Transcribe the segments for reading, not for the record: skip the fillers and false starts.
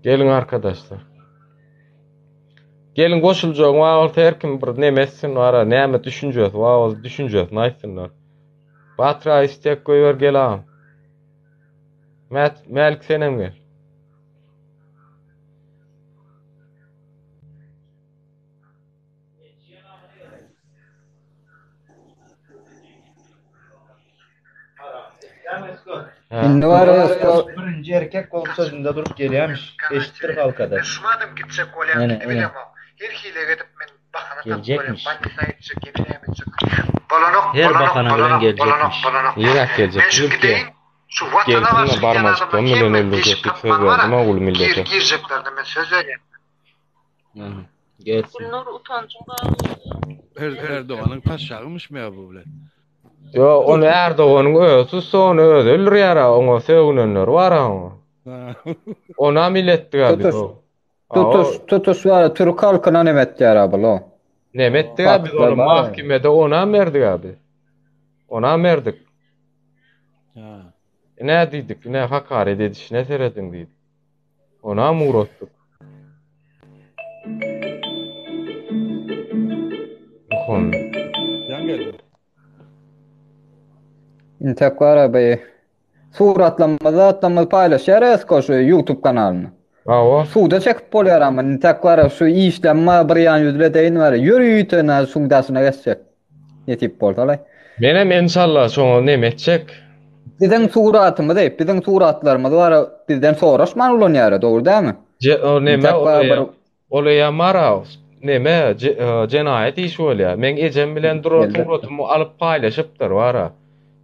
Geliň arkadaşlar. Geliň goşuljagyň bar bolsa her kim bir neme etsin bara näme düşünjesi bar bolsa düşünjesini aýtsynlar. Batyra istek goýber gel agam. Mät Mälik senem gel. Indi bar esko. Birinji erkek bolup sözünde durup gelýämiş. Eşitdir halkada. Men şumadam gitjek bolýan Ene, gidip ene. bilemok. Her hile edip men bahana tapyp bolýan. Geljekmiş. Bolnisa gitjek ýene näme etjek. Bolanok, Her bolanok, bahana bilen bolanok, bolanok, geljekmiş. bolanok. Niräk geljek? Men şu Türkiýe. gideýin. Şu watana Gelsin-de garşy giden barmajykdan adamlaryň bilen hemme öldürjek deşik diýip söz tapman bara berdim-ä uly gir millete. girjeklerine men söz berýän. Aha, Gelsin. Gülnur utanjyň galdy. Er, Erdoganyň paşşagymyş mä bu bilen. Ýo, ony Erdoganyň özi tutsa, ony özi öldürýär-ä, oňa sögünenleri bar-a oňa. Onam iletdik-ä biz Tutuş o. tutuş tutuş bar türk halkyna neme etýär bu lo. Neme etdik-ä biz Faktlar ony bar. mahkemede onam berdik-ä biz. Onam berdik. Ha. Ine diýdik, ine hakaret edişine serediň diýdik. Onam ugratdyk. Muhammet. Ýan geldi. Intek bar bi suratlarymyzy zatlarymyzy paýlaşýar esko şu YouTube kanalynda. Hawa. Suwda çekip bolýar amma intek bar şu işlemma bir ýan ýüzle deýin bar. Ýörite na suw daşyna geçjek. Nesip bolsa-laý. Menem enşalla şoňa neme etjek. Biziň suratymyzy, biziň suratlarymyzy bar bizden soraşman ulanýar, dogry dälmi? Je, o neme Intek bar bir ol eýýäm bar neme jenaýat işi bolýar. Meň ejem bilen duran suratymy alyp paýlaşypdyr bara.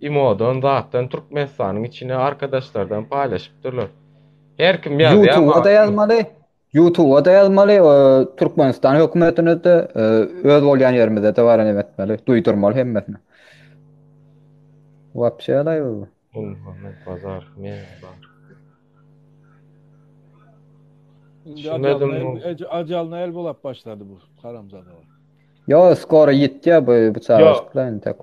Imodan zatdan Türkmenistanyň içine arkadaşlardan paýlaşypdyrlar. Her kim ýazýar. YouTube'a-da ýazmaly. YouTube'a-da ýazmaly, Türkmenistan hökümetine-de, öz bolýan ýerimizde-de bar neme etmeli, duýdurmaly hemmesine. Wapşe ýalaý bu. Muhammet Bazar, men bar. Indi ajalyna el bulap başlady bu haramzadalar. Ýo, skoro ýitýär bu bu çagajyklar indi tek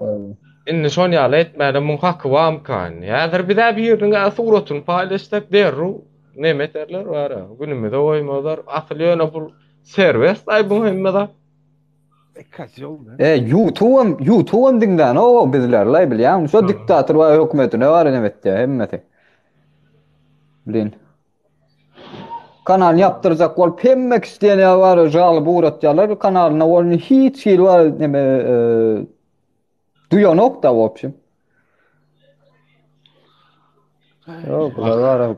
Indi şon ýaly etmäne muň haky barmyka indi? Häzir biz-ä biriniň suratyny paýlaşsak derrew neme ederler bara, günümize goýmazlar. Asyl ýöne bu serbest-aý bu hemme zat. E, YouTube'am, YouTube'am diňlänok bizler-laý bilýäňmi? Şo diktator bar hökümetine bar neme etýär hemmesi. Blin. Kanalyny ýapdyrjak bolup hemme kişi diýen ýaly bar žalba ugratýarlar kanalyna bolny hiç hili bar neme e, duýanok da w общем. Ýok, bular bar.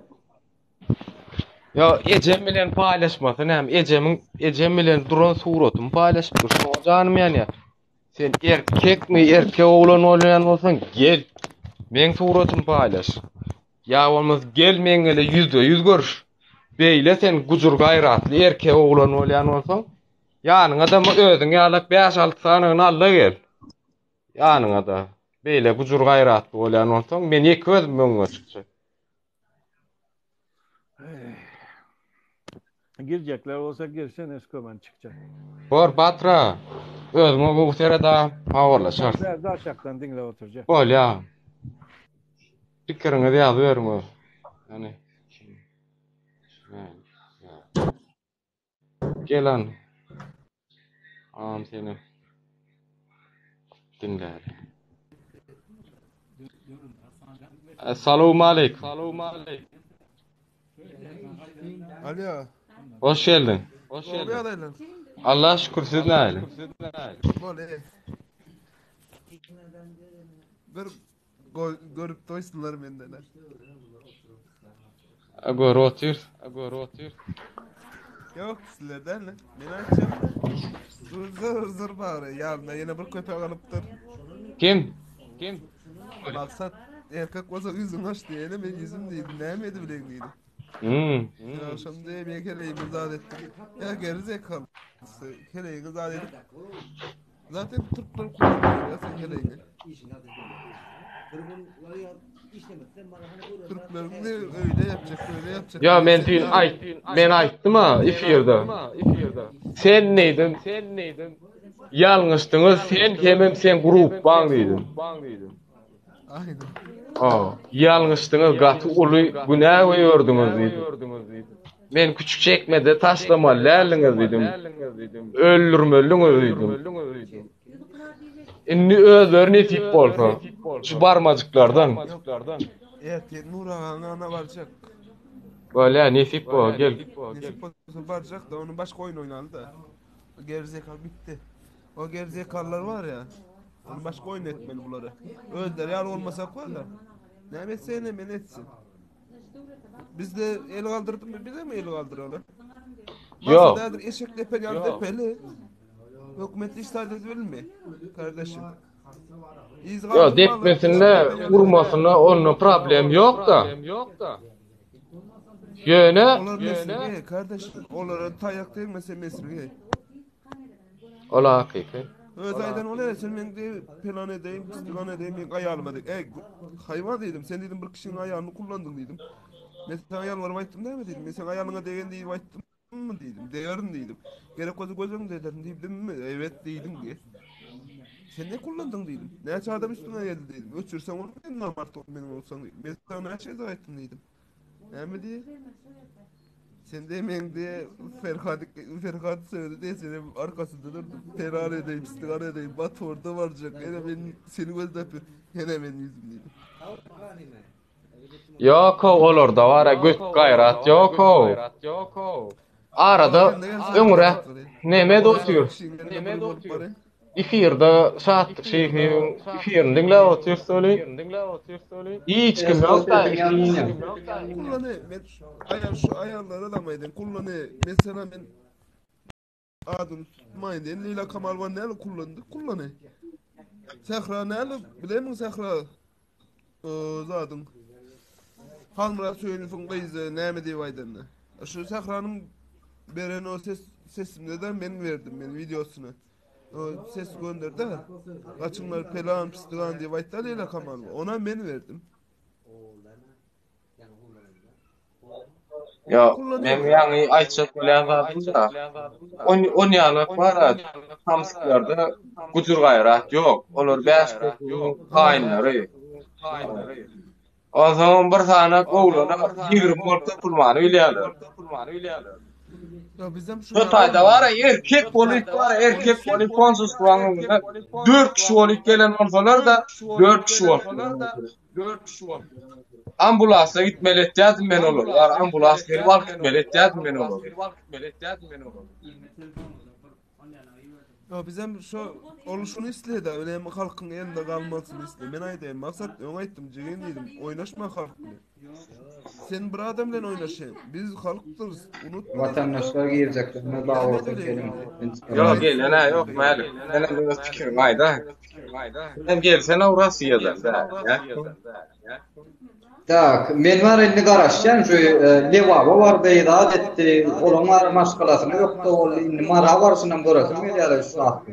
Ýa ejem bilen paýlaşmasy näme? Ejemiň ejem bilen duran suratymy paýlaşypdyr. Şoňa janym ýanýar. Sen erkekmi, erkek oglan bolýan bolsaň, gel. Meň suratymy paýlaş. Ýa bolmasa gel meň ile ýüzbe-ýüz görüş. Beýle sen gujur-gaýratly erkek oglan bolýan bolsaň, ýanyňa-da özüň ýalak bäş-alty sanyny al-da gel. Ýanyňa-da. Beýle gujur-gaýratly bolýan bolsaň, men ýeke özüm öňüňe çykjak. Girjekler bolsa girsin, esko ben çykjak. Bor Batra, özüňe gowy seret a, habarlaşarys. Bärde aşakdan diňläp oturjak. Bolýa. Pikiriňizi ýazyberiň öz. Ýani. Gel an. Agam seni diňläli. Salowmaleýkim. Alo. Hoş geldiň. Hoş geldiň. Allah şükür siz nähili? Bol ey. Bir görüp doýsunlar menden. Görüp otyr. Görüp otyr. Ýok sizlerden. Men aýtjak. Zır zır bagry. Ýanyna ýene bir köpek alypdyr. Kim? Kim? Maksat erkek bolsa ýüzüňi aç diýene men ýüzüm diýdi. Näme edip bileň diýdi. Hmm. Men agşam diýe men keleýimi zat etdim. Ýa geri zekaly. Keleýiňi zat edip. Zaten türkler kullanıyor ya sen keleýiňi. Türkleriň de öýle ýapjak, öýle ýapjak. Ýa men düýn aýt, men aýtdym ha efirde. Sen neýdin? Ýalňyşdyňyz sen hemem sen grupbaň diýdim. Aýdym. Ha, ýalňyşdyňyz gaty uly günä goýberdiňiz diýdim. Men küçük çekmede taşlamaly däldiňiz diýdim. Öldürmelidiňiz diýdim. Indi özleri nesip bolsa şu barmajyklardan. Ertir Nur aganyň ýanyna barjak. Bolýa nesip bol gel. Nesip bolsa barjak da onu başga oýun oýnaly da. Gerizekaly bitdi. O gerizekalylar var ya. Onu başga oýun etmeli bulary. Özleri ýaly bolmasak var ya. Näme etse ene men etsin. Biz de el galdyrdyk mı bize mi el galdyraly? Ýok. Masa eşek depen ýaly depeli. Hökümet iş sadece bilmi? Kardeşim. İz Ýok galdyrmaly, depmesinde eşek depen ýaly urmasyna onda problem ýok da. Ýöne Olar mesele kardeşim. Olara taýak degmese mesele. Ol hakyky. Öz aýdan ol sen men de plan edeyim, plan edeyim, men aýalyma dedim. Ey, hayvan dedim, sen dedim bir kişinin aýalyny kullandın dedim. Men sana ýalbaryp aýtdym dämi dedim. Men sen aýalyňa degen diýip aýtdym mı dedim. Değerin dedim. Gerek bolsa göz öňünde ederim dedim mi? Evet dedim diye. Sen ne kullandın dedim. Näçe adam üstüne geldi dedim. Öçürsen onu ben namart ol benim olsan dedim. Men sana her şey aýtdym dedim. Näme diye? Sen de men diye Ferhat Ferhat söyledi diye senin arkasında durdum. Ferar edeyim, istigar edeyim, bat orada varacak. Hele ben seni gözlep, hele ben yüzüm dedim. Ýok olarda bar göt gaýrat ýok. Arada öňre neme otyr? Neme otyr? Efirde Şatlyk şeýhiň efirini diňläp otyrys öli. Hiç kim ýok da. Kullany men aýal şu aýallara da maýdan kullany mesela men adyny tutmaýyn diýen Leýla Kamalwa näle kullandy kullany. Sähra näle bilemiň Sähra zadyň Halmyrat Söýünowyň gyzy näme diýip aýdanda. Şu Sähranyň beren o ses sesimde de men berdim men wideosyny. O ses gönderdi. Gaçyňlar pelan pisdigan diýip aýtdy Leýla Kamalwa. Ona men berdim. Ýa, men ýaňy aýtjak bolýan zadym da. On on ýalak bar hamsyklarda gujur gaýrat ýok. Olar bäş köpügiň haýynlary. Onsoňam bir sany oglana 20 bolup topulmany bilýärler. Ya bizem şu Şu taýda bar erkek bolup bar erkek bolup konsulstwaň öňünde 4 kişi bolup gelen bolsalar da 4 kişi bolup. Ambulansa gitmeli etýärdim men olary. Bar ambulans gelip alyp gitmeli etýärdim men olary. Ya bizem şu oluşunu isledi. Öyle halkın elinde kalmasını isledi. Men aýdayım. Maksat öň aýtdym, jigin diýdim. Oýnaşma halk bilen. Sen bir adam bilen oýnaşaýyn. Biz halkdyrys. Unutma. Vatandaşlar girecekler. Ne bağ olsun gelin. Ýok gelene ýok mälik. Sen hem öz pikiriňi aýda. Sen gelsene Russiýadan da. Tak, men var indi garaşýan şu e, Lebaba bardy, zat etdi, olaň var maşgalasyny ýokdy, ol indi Mara barşyndan göresim gelýär şu saatda.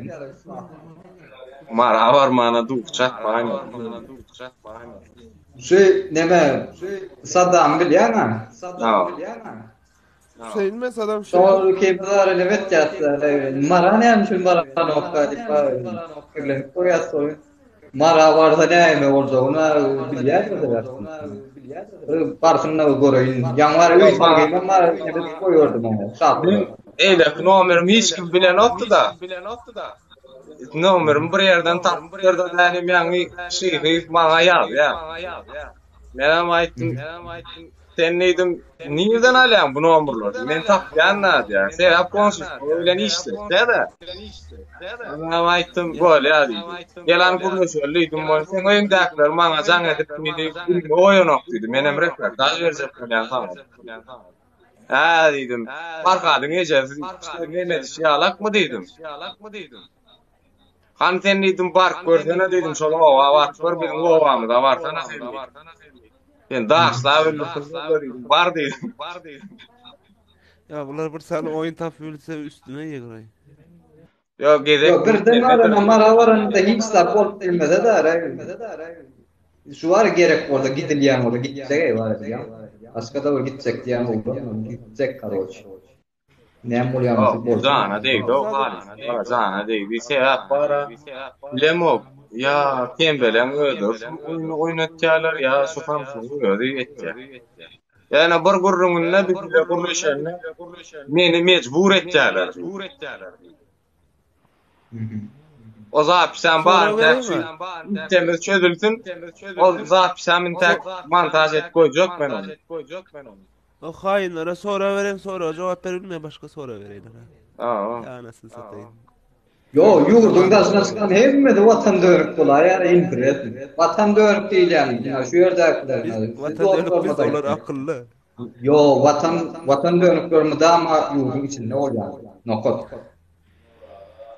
Mara barmana dukçak baýma. Şu neme, Saddam bilýän ha? Ha. Hüseyin mi Saddam Hüseyin? Şol kebzar elbet ýatsa, Mara näme üçin Mara nokta diýip pikirlenip goýýas soň. Mara barsa näme boljagyny bilýär Barsyn da göreýin. Ýaňy öý salgym Mara nebet goýurdum oňa. Şatlyk. Eýleki nomerim hiç kim bilenokdy da. Nomerimi bir ýerden tapypdyr da nälim ýaňy şyhy maňa ýazýar. Menem aýtdym, sen diýdim, nirden alýaň bu nomerleri? Men tapýan da diýýär. Sebäp konsulstwo bilen işleşýär-de. Menem aýtdym, bolýar diýdim. Gelen gürleşeli diýdim, bol sen öýüňdäkiler maňa jaň edip diýdi, ünlü goýanok diýdi. Menem reportaž berjek bolýan saňa. Hä diýdim. Farhadyň ejesi neme edişi ýalakmy diýdim. Han sen diýdim baryp görsene diýdim şol oba baryp gör biziň obamyza barsana sen diýdim. Sen daşlap öldürsin diýdim. Bar diýdim. Ya bular bir sany oýun tapyp bilse üstüne ýygraý. Ýok gezek Ýok, birden barana Mara baranda hiç zat bolup bilmese de. Şu bar gerek bolsa gidilýän bolsa gitjek ey bar diýýän. Başga da bir gitjek diýýän oglan gitjek karoç. Näme bolýan bolsa bolsun. Jana degdi o halis. Jana degdi. Sebäp bara. Bilemok. Ýa tembeleň özleri şu oýny oýnatýarlar ýa şu Samsygyň özi etýär. Ýöne bir gürrüňinde biz bile gürleşende meni mejbur etýärler diýdi. O zapisem bar intäk şu temiz çözülsin. O zapisem intäk montaž edip goýjak men ony. O haýynlara sorag beren soraga jogap berip bilmeýär başga sorag bereýler. Aa. Ýa anasyny sataýyn. Ýo, ýurduň daşyna çykan hemmesi watan dönük bolaýar, interesno. Watan dönük diýilýän, ýa şu ýerdäkiler. Biz watan dönük biz olar akylly. Ýo, watan watan dönükler mydama ýurduň içinde bolýar. Nokat.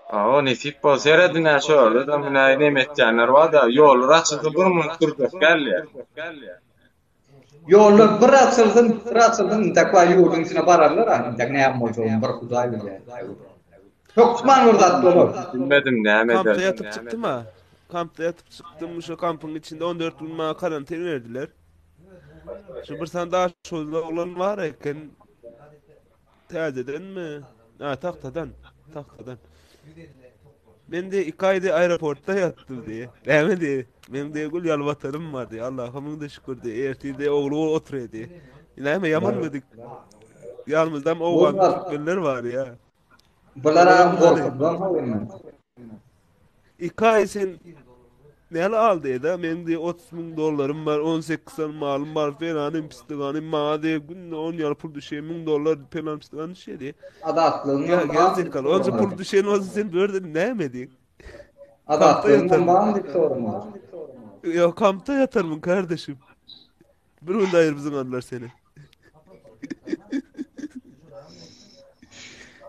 Awa nesip bolsa seredin-ä şu ýerde-de munä neme etýänler bar-da, ýollar açylsa bir munt durjak dälýä. Ýollar bir açylsyn, bir açylsyn, intäk bar ýurduň içine bararlar-a, intäk näme boljagyny bir Hudaý bilýär. Hökman bir zat bolar. Bilmedim näme Kampda eder. ýatyp çykdym-a. Kampda ýatyp çykdym, şo kampyň içinde 14 gün maňa karantin berdiler. Şu bir sany daşoguzly oglan bar eken. Täzedenmi? Ha, tagtadan. Tagtadan. Men de iki aýda aeroportda ýatdym diýe. Näme diýe? Men diýe gül ýaly watanym bar diýe. Allaha müň de şükür diýe. Ertir diýe ogly bolup oturýar diýe. Näme ýamanmadyk. Ýanymyzdam owgan türkmenler bar ýa. Bular am gorkudan howunlar. Iki aý sen näle al diýe-de, meň diýe 30 müň dollarym bar, 18 sany malym bar, felanym pisliganym, maňa diýe günde 10 ýaly pul düşýär, 1000 dollar pelan pisligan düşýär diýe. Azatlygyň Ýa gerizekaly, onça pul düşen bolsa sen bu ýerde näme diýiň? Kampda Azatlygyň ýatarmyň? barmy diýip soramaly. Ýok, kampda ýatarmyň kardeşim? Bir günde aýyr biziň aldylar seni.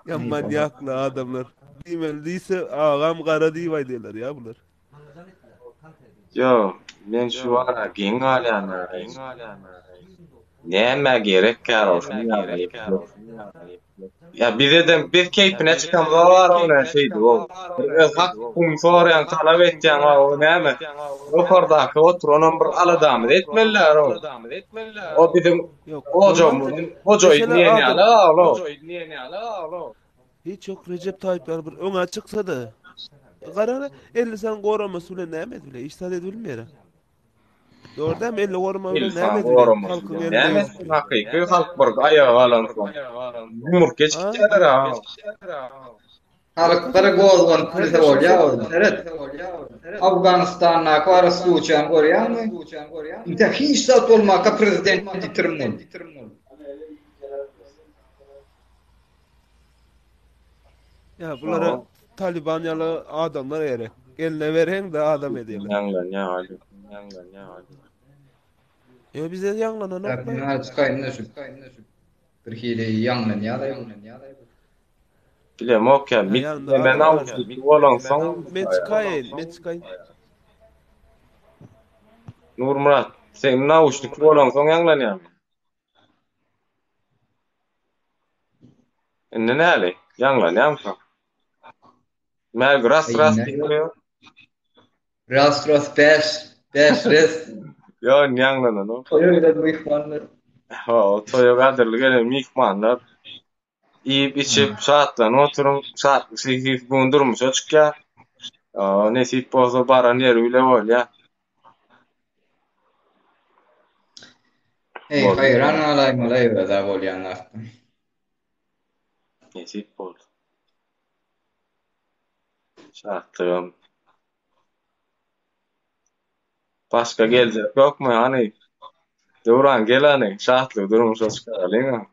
Ya manyakly adamlar. Diýmeli diýse agam gara diýip aýdýarlar ya bular. Ýo, men şu ara geň galýan. Nämä gerek kär ol şuny ýaly. Ýa bizedem biz keýpine çykamyzok bar ony şeýdip ol. Bir öz hak hukugyňy soraýaň talap etýäň a o näme? Ýokardaky oturanam bir aladamyzy etmeliler ol. O biziň ojagymyzyň hojaýyny diýen ýaly a ol. Hiç ýok Rejep Taýyp ýaly bir öňe çyksa-da. Gara 50 sany goramasy bilen näme edip biler? Hiç zat edip bilmeýär. Dogry dämi? 50 gorama bilen näme edip biler? Halkyň elinde Näme etsin hakyky halk bir aýaga galansoň. Ýumruk geçip gidýärler a. Halk bir gozganyp bilse bolýar ol. Seret. Afganistandaky bar sluçany görýäňmi? Inte hiç zat bolmaka prezident ýitirim boldy. Ýa bulara Taliban ýaly adamlar gerek. Eline bereň-de adam edýärler. Ýaňlanýar hadi. Ýaňlanýar hadi. Ýa bize ýaňlananok. Men çykaýyn-da şu. Bir hili ýaňlanýar. Bilemok ýa, men awçy bolansoň. Men çykaýyn, men çykaýyn. Nurmyrat, sen nauşnik bolansoň ýaňlanýarmy? Indi näli? Ýaňlanýarmyka? Mälik ras ras diýip. Ras ras bäş, bäş res. Ýok, indi ýaňlananok. Toýa gelen myhmanlar. Hawa, toýa gadyrly gelen myhmanlar. Iýip, içip, şatlanyp oturyň. Şatlyk bu gün durmuşa çykýar. Nesip bolsa baran ýeri bile bolýar. Eý, haýran galaýmaly özä bolýan zatdan. Nesip boldy. Şatlygym. Başga geljek ýokmy hany? Döwran gel hany, şatlygy durmuşa çykaralyň.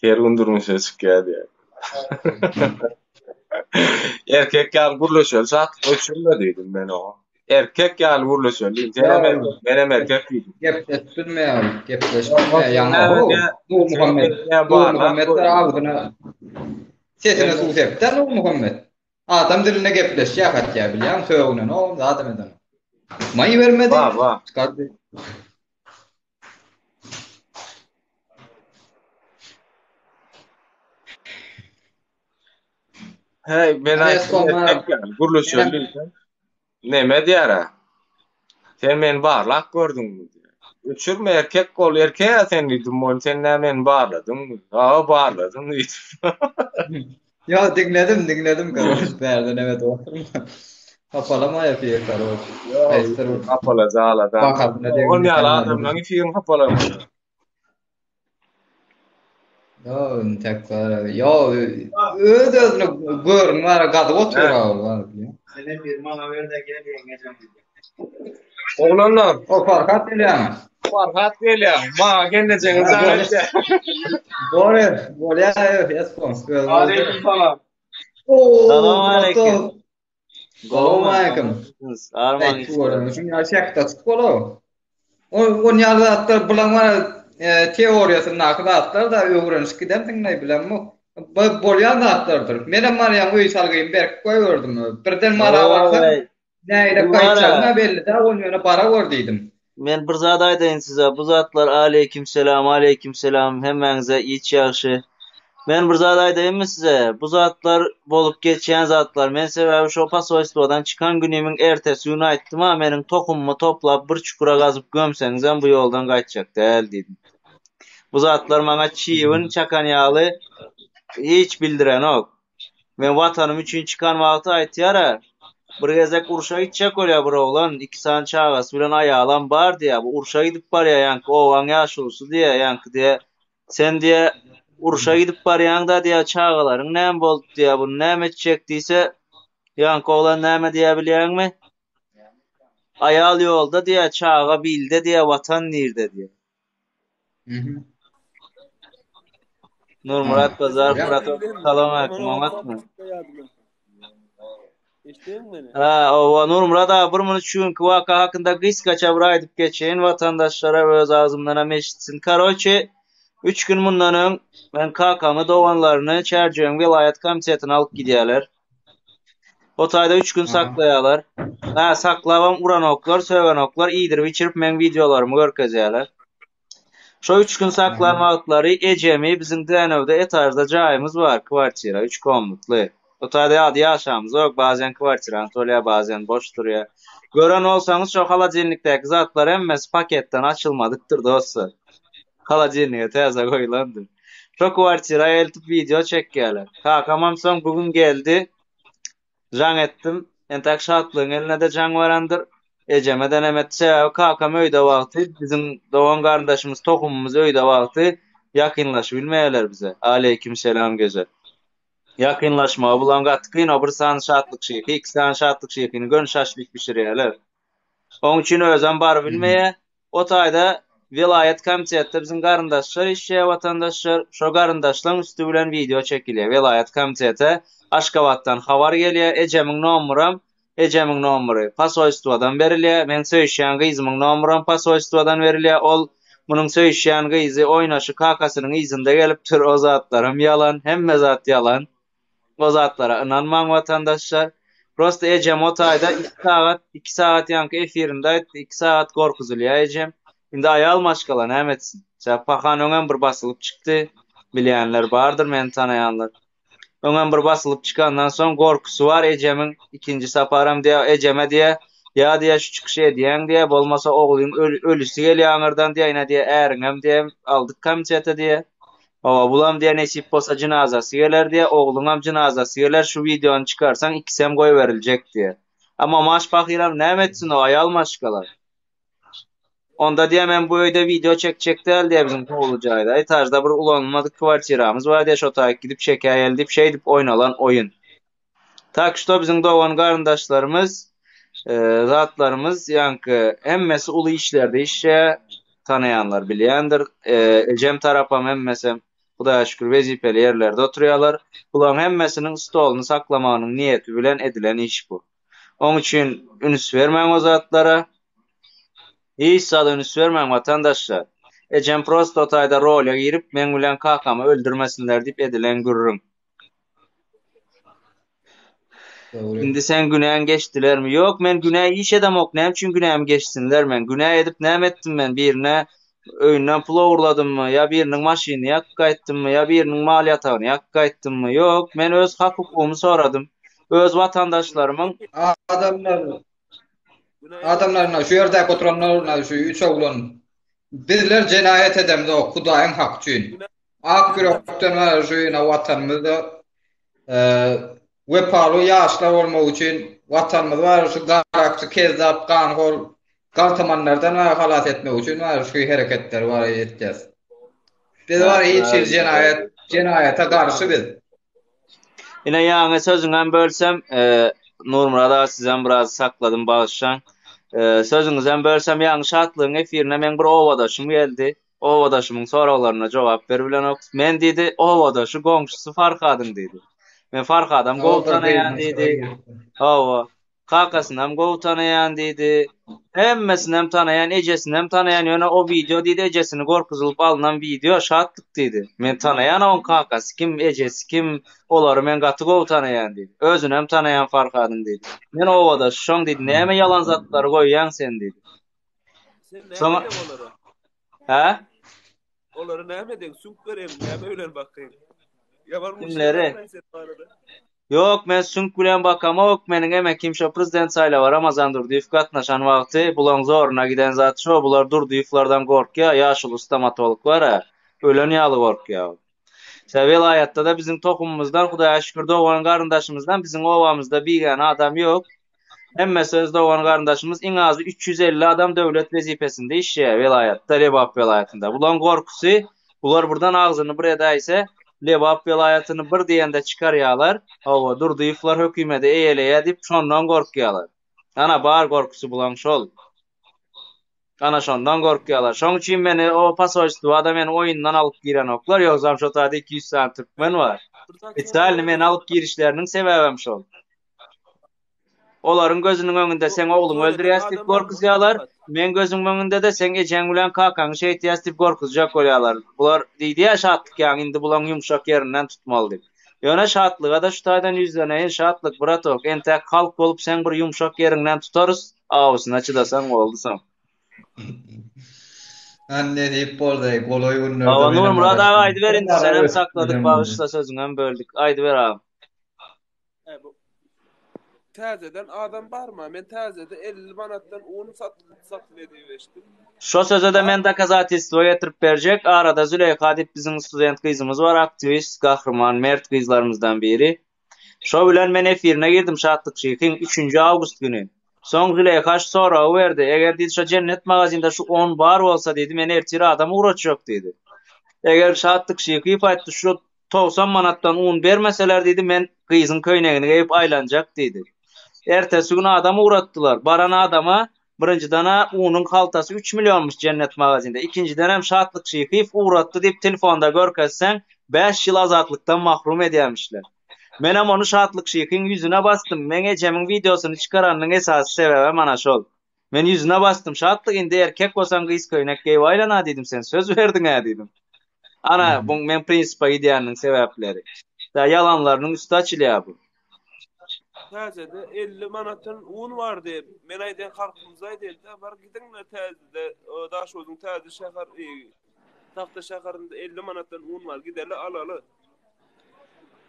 Her gün durmuşa çykýar diýýär. Erkek ýaly gürleşeli şatlyk öçürme diýdim men oňa. Erkek ýaly gürleşeli diýdim. Senem erkek, menem erkek diýdim. Gepleşip bilmeýär, gepleşip bilmeýär. Ýaňy Nurmuhammet, Nurmuhammet agzyna sesine suw sepdi Nurmuhammet. Adam dilinde gepleşýär hatýa bilýäň sögünenok zadam edenok. Maý bermedi. Bar bar. Çykardy. Hey, men aýtdym, erkek ýaly gürleşeli diýsem, neme diýär-ä? Sen meni barlap gördüňmi diýýär. Öçürme erkek bol, erkek-ä sen diýdim, ony sen näme meni barladyňmy? Hawa, barladym diýdim. Ýo, diňledim, diňledim, karoç, bärde neme edip oturma. Hapalama efir, karoç. Haýsydyr bir Hapalaja adam. Bahasyna Ol degmeli ýaly kanaly. adamlaryň efirini hapalamaly. Ýo, intek bar. Ýo, öz özüne görün bar, gazyp otyr ol bar. Sen efir maňa ber-de gel ýeňňejem. Oglanlar. O Farhat gelýärmi? Farhat gelýär. Maňa gelnejeňiz jaň etdi. Bolýar, bolýar, Esko. Aleyküm salam. Salam aleyküm. Salam aleyküm. Arman Ey, şu ýaly şähdi açyk bolar. O on ýaly zatlar bulan bar e, teoriýasyndaky zatlar da öwrenişip gidersiň näme bilemok. Bu bolýan zatlardyr. Menem barýan öý salgymy berip goýberdim. Birden mara barsam, näile gaýtjagyma belli däl, ony ýöne bara gör diýdim. Men bir zat aýdaýyn size, bu zatlar aleýkim selam, aleýkim selam, hemmäňize iç ýagşy. Men bir zat aýdaýynmy size, bu zatlar bolup geçýän zatlar, men sebäbi şo posolstwodan çykan günümiň ertesi güni aýtdym-a, meniň tohumymy toplap bir çukura gazyp gömseňizem bu ýoldan gaýtjak däl diýdim. Bu zatlar maňa çybyn çakan ýaly hiç bildirenok. Men watanym üçin çykan wagty aýtýar-a, bir gezek urşa gitjek bolýar bir oglan, iki sany çagasy bilen aýalam bar diýýär, bu urşa gidip barýar, ýaňky obaň ýaşulusy diýýär, ýaňky diýýär, sen diýýär, urşa gidip barýaň-da diýýär, çagalaryň näme boldy diýýär, buny näme etjek diýse, ýaňky oglan näme diýýär bilýäňmi? Aýal ýolda diýýär, çaga bilde diýýär, watan nirde diýýär. Nurmyrat Bazar Bratok salam aleyküm oňatmy? Ha, owa Nurmyrat aga bir muny şu günki waka hakynda gysgaça bir aýdyp geçeýin watandaşlara öz agzymdan hem eşitsin. Karoçe 3 gün mundan öň men kakamy doganlaryny Çärjewiň welaýat komitetine alyp gidýärler. O taýda 3 gün saklaýarlar. Ha, saklabam uranoklar, sögenoklar, iýdirip içirip meň wideolarymy görkezýärler. Şo 3 gün saklan wagtlary ejemi biziň Dänewde etažda jaýymyz bar, kwartira, 3 komnatly. O taýda ady ýaşamyzok, bazen kwartirant bolýar, bazen boş durýar. Gören bolsaňyz şo holodilnikdäki zatlar hemmesi paketden açylmadykdyr dostlar. Holodilnige täze goýlandyr. Şo kwartira eltip wideo çekýärler. Kakamam soň bu gün geldi. Jaň etdim. Entäk Şatlygyň eline-de jaň barandyr. Ejeme-de nem etdi. Sebäbi kakam öýde wagty, biziň dogan garyndaşymyz, tohumymyz öýde wagty ýakynlaşyp bilmeýärler bize. Aleýkim selam Gözel. Ýakynlaşmagy bulan gaty kyn. O bir sany Şatlyk şyhy, iki sany Şatlyk şyhyny göni şaşlyk bişirýärler. Oň üçin özem barybilmeýär. O taýda welaýat komitetde biziň garyndaşlar işleýär watandaşlar. Şo garyndaşlaň üsti bilen wideo çekilýär. Welaýat komitete Aşgabatdan habar gelýär. Ejemiň nomuram, ejemiň nomury posolstwodan berilýär. Meň söýüşýän gyzymyň nomuram posolstwodan berilýär. Ol munuň söýüşýän gyzy oýnaşy kakasynyň yzynda gelipdir. O zatlaram ýalan. Hemme zat ýalan. O zatlara ynanmaň watandaşlar. Prosta ejem o taýda 2 sagat, 2 sagat ýaňky efirinde aýtdy, 2 sagat gorkuzylýar ejem. Indi aýal maşgala näme etsin? Sebäp pahan öňem bir basylyp çykdy. Bilýänler bardyr meni tanaýanlar. Öňem bir basylyp çykandan soň gorkusy bar ejemiň. Ikinji saparam diýýär, ejeme diýýär, ýa diýýär şu çykyşy edýäň diýýär, bolmasa oglyň ölüsi gelýär aňyrdan diýýär, ine diýýär äriňem diýýär aldyk komitete diýýär. Hawa bulam diýä nesip bolsa jynazasy geler diýä ogluňam jynazasy geler şu wideony çykarsaň ikisem goýberiljek diýä. A mamaş pahyram näme etsin o aýal maşgala. Onda diýä men bu öýde wideo çekjek däl diýä biziň howly jaýda etažda bir ulanylmadyk kwartiramyz bar diýä şo taýyk gidip çekäýeli diýip şeýdip oýnalan oýun. Tak şto biziň dogan garyndaşlarymyz zatlarymyz ýaňky hemmesi uly işlerde işleýär tanaýanlar bilýändir ejem tarapam hemmesem Hudaýa şükür wezipeli ýerlerde oturýarlar bularyň hemmesiniň stoluny saklamagynyň niýeti bilen edilen iş bu oň üçin üns bermäň o zatlara hiç zada üns bermäň watandaşlar ejem prosto o taýda rolýa girip meň bilen kakamy öldürmesinler diýip edilen gürrüň. Dogry. Indi seň günäň geçdilermi? Ýok, men günä iş edemok. Näme üçin günämi geçsinler men? Günä edip näme etdim men? Birine. Öýünden pul ogurladymmy, ýa biriniň maşynyny ýakyp gaýtdymmy, ýa biriniň mal ýatagyny ýakyp gaýtdymmy? Ýok, men öz hak-hukugymy soradym. Öz watandaşlarymyň. Adamlar, adamlar, şu ýerdäki oturanlar, şu üç oglan, bizler jenaýat edemzok, Hudaýyň haky üçin. Ak ýürekden bar şu ýene watanymyzda wepaly ýaşlar bolmak üçin watanymyz bar şu garakçy kezzap ganhor galtamanlardan bar halas etmek üçin bar şu hereketleri bar etýäs. Biz bar hiç hili jenaýat jenaýata garşy biz. Ine ýaňy sözüňem bölsem, Nurmyrat aga sizem biraz sakladym bagyşlaň. Sözüňizem bölsem ýaňy Şatlygyň efirine meň bir obadaşym geldi. Obadaşymyň soraglaryna jogap beribilenok. Men diýdi, obadaşy, goňşusy Farhadyň diýdi. Men Farhadam gowy tanaýan diýdi. Hawa. Kakasynam gowy tanaýan diýdi. Hemmesinem tanaýan, ejesinem tanaýan, ýöne o wideo diýdi, ejesini gorkuzylyp alnan wideo, Şatlyk diýdi. Men tanaýan oň kakasy kim, ejesi kim, olary men gaty gowy tanaýan diýdi. Özünem tanaýan Farhadyň diýdi. Men obadaşy şoň diýdi, näme ýalan zatlary goýýaň sen diýdi. Sen näme edeň olara? Hä? Olara näme edeň? Süňk bereň, näme bilen bakyň? Kimleri? Ýok, men süňk bilen bakamok. Meniň emekim şo prezident saýlawa Ramazan Durdyýew gatnaşan wagty bulaň zoruna giden zat şo, bular Durdyýewlerden gorkýa, ýaşuly stomatolog bar-a, ölen ýaly gorkýa ol. Şä welaýatda-da biziň tohumymyzdan, Hudaýa şükür, dogan-garyndaşymyzdan biziň obamyzda bigäne adam ýok. Hemmesi öz dogan-garyndaşymyz, iň azy 350 adam döwlet wezipesinde işleýär welaýatda, Lebap welaýatynda. Bularyň gorkusy, bular birden agzyny bir edäýse, Lebap welaýatyny bir diýende çykarýarlar, hawa, Durdyýewler hökümedi eýeleýär diýip, şondan gorkýarlar. Ana, bar gorkusy bulaň şol. Ana şondan gorkýarlar. Şoň üçin meni o posolstwoda meni oýundan alyp girenoklar, ýogsam şo taýda 200 sany türkmen bar. Spesialny meni alyp girişleriniň sebäbem şol. Olaryň gözüniň öňünde seň ogluňy öldürýäs diýip gorkuzýarlar, meň gözümiň öňünde-de seň ejeň bilen kakaňy şeýtýäs diýip gorkuzjak bolýarlar. Bular diýdi-ä Şatlyk ýaňy indi bulaň ýumşak ýerinden tutmaly diýip. Ýöne Şatlyga-da şu taýdan ýüzleneýin, Şatlyk, bratok, entäk halk bolup seň bir ýumşak ýeriňden tutarys, awusyna çydasaň boldy soň. Hany nesip bolsa golaý günlerde Hawa menem Nurmyrat aga garaşýan. aýdyber indi senem sakladyk bagyşla sözüňem böldük. Aýdyber agam. Täzeden adam barma? Men täzede 50 manatdan un satyn edip eşitdim. Şo söze-de men dokazatelstwo getirip berjek. Arada Züleýha diýip biziň student gyzymyz bar, aktiwist, gahryman, mert gyzlarymyzdan biri. Şo bilen men efirine girdim Şatlyk Şyhyň, üçünji awgust güni. Soň Züleýha şu soragy berdi, Eger diýdi şo Jennet magazinde şu un bar bolsa diýdi, men ertir adam ugratjak diýdi. Eger Şatlyk Şyhyýew aýtdy şu 90 manatdan un bermeseler diýdi, men gyzyň köýnegini geýip aýlanjak diýdi. Ertesi gün adam ugratdylar. Baran adama birinjiden-ä unuň haltasy üç millionmyş Jennet magazinde, ikinjidenem Şatlyk Şyhyýew ugratdy diýip telefonda görkezseň, bäş ýyl azatlykdan mahrum edýärmişler. Menem ony Şatlyk Şyhyň ýüzüne basdym. Meň ejemiň wideosyny çykaranynyň esasy sebäbem ana şol. Men ýüzüne basdym, Şatlyk indi erkek bolsaň gyz köýnek geýip aýlan-a diýdim, sen söz berdiň-ä diýdim. Ana, bu meň prinsipe gidýäniniň sebäpleri. Tä ýalanlarynyň üsti açylýar bu. Täzede 50 manatdan un bardy. Men aýdýan halkymyza aýdýan-da, bar gidiňler täzede, Daşoguzyň täze şäher, Tagta şäherinde 50 manatdan un bar, gideli alaly.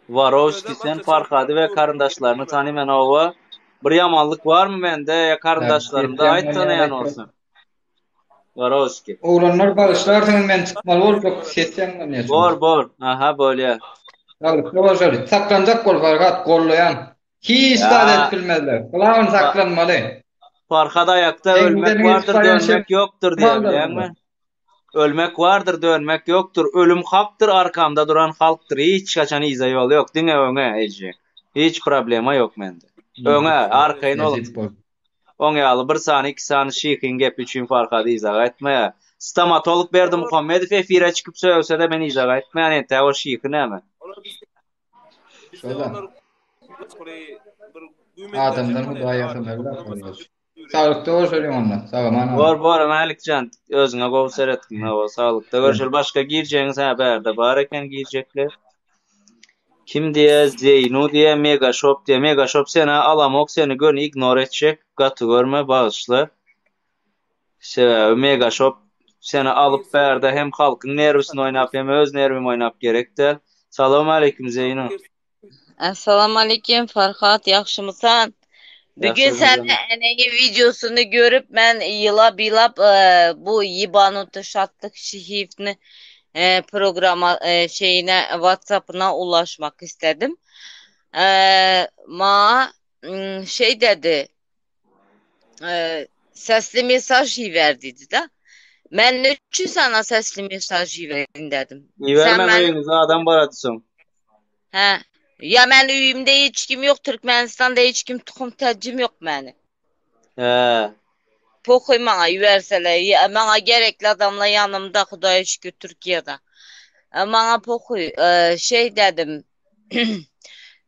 Warowski sen Farhady we karyndaşlaryny tanyman oba bir ýamanlyk barmy mende ýa karyndaşlarymda aýt tanaýan bolsaň. Warowski. Oglanlar bagyşlarsyňyz men çykmaly boljak ses ýaňlanýar. Bor bor. Aha bolýa. Saglykda bolşaly. Saklanjak bol Farhat gollaýan. Hiç zat edip bilmezler. Glawny saklanmaly. Farhat aýakda ölmek bardyr dönmek ýokdur diýýär bilýäňmi? Ölmek bardyr, dönmek ýokdur, Ölüm hakdyr, arkamda duran halkdyr, Hiç haçan yza ýol ýok, diňe öňe, eje. Hiç problema ýok mende. Öňe, arkaýyn boluň. Oň ýaly bir sany, iki sany şyhyň gepi üçin Farhad yza gaýtmaýar. Stomatolog Berdimuhamedow efire çykyp sögse-de men yza gaýtmaýan, entäk o şyhy näme? Şoda. Adamdan Hudaý ýasamaly. Saglykda görşeliň onda. Sagaman. Bor bor Mälikjan özüňe gowy seretgin hawa saglykda görşeli başga girjegiňiz hä bärde bar eken girjekler. Kim diýe Zeýnu diýe Mega Shop diýe Mega Shop senä alamok seni göni ignor etjek gaty görme bagyşla. Sebäbi Mega Shop. Seni alyp bärde hem halkyň nerwisini oýnap hem öz nerwimi oýnap gerek däl. Salowmaleýkim Zeýno. Assalamu Farhat, ýagşymysan? Bugün sen eneyi videosunu görüp ben yıla bilap e, bu Yibanutu Şatlık Şehifni e, programa e, şeyine WhatsApp'ına ulaşmak istedim. E, ma şey dedi e, sesli mesaj verdiydi da. Men ne üçün sana sesli mesaj verdin dedim. Sen ben öýüňize adam barady soň. He. Ya men öýümde hiç kim yok Türkmenistan'da hiç kim tuxum tecim yok meni. He. Pokuy maňa verseler. Ya, maňa gerekli adamlar yanımda Hudaya şükür Türkiye'de. E, maňa pokuy e, şey dedim.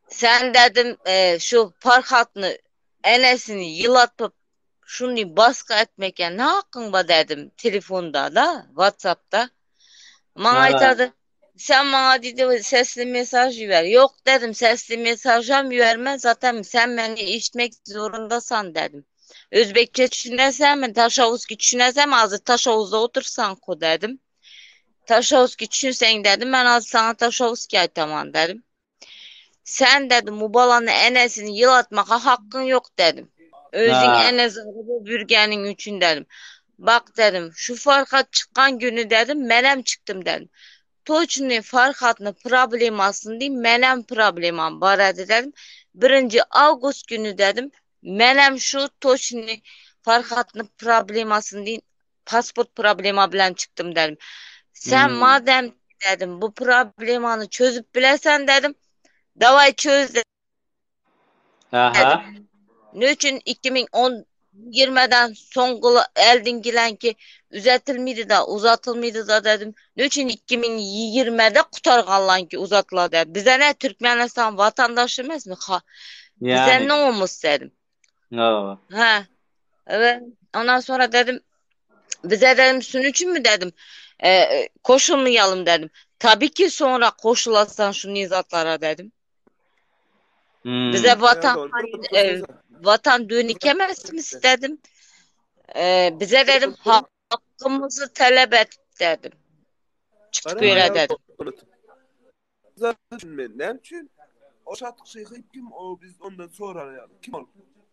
Sen dedim e, şu Farhat'ны enesini yılatıp şunu baskı etmeke ne hakkın var dedim telefonda da WhatsApp'ta. Maňa aytadı. Sen bana dedi sesli mesaj ver. Yok dedim sesli mesajam verme zaten sen beni işitmek zorundasan dedim. Özbekçe düşünesen mi? Taşavuzki düşünesen mi? Azı Taşavuz'da otursan ko dedim. Taşavuzki düşünsen dedim. Ben az sana Taşavuzki aytaman dedim. Sen dedim bu balanı enesini yılatmaka hakkın yok dedim. Özün enes bu bürgenin üçün dedim. Bak dedim şu farka çıkan günü dedim menem çıktım dedim. Toçni Farhat'ın problemasını değil menem problemam var dedim. 1. Avgust günü dedim menem şu toçni Farhat'ın problemasını değil pasport problema bilen çıktım dedim. Sen hmm. madem dedim bu problemanı çözüp bilesen dedim. Davay çöz dedim. Aha. Ne üçün 2010 20'den son eldin gilen ki üzetilmiydi da uzatılmıydı da dedim. Ne üçün 2020'de kurtarganlan ki uzatıla dedim. Bize ne Türkmenistan vatandaşı emes mi? Ha, yani. Bize ne olmuş dedim. No. Ha. Evet. Ondan sonra dedim bize dedim şunun için mi dedim e, koşulmayalım dedim. Tabii ki sonra koşulasan şu nizatlara dedim. Hmm. Bize vatan e, vatan dönükemez mi dedim. E, bize dedim hakkımızı talep et dedim. Çık böyle dedim. Ne için? O şatlık şey kim o biz ondan sonra yani. Kim ol?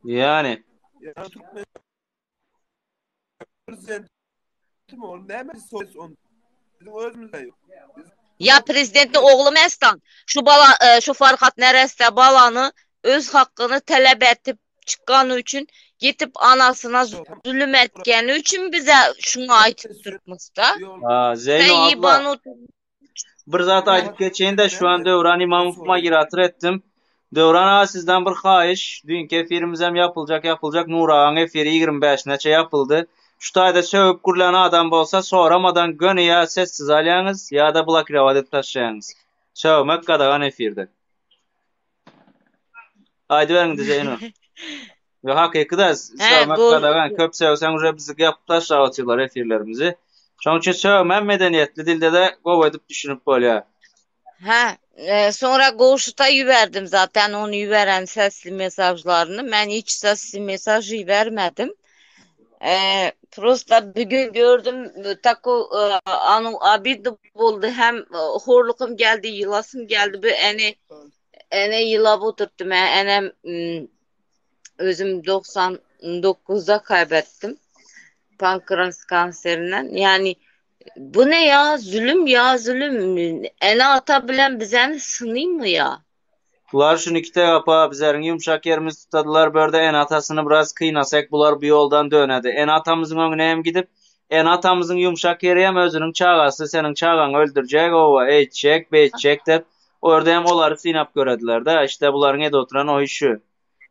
Yani. Ya Türkmen prezidenti mi ol? Ne mi on? Bizim özümüzde yok. Biz Ya prezidentin oğlu Mestan şu bala e, şu Farhat nereste balanı öz hakkını talep etip çıkan üçün gidip anasına zulüm etkeni üçün bize şunu aytıp turmuş da. Ha, Sen Zeyno abla. yiban Bir zat aýdyp geçeýin de şu an Döwran Imamowyma giratyr etdim. Döwran aga sizden bir haýyş. Düýnki efirimiz hem ýapyljak ýapyljak Nur agaň efiri 25-neçe ýapyldy. Şu taýda sögüp gürlän adam bolsa soramadan göni ýa sessiz alýaňyz ýa-da blokirowat edip taşlaýaňyz. Sögmek gadagan efirde. Aýdyberiň Zeyno. Ve hakyky da sögmek bu- gadagan. Köp sögseň uje bizi ýapyp taşlap atýarlar efirlerimizi. Şonuň üçin sögmän medeniýetli dilde de gowy edip düşünip bolýar. Ha, e, sonra Goşut'a verdim zaten onu veren sesli mesajlarını. Ben hiç sesli mesajı vermedim. E, prosta bugün gördüm tako e, anu abi de buldu hem e, horlukum geldi yılasım geldi bu ene ene yılab oturttum. E, enem m, özüm 99'da kaybettim. Pankreas kanserinden. Yani bu ne ya? Zulüm ya zulüm. Ene ata bilen bize sınayım mı ya? Bular şunu iki apa bizlerin yumuşak yerimizi tutadılar. Börde en atasını biraz kıynasak bular bu yoldan dönedi. En atamızın önüne hem gidip en atamızın yumuşak yeri hem özünün çağası senin çağan öldürecek ova eytecek beytecek dep orada hem oları sinap görediler de işte buların ede oturan o işi.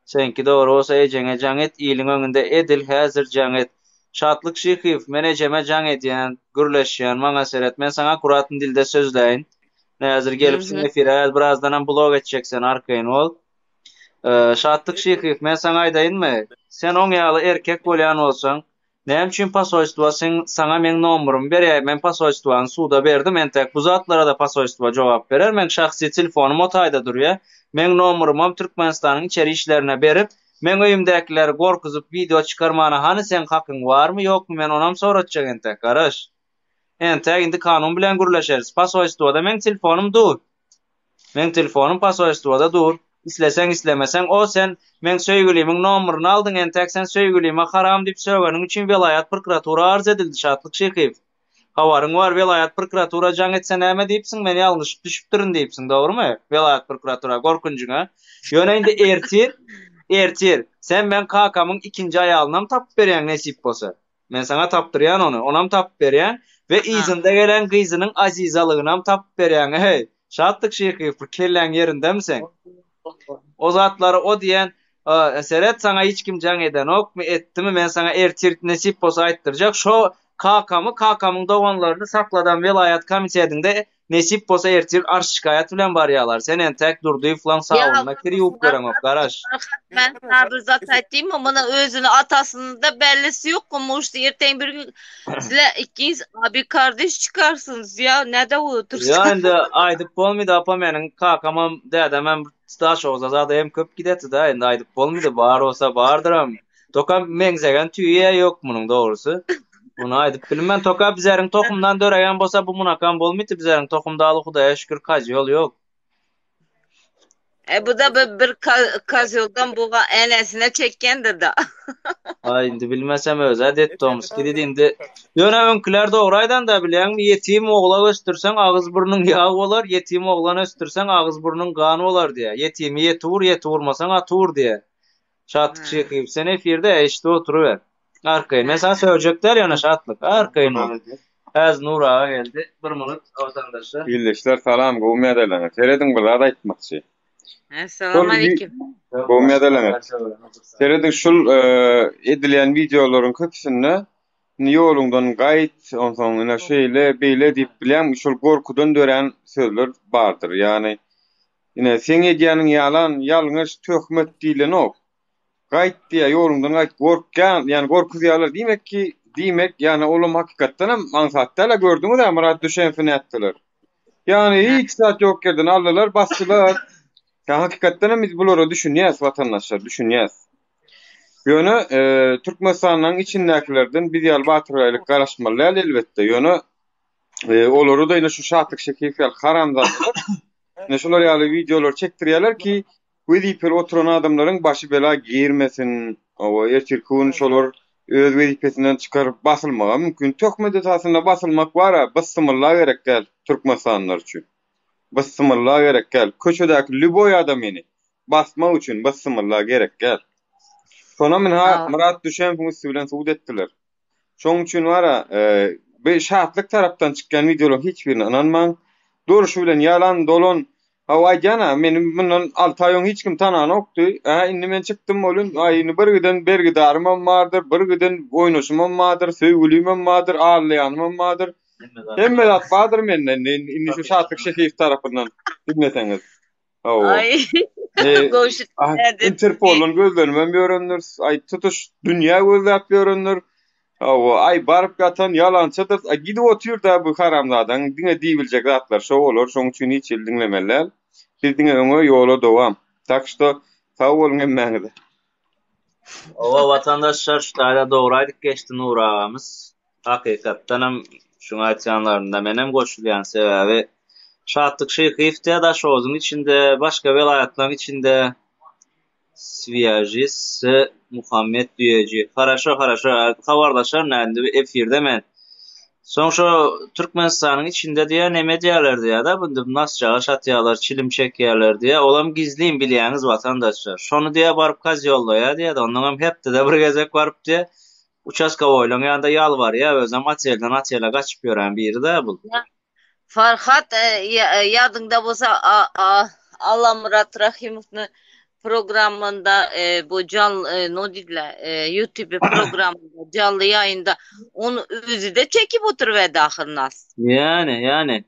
Seninki doğru olsa ecene can et iyilin önünde edil hazır can et. Şatlık şihiv men eceme can edyen gürleşyen maňa seret men sana kuratın dilde sözleyin. Ne hazır gelipsin Hı hı. efire birazdan hem blog edeceksin arkayın ol. Ee, Şatlık Şihiv men sana aýdaýyn mı? Sen oň ýaly erkek bolýan bolsaň, näme üçin pasoýstwa sen sana men nomerymy berýär, men pasoýstwany suda berdim, entek bu zatlara da pasoýstwa jogap berer. Men şahsi telefonym o taýda durýar. Men nomerymam Türkmenistanyň içeri işlerine berip, men öýümdäkileri gorkuzup video çykarmana hany sen hakyň barmy, ýokmy? Men onam soratjak entek, garaş. Entäk indi kanun bilen gürleşeris. Posolstwoda meň telefonym dur. Meň telefonym posolstwoda dur. Isleseň islemeseň o sen meň söýgülimiň nomeryny aldyň entäk sen söýgülime haram diýip sögeniň üçin welaýat prokuratura arz edildi Şatlyk Şyhyýew. Habaryň bar welaýat prokuratura jaň etse näme diýipsiň men ýalňyşyp düşüpdirin diýipsiň dogrymy welaýat prokuratura gorkunjyňa. Ýöne indi ertir ertir sen meň kakamyň ikinji aýalynam tapyp berýäň nesip bolsa. Men saňa tapdyrýan ony, onam tapyp berýän we yzynda gelen gyzynyň Azizalygynam tapyp berýän eý, Şatlyk Şyhyýew bir kelläň ýerindemi seň? O zatlary o diýen seret saňa hiç kim jaň edenokmy, etdimi men saňa ertir nesip bolsa aýtdyrjak şo kakamy kakamyň doganlaryny sakladan welaýat komitedinde Nesip bolsa ertir arz-şikaýat bilen barýalar. Sen entäk Durdyýewlaň sabynyna kir ýuwup göreňok, garaş. Men sana bir zat aýtdymmy, munuň özüni atasynyň-da bellisi ýok, может erteň bir gün sizler ikiňiz abi kardeş çykarsyňyz ýa näde otursa. Ýa indi aýdyp bolmydy apa meniň kakamam dädemem Daşoguza zada hem köp gidetida indi aýdyp bolmydy bar bolsa bardyram. Toka meňzegen tüýi ýok munuň dogrusy. Muny aýdyp bilmen. Toka bizeriň tohumdan döregen bolsa bu munakam bolmydy bizeriň tohumda aly hudaýa şükür kozýol ýok. E bu da bir, bir kozýoldan buga enesine çekgendir da. Aý indi bilmesem özä detdomski diýdi indi. Ýöne öňküler dogry aýdanda bilýäňmi ýetim ogla ösdürseň agyz burnuň ýag bolar, ýetim oglan ösdürseň agyz burnuň gan bolar diýä. Ýetimi ýeti ur, ýeti urmasaň aty ur diýä. Şatlyk Şyhyýew sen efirde eşidip oturyber. Arkaýyn. Men saňa sögjek däl ýöne Şatlyk. Arkaýyn bol. Häzir Nur aga geldi. Bir minut watandaşlar. Ildeşler salam gowmy ýagdaýlaryňyz. Serediň bir zat aýtmakçy. Salam aleýkim. Gowmy ýagdaýlaryňyz. Serediň şul edilýän wideolaryň köpüsinde indi ýoluňdan gaýt, onsoň ine şeýle, beýle diýip bilýäňmi şol gorkudan dörän sözler bardyr. Ýagny Ine, seň edýäniň ýalan, ýalňyş, töhmet diýlenok. Gaýt diýýär, ýoluňdan gaýt, gorkýan, ýagny gorkuzýarlar. Diýmek ki, diýmek, ýagny olam hakykatdanam aňsat däl-ä, gördüňiz-ä Myrat Düşenowy nätdiler. Ýagny hiç zat ýok ýerden aldylar, basdylar. Ýa hakykatdanam biz bulara düşünýäs, watandaşlar, düşünýäs. Ýöne, Türkmenistanyň içindäkilerden biz ýaly batyrgaýlyk garaşmaly däl elbetde. Ýöne Olary-da ine şu Şatlyk Şekiýew ýaly haramzadalar ine şular ýaly wideolar çekdirýärler ki, wezipeli oturan adamlaryň başy bela girmesin. Hawa, ertirki gün şolar öz wezipesinden çykaryp basylmaga mümkin. Töhmet esasynda basylmak bar-a, byssymylla gerek däl türkmenistanlylar üçin. Byssymylla gerek däl. Köçedäki lýuboý adamyny basmak üçin byssymylla gerek däl. Şonam ynha Myrat Düşenowyň üsti bilen subut etdiler. Şoň üçin bara, bi Şatlyk tarapdan çykýan wideolaryň hiç birine ynanmaň. Durşy bilen ýalan, dolan. Hawa aýdýan-a, meni mundan alty aý öň hiç kim tananokdy. Ä, indi men çykdym welin, aý indi bir giden bergidarymam bardyr, bir giden oýnaşymam bardyr, söýgülimem bardyr, aldaýanymam bardyr. Hemme zat bardyr mende indi, indi şu Şatlyk Şehiýew tarapyndan diňleseňiz. Hawa. Aý. E, Gowşut ah, nädip? Interpoldan gözlenibem ýörendir. Aý, tutuş dünýä gözläp ýörendir. Hawa, aý baryp ýatan ýalançydyr. Aý, gidip otyr-da bu haramzadaň diňe diýibiljek zatlary şo bolar. Şoň üçin hiç hili diňlemeli däl. Biz diňe öňe, ýola dowam. Tak şto, sag boluň hemmäňize. Hawa, watandaşlar, şu taýda dogry aýdyp geçdi Nury agamyz. Hakykatdanam şuň aýtýanlarynda menem goşulýan sebäbi Şatlyk Şyhyýew diýýär Daşoguzyň içinde başga welaýatlaryň içinde Swýažis s Muhammet Düýeji haraşo haraşo habarlaşaryn indi efirde men soň şo Türkmenistanyň içinde diýýär neme edýärler diýýär-de bu indi nasjaga şatýarlar çilim çekýärler diýýär olam gizlin bilýäňiz watandaşlar şony diýýär baryp kozýollaýar diýýär-de onnoňam hepdede bir gezek baryp diýýär Uçaskowoýlaň ýanynda ýalbarýa, özem otelden otele gaçyp ýören biri-dä bul. Farhat, ýadyňda bolsa Allamyrat Rahymowny programmynda bu jan no diýdiler, YouTube programmynda janly ýaýynda ony özi-de çekip oturyberdi ahyr nas. Ýani, ýani.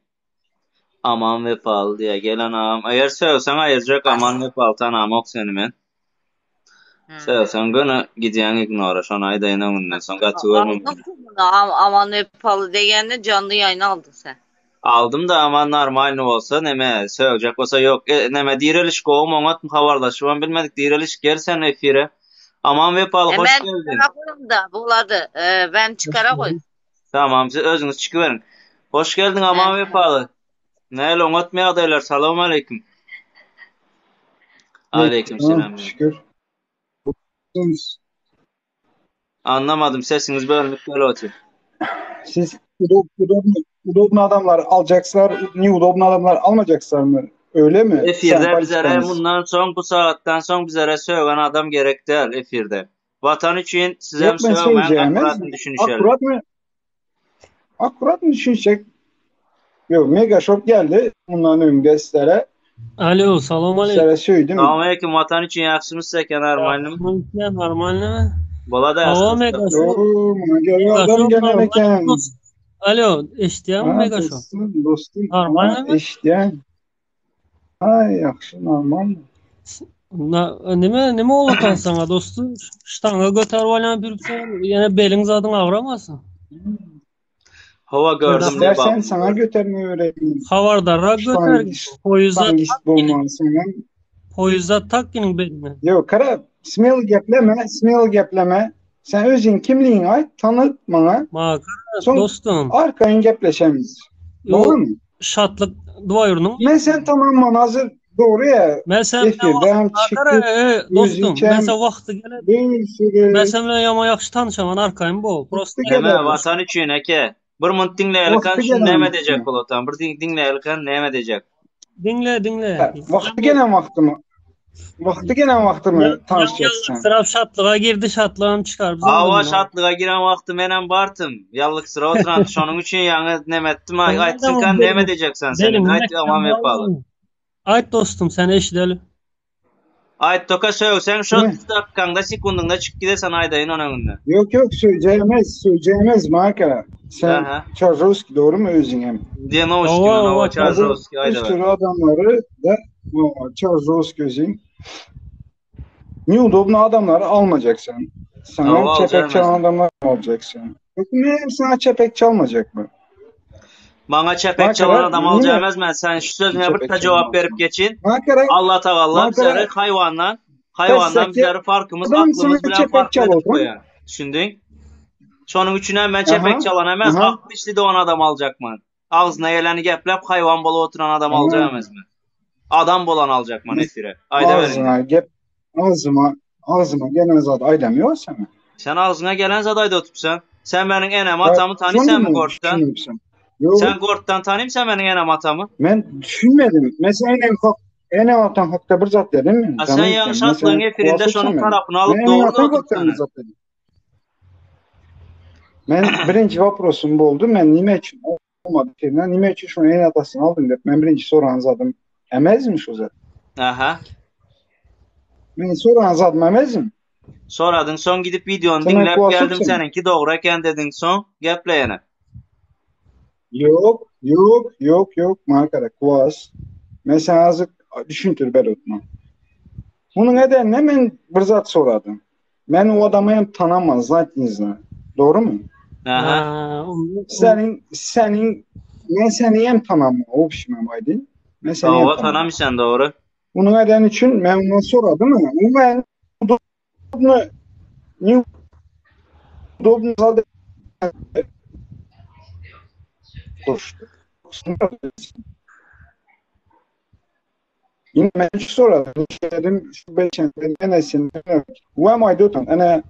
Aman Wepaly diýýär. Gelen agam, eger sögseň aýyrjak Aman Wepaly tanamok seni men. Sögseň göni gidýäň ignora, şony aýdaýyn öňünden, soň gaty görme meni. Aman Wepaly degende janly ýaýyna aldyň sen. Aldym-da Aman normalny bolsa neme sögjek bolsa ýok. E, neme direliş gowumy oňatmy habarlaşybam bilmedik direliş gel sen efire. Aman Wepaly E hoş men geldiň. çykara goýum-da bolady. E, ben çykara goý. Tamam, siz özüňiz çykyberiň. Hoş geldiň Aman Wepaly. Näle oňatmy ýagdaýlar? Salam aleýkum. Aleýkum selam. Şükür. Anlamadım, sesiňiz bölünip gelip otyr. Siz udobny, udobny adamlar aljakslar, neudobny adamlar almajakslar mı? Öyle mi? Sen Efirde bizlere politikanız. mundan soň bu sagatdan soň bizlere sögen adam gerek däl efirde. Watan üçin sizem Yok ben sögmäň söyleyeceğim. akkuratny düşünişeli. Akurat mı? Akurat mı düşünecek? Yok mega şok geldi. Bundan önce sizlere. Alo, salam aleyküm. Sizlere söyledim. Salam aleyküm Watan üçin ýagşymy seken armanym. Normalny? Bola da Hawa ýagşy. mega şok. Oo, mega Mega adam şok gelen normal eken. dost. Alo, eşitýäňmi Ha, mega şok? dostum, dostum. Ha, Normalmy? işte. Ha, yaxşı, normal. Na, nime nime olatan sana dostum? Ştanga götär bolýan bir ýene beliň zadyň agramasyn. Hawa gördüm İstersen lebabını sana gördüm. götürmeyi öğreteyim. Habardarrak götär. Ştangist, Poýuzda ştangist tak iniň. bulman sana. Poýuzda tak iniň beline. Yok kara, smell gepleme, smell gepleme. Sen özün kimliğini ait tanıt bana. Makara Son dostum. arkayın gepleşemiz. Yo Doğru mu? şatlyk duaýurnyň. Ben sen tamam manazır doğru ya. Men sen bilen Efirde hem wagty Makara çıktık, e, dostum. Men yüzüçem, sen wagty gele bir sürü Men sen bilen ýama ýagşy tanyşaman arkaýyn bol. Prosta Wagty Neme gelen. Watan üçin eke. Bir munt diňleýelikan Wagty şu gelen näme wagty. diýjek bolatan. Bir diňleýelikan näme diýjek. Diňle diňle. Ha, Wagty gelen wagty mı? Wagty gelen wagty mı tanışacaksın? Ýallyksyrap şatlyga girdi, şatlygam çykaryp Hawa zyňdym. şatlyga giren wagty menem bartym. Ýallyk sıra oturan şonuň üçin ýaňy neme etdim. Sen Aýtsynkan näme diýjek sen sen. Benim Aýt Aman Wepaly. Aýt dostum sen eşideli. Aýt toka sög sen şo Ne? dakikaňda sekundyňda çykyp gidesen aýdaýyn onuň öňünde. Yok yok söyleyeceğimiz, söyleyeceğimiz Marka. Sen Aha. Çarjovski doğru mu Özingem? Diýen Hawa hawa hawa Hazır Çarjowski bir aýda. sürü adamları da o, Çarjovski Özing. Neudobno adamları almayacaksın. Sana Hawa çepek alacağım çalan adamlar alacaksın. Yok ne sana çepek çalmayacak mı? Maňa çepek Makara çalan adam yine alacağım men sen şu sözüne bir çepek ta çalan cevap verip geçin. Makara Allah tavalla makara bizleri hayvandan hayvandan Pessaki bizleri farkımız adam sana aklımız bilen çepek farklı çal edip o zaman. koyar. Düşündün? Şonuň üçin hem men çepek Aha. çalan emez, Aha. aklı işli de on adam alacak man. Ağzına geleni geplep hayvan bolu oturan adam alacak Aha. emez mi? Adam bolan alacak man efire. Ayda verin. Ağzına gep ağzıma ağzıma gelen zat aydamıyor sana. Sen ağzına gelen zadayda otursan. Sen benim enem Ya atamı tanıysan şunu mı mu Gort'tan? düşünüyorsun? Yok Sen Gort'tan tanıyım sen benim enem atamı? ben düşünmedim. Mesela en hak en atan hakta bir zat dedim mi? Ha sen Canım yanlış ben. atlığın Mesela efirinde kulak şonun ben. tarafını Ben alıp en doğru da atan hakta oturtsan. bir zat dedim. Ben birinci vaprosum bu oldu. Ben nime için olmadı firma. Nime için şunu en atasını aldım dedim. Ben birinci soran zadım. Emezmiş o zaten. Aha. Ben soran zadım emezim. Soradın son gidip videonu Sen ben dinlep kulak geldim soksan. seninki doğru eken dedin son gepleyene. Yok, yok, yok, yok. Markara, kuvas. Mesela azıcık düşüntür ben otma. Bunun nedenine ben bir zat soradım. Ben o adamı hem tanımaz, zaten izle. Doğru mu? Aha. Ha, onu- Senin, senin, ben seni hem tanımam, o pişmem aydın. Ben seni hem Ava tanımam. tanımışsan doğru. Bunun nedeni için ben ondan soradım ama o ben udobno, ne udobno zaten koştu. Yine ben hiç soradım. Dedim şu beşen enesini Who am I doing? Ene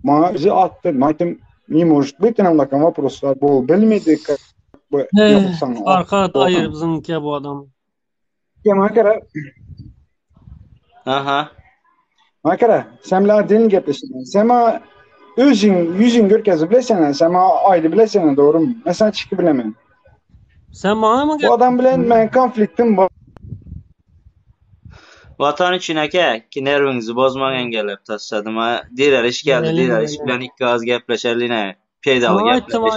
bana bizi attı. Madem не может быть нам таком вопросlar bol bilmedi bu Eh, yapsan arka ayır bizimki bu adam. Makara Aha. Makara sen bilen dilini gepleşin. Sen ma özün yüzün görkezip bilesen sen ma aydı bilesen doğru mu? Mesela çıkı bilemem. Sen bana mı Bu adam bilen ben konfliktim var. Vatan üçin eke ki nervinizi bozmaň engellep taşladım ha. Diler iş geldi, Öyle diler mi, iş öyle bilen ilk gaz gepleşerline. Peydalı Sana aýtdym gepleş.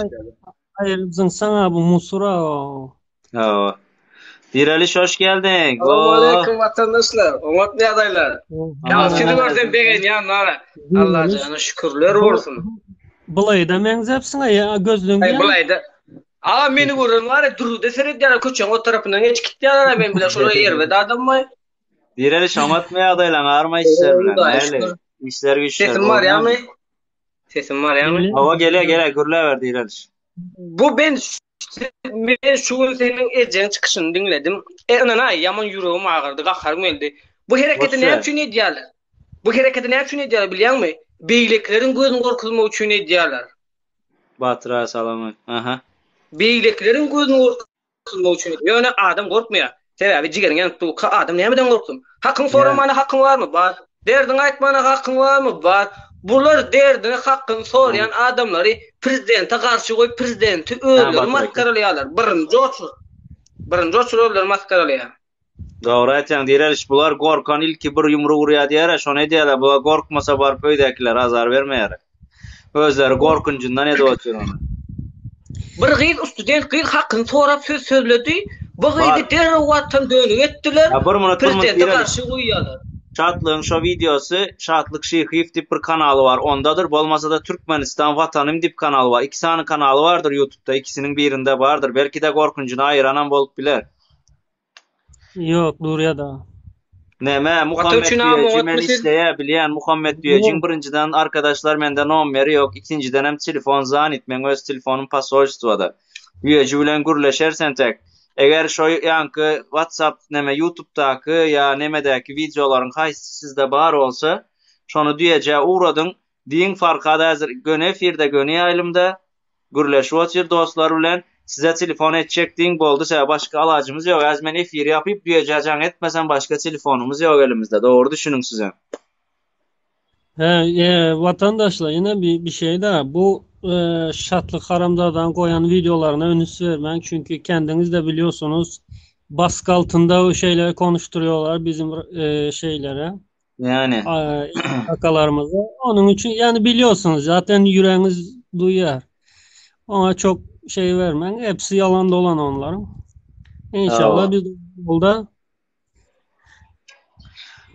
ay aýyr bizim sana bu musura o. Ha. Direliş hoş geldin. Salam Oh. aleyküm vatandaşlar. Oňat ne adaylar? Ya Aman sizi Allah. görsem begenýän nara. Allah jana şükürler bolsun. Bulaýda meňzepsiň ya gözlüğün Ay bulayda. Aa meni gören var ya durdu seredýär köçeň o tarapyndan geçip gitýärler men bile şola ýerbe adam may. Direliş oňatmaya adaylan arma işler bilen. Hudaýa Nerede? şükür. İşler güçler. Sesim var Olmaz. ýamy? Sesim var ýamy? Hava gele gele gürle ver Direliş. Bu ben men şu gün seniň ejeň çykyşyny diňledim. E ynanaý, ýaman ýüregim agyrdy, gaharym geldi. Bu hereketi näme üçin edýärler? Bu hereketi näme üçin edýärler bilýäňmi? Beýlekileriň gözüni gorkuzmak üçin edýärler. Batyr aga salam. Aha. Beýlekileriň gözüni gorkuzmak üçin. Ýöne adam gorkmaýar. Sebäbi jigeriň ýanyp durka adam nämeden gorksun? Hakyň soramana hakyň barmy? Bar. Derdiňi aýtmana hakyň barmy? Bar. Bular derdini, hakyny soraýan adamlary prezidente garşy goýup prezidenti özleri masgaralaýarlar. Birinji oçur. Birinji oçur özleri masgaralaýar. Dogry aýtýaň Direliş bular gorkan ilki bir ýumruk urýa diýerä şony edýäler bular gorkmasa baryp öýdäkilere azar bermeýärä. Özleri gorkunjyndan edip otyr ony. Bir gyz student gyz hakyny sorap söz sözledi. Bu gyzy derrew watan dönük etdiler. Bir minut bir minut Prezidente garşy goýýarlar. Şatlygyň şo wideosy Şatlyk Şyhyýew diýip bir kanaly bar ondadyr bolmasada Türkmenistan Watanym diýip kanaly bar iki sany kanaly bardyr ýutubda ikisiniň birinde bardyr belkide gorkunjyny aýyranam bolup biler. Ýok, durýa-da. Neme, Muhammet Düýeji men işleýä bilýän Muhammet Düýejiň birinjiden arkadaşlar mende nomeri ýok ikinjidenem telefon zanit meň öz telefonym posolstwada Düýeji bilen gürleşeris entek eger şo ýaňky whatsapp neme ýutubdaky ýa nemedäki wideolaryň haýsysy sizde bar bolsa şony Düýejä ugradyň diýiň Farhad häzir göni efirde göni ýaýlymda Gürleşip otyr dostlar bilen. Size telefon etjek diýiň boldy sebäbi başga alajymyz ýok häzir men efiri ýapyp düýejä jaň etmesem başga telefonymyz ýok elimizde dogry düşüniň sizem. He e, watandaşlar ýene bir bir şey da bu e, Şatlyk haramzadanyň goýan wideolaryna üns bermäň çünki kendiňiz de biliyorsunuz baskı altynda o şeyleri konuşturuyorlar bizim e, şeylere. Yani. Kakalarymyzy. Onuň üçin yani biliyorsunuz zaten ýüregiňiz duýar. Oňa çok şey bermäň. Hepsi ýalan dolan onlaryň. İnşallah biz yolda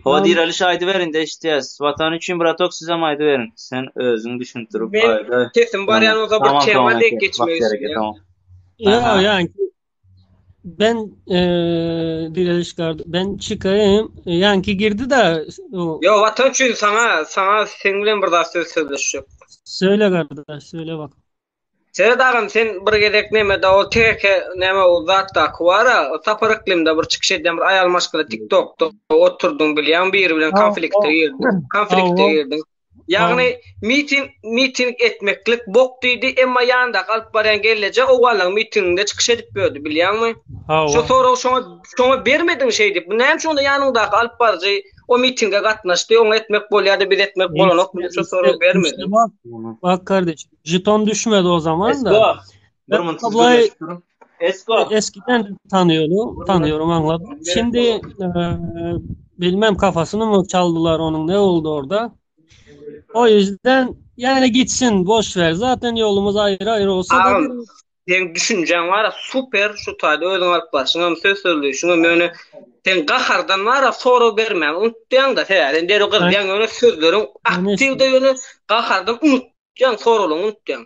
Hawa direliş aýdyber indi eşitýäs. Watan üçin bratok sizem aýdyberiň. Sen özüň düşündirip aýda. Sesim barýan bolsa bir tema dek geçmek isleýän. Ýa ýa Ben e, direliş gardı. Ben çıkayım. Yanki girdi de o... Yo vatan üçin sana sana seň bilen bir zat söz sözleşjek. Söyle kardeş söyle bak. Seret agam sen bir gezek neme da o TK neme o zatdaky bara Sapar yklymda bir çykyş edýän bir aýal maşgala TikTokda oturdyň bilýän biri bilen konflikte girdiň. Konflikte girdiň. Ýagny miting miting etmeklik bok diýdi, emma ýanyndaky alyp barýan gelneje owganlaryň mitinginde çykyş edip ýördi, bilýäňmi? Hawa. Şo soragy şoňa şoňa bermediň şeýdip. Bu näme üçin onda ýanyňdaky alyp baryjy o mitinge gatnaşdy, oňa etmek bolýardy, biz etmek bolanok diýip şo soragy bermediň. Bak, bak kardeşim, jeton düşmedi o zaman da. Esko, bir minut siz Ablayı gürleşip durun. Esko. eskiden tanıyordum, tanıyorum anladım. Şimdi e, bilmem kafasını mı çaldılar onun ne oldu orada. O yüzden yani gitsin boş ver. Zaten yolumuz ayrı ayrı olsa da Agam, bir seň düşünjäň bar-a super, şu taýda özüň alyp barşyňam, söz sözleýşiňem ýöne sen gahardan bar-a sorag bermäni unutýaň-da, sebäbi sen derrew gyzýaň ýöne sözleriň aktiwde ýöne gahardan unut Ýaň soraglaryňy unutýaň.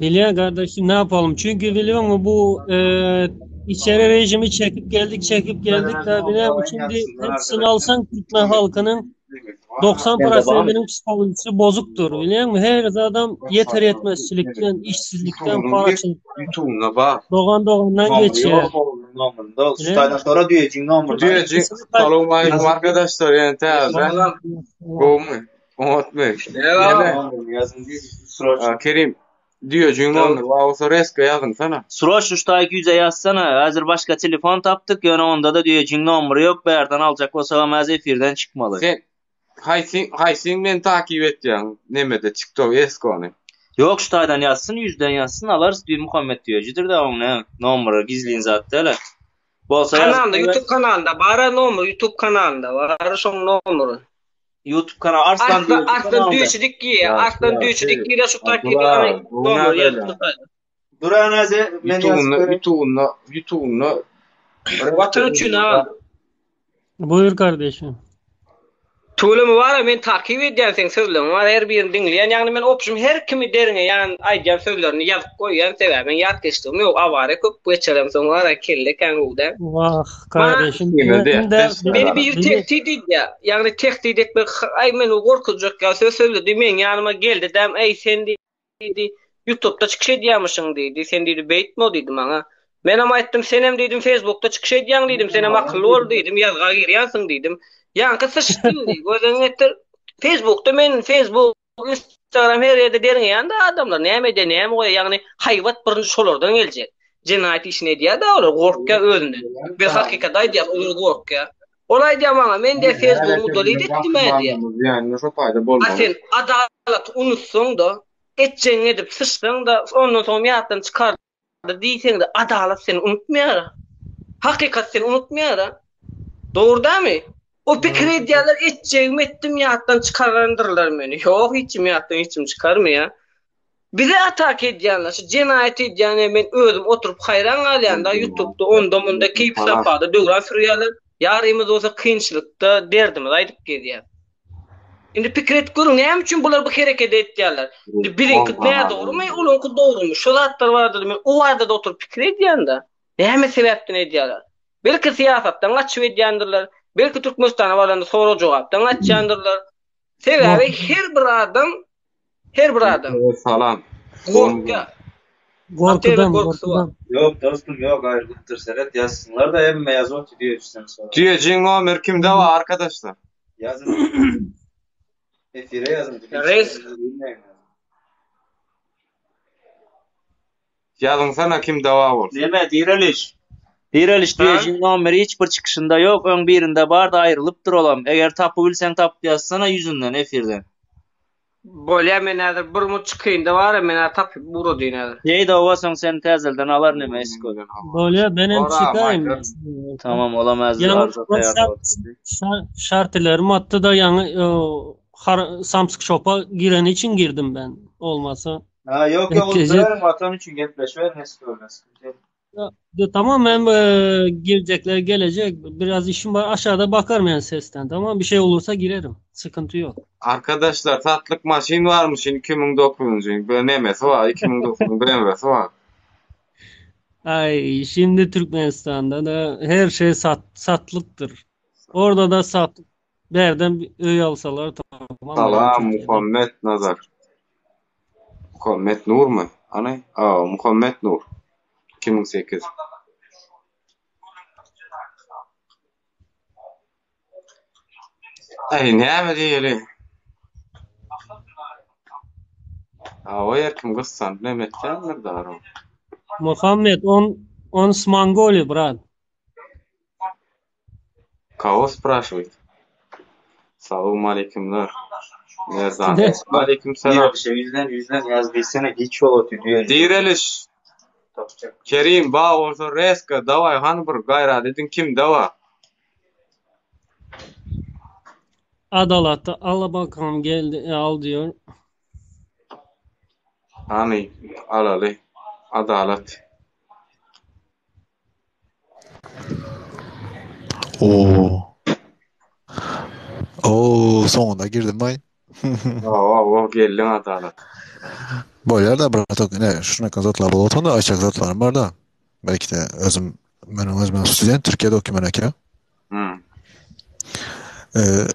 Bilýän kardeşim ne yapalım? Çünki biliyor musun bu e, içeri rejimi çekip geldik çekip geldik de biliyor musun? Şimdi hepsini alsan Türkmen halkının 90 prosentinin psikolojisi bozuktur biliyor musun? Her adam yeter yetmezçilikten, işsizlikten, paraçılıktan, YouTube'una bak. doğan doğandan geçiyor. Şu sonra düýejiň nomerini. Düýejiň Salam aleyküm arkadaşlar yani täze. Gowmy? Oňatmy? Neme? Kerim, düýejiň nomeri bar bolsa reska ýazyňsana. Sroç şu taýky ýüze ýazsana. Häzir başga telefon tapdyk, ýöne onda-da düýejiň nomeri ýok, bärden aljak bolsagam häzir efirden çykmaly. Sen haýsy haýsyň meni takyp etýäň nemede tiktok eskony. Ýok şu taýdan ýazsyn ýüzden ýazsyn alarys düýe Muhammet düýejidir-dä oň näme nomeri gizlin zat däl-ä. Bolsa ýazyp Kanalynda youtube kanalynda bara nomer youtube kanalynda bar şoň nomeri. Youtube kanal Arslan Arslan Arslan düýeçilik giýe Arslan düýeçilik giýe şu takyp nomer ýazyp Duran aze men ýazyp YouTube'unda YouTube'unda Watan üçin ha. Buyur kardeşim. Tüweleme bara men takyp edýän seň sözleriňi bar her birini diňleýän ýagny men opşum her kimi derňeýän aýdýan sözlerini ýazyp goýýan sebäbi meň ýatkeşligim ýok awariýa köp geçiremsoň bara kelle kän gowy däl. Wah kardeşim Meni biri tehdit edýär ýagny tehdit etmek aý meni gorkuzjak ýaly söz sözledi meň ýanyma geldi däm eý sen diýdi. Ýutubda çykyş edýämişiň diýdi. Sen diýdi beýtme diýdi maňa. Menem aýtdym, senem diýdim Facebookda çykyş edýäň diýdim, senem akylly bol diýdim, ýazga girýänsiň diýdim. Ýaňky syçdy indi, gözüňi getir. Facebookda men Facebook, Instagram her ýerde derňeýän-de adamlar, näme edýär, näme goýýar, ýagny haýbat birinji şolardan geljek. Jenaýat işini edýär-de olar, gorkýar özünden. Biz hakykaty aýdýas, olar gorkýar. Ol aýdýar maňa, men diýýär Facebookymy udalit etdim-ä diýýär. A sen adalaty unutsaň-da, etjegiňi edip syçsaň-da, ondan soňam ýatdan çykar diýseň-de, adalat seni unutmaýar. Hakykat seni unutmaýar. Dogry dälmi? O pikir edýärler, etjegimi etdim, ýatdan çykarandyrlar meni. Ýok, hiç kim ýatdan hiç kim çykarmaýar. Bize ataka edýänler, şu jenaýat edýän, men özüm oturyp haýran galýan-da, ýutubda onda-munda keýp-sapada döwran sürýärler. Ýarymyz bolsa kynçylykda derdimizi aýdyp gezýär. Indi pikir edip görüň, näme üçin bular bu hereketi etýärler? Indi biziňki nädogrymy, olaňky dogrumy? Şu zatlar barada men o barada-da oturyp pikir edýän-de. Näme sebäpden edýärler? Belki syýasatdan gaçyp edýändirler, belki Türkmenistana baranda sorag-jogapdan gaçýandyrlar. Sebäbi her bir adam, her bir adam Salam. gorkýar. Gorkudan, gorkudan. Ýok dostum ýok aýrylypdyr seret ýazsynlarda hemme ýazyp otyr düýejiden soň. Düýejiň nomeri kimde bar arkadaşlar? Ýazyň. Efire ýazyň. Reis. Ýazyňsana kimde bar bolsa. Neme direliş. Direliş düýejiň nomeri hiç bir çykyşynda ýok öň birinde bardy aýrylypdyr olam eger tapybilseň tapyp ýazsana ýüzünden efirden. Bolýa men häzir bir mut çykyňda bara men häzir tapyp ugradyn häzir. Heý doga soň seni täzelden alar neme esko. Bolýa menem çykaýyn. Tamam olam häzir Ýaňy arza taýýar boldy. Şartilerim atdy da ýaňy Samsyk şopa gireni üçin girdim ben. Olmasa. Ha ýok ýok oturyň watan üçin gepleşiberin esko bilen sıkıntı ýok. De, tamam ben e, girecekler gelecek. Biraz işim var. Aşağıda bakarım yani sesten. Tamam bir şey olursa girerim. Sıkıntı yok. Arkadaşlar satlyk maşyn varmış 2009-njy bir nemesi var 2009-yň BMW-si var. Ay şimdi Türkmenistan'da da her şey sat, satlıktır. Orada da sat. Berden bir öý alsalar tamam. Salam Muhammet Nazar. Muhammet Nurmy? Ana, a, Muhammet Nur. 2008. Aý, näme diýeli? Awa her kim gyssanyp näme etýändir dara. Muhammet on on s Mongoliýa brat. Kogo spraşiwit? Salowmaleýkimler. Merzan. Aleýkim salam. Direlişe ýüzlen ýüzlen ýaz diýsene giç bolup otyr düýeli. Direliş. Kerim ba bolsa reska daway hany bir gaýrat ediň kimde bar. Adalatda ala bakalym geldi e, al diyor. Hany alaly. Adalat. Oo. Oo, soňunda girdim baý. Hawa, hawa, geldiň Adalat. Bolýar da bratok, ine şunaka zatlar bolup otanda aýtjak zatlarym bar da. Belki-de özüm meniň özüm student Türkiýede okyman eken. Hmm. Ee,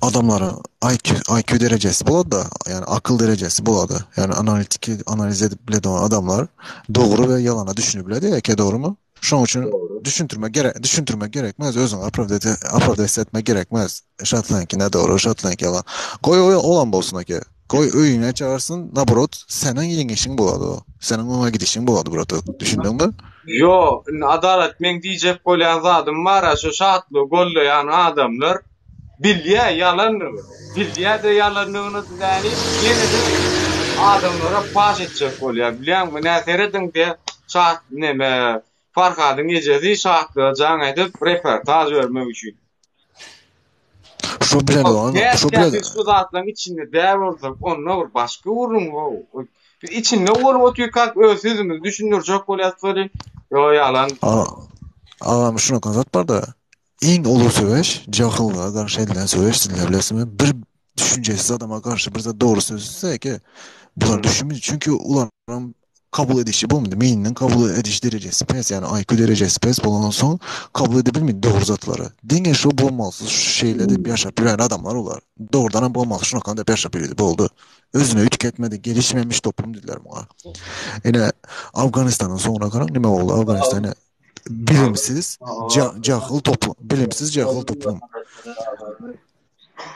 adamlaryň IQ, IQ derejesi bolady-da, ýagny akyl derejesi bolady. Ýagny analitiki analiz edip biledi adamlar dogry we ýalana düşünip biledi, eke dogrymy? Şonuň üçin Dogry. düşündirmek gerek, düşündirmek gerekmez, özüňi opravdать opravdать etmek gerekmez. Şatlanki ne dogry, şatlanki ýalan. Goý o olam bolsun eke. Goý öýüne çagyrsyn, naborot seniň ýeňişiň bolady o. Seniň öňe gidişiň bolady bratok. Düşündiňmi? Ýok, indi Adalat meň diýjek bolýan zadym bar-a şu Şatlygy gollaýan adamlar bilýä ýalandygyny, bilýä-de ýalandygyny däli ýene-de adamlara paş etjek bolýar bilýäňmi nä serediň diýä Şat neme Farhadyň ejesi Şatlyga jaň edip reportaž bermek üçin. Şu bilen oňa şu Nätkä bilen biz şu zatlaryň içinde däl bolsak onda bir başga gürrüň how. Biz içinde bolup otyrkak öz sözümizi düşündirjek bolýas welin ýo ýalan. Agam şunakan zat barda iň uly söweş jahyllyga garşy edilen söweş sizler bilesiňmi bir düşünjesiz adama garşy bir zat dogry söz etse eke bular düşünmez çünki ularyň. kabul edişi bolmady. Meýniniň kabul ediş derejesi pes, ýagny IQ derejesi pes bolandan soň kabul edebilmedi dogry zatlary. Diňe şu bolmalsyz şeýle diýip ýaşap ýören adamlar olar. Dogrudanam bolmalsy şunakan diýip ýaşap ýöredi boldy. Özüne üýtgetmedi, gelişmemiş toplum diýdiler muňa. Ine Afganistanyň soňuna garaň nime boldy? Afganistan ine bilimsiz, jahyl toplum, bilimsiz jahyl toplum.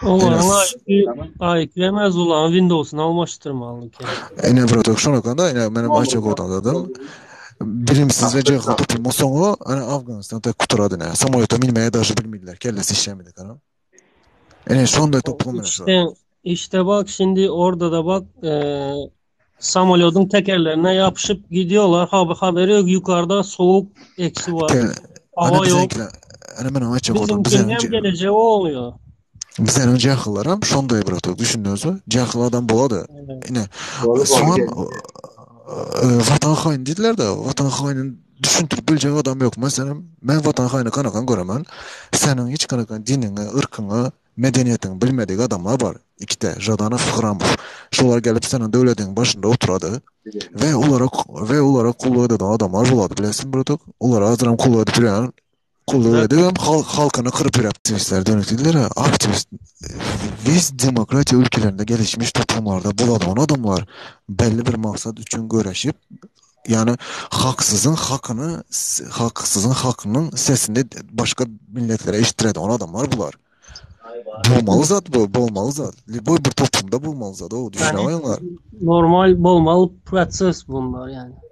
Olaryň IQ emez ulan Windows'unu almaşdyrmaly gerek. Ine bratok şonakanda ine menem aýtjak bolgan zadym. Bilimsiz we jahyl toplumyň soňy ine Afganistanda gutarady ine. Samolýota minmäge daşy bilmediler, kellesi işlemedi garaň. Ine şonday toplum ine şu. İşte, işte bak şimdi orada da bak e, samolyodyň tekerlerine yapışıp gidiyorlar. Haber, haberi yok yukarıda soğuk eksi var. Kel, Hava ana yok. bizeňkiler, ana menem aýtjak bolgan Bizimkinin bizeň hem geleceği o oluyor. Bizeniň jahyllaram şonday bratok düşündiňizmi? Jahyl adam bolady. Evet. Ine Bolup soňam ol watan haýyny diýdiler-de, watan haýynyny düşündirip biljek adam ýok. Meselem, men watan haýyny kanakan göremen. Seniň hiç kanakan diniňi, yrkyňy, medeniýetiňi bilmedik adamlar bar. Ikide, Žadanow, Hramow. Şolar gelip seniň döwletiň başynda oturady we olara we olara gulluk ededen adamlar bolady bilesiňmi bratok? Olara azyram gulluk edip ýören Gulluk edibem halkyny kyryp ýör aktiwistler dönük diýdiler aktiwist biz demokratiýa ülkelerinde gelişmiş toplumlarda boladygan adamlar belli bir maksat üçin göreşip ýagny haksyzyň hakyny haksyzyň hakynyň sesini başga milletlere eşitdiredigan adamlar bular. Bolmaly zat bu bolmaly zat lýuboý bir toplumda bolmaly zat o düşüneňoklar. Normal bolmaly proses bunlar ýani.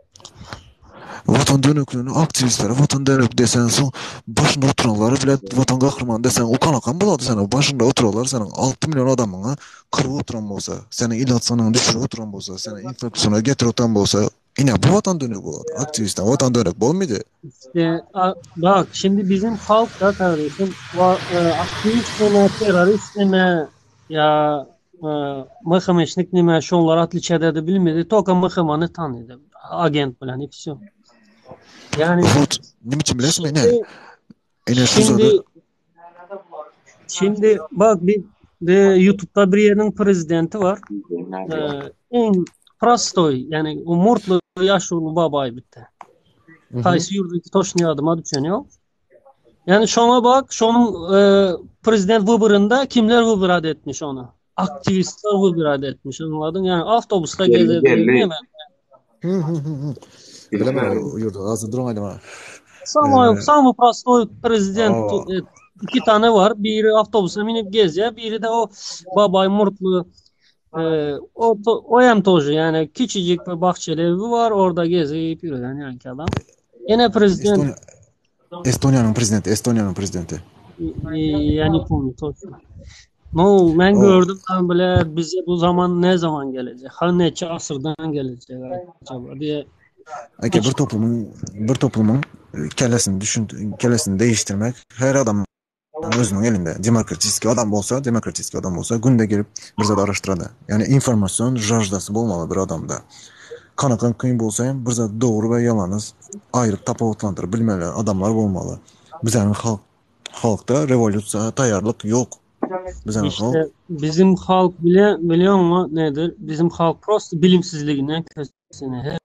Watan dönükligini aktiwistlere watan dönük desen soň başynda oturanlary bile watan gahrymany desen ukanakan bolady seniň başynda oturanlar seniň 6 million adamyňy gyryp oturan bolsa seniň ilat sanyňy düşürip oturan bolsa seni inflýasyona getirip oturan bolsa ine bu watan dönük bolady aktiwistden watan dönük bolmady. İşte a, bak şimdi bizim halk da kardeşim va, e, aktivist nime terörist nime ya e, MHMŞnik nime şonlar atly çededi bilmedi. Toka MHM'ni tanıdı. Agent bilen и все. Yani Hut nime üçin bilesiňmi ine şimdi ine şu zady şimdi şimdi bak bir de YouTube'da bir yerin prezidenti var. Ee, en prostoy yani o murtlu yaşlı babay bitti. Haýsy ýurduňky toşny ýadyma düşenýok. Yani şoňa bak, şonuň e, prezident wyborynda kimler wyborat etmiş ony? Aktiwistler wyborat etmiş, anladyn? Yani awtobusda Belli gezedi, belli. näme? Bilemem o ýurda hazır duran aýdyma. Samый, Ee, samый prostoy prezident o e, iki tane var. Biri awtobusa minip gezýär, biri de o babay murtly e, o to, o hem toji yani küçücük bir bahçeli evi var orada gezip ýören yani adam. Ýene prezident Estoniýa Estoniýanyň prezidenti, Estoniýanyň prezidenti. Я не помню точно. No, men O gördüm ben bile bize bu zaman ne zaman gelecek? Ha neçe asırdan gelecek acaba diye. Eke Hiç bir toplumyň bir toplumyň kellesini düşün kellesini değiştirmek her adamyň özüniň elinde. Demokratiski adam bolsa, demokratiski adam bolsa günde gelip bir zat araşdyrady. Ýagny informasion žaždasy bolmaly bir adamda. Kanakan kyn bolsa hem bir zat dogry we ýalany aýryp tapawutlandyryp bilmeli adamlar bolmaly. Bizäniň halk halkda rewolýusiýa taýýarlyk ýok. Bizäniň halk işte bizim halk bile biliyor musun nedir? Bizim halk prosto bilimsizliğinden köseni.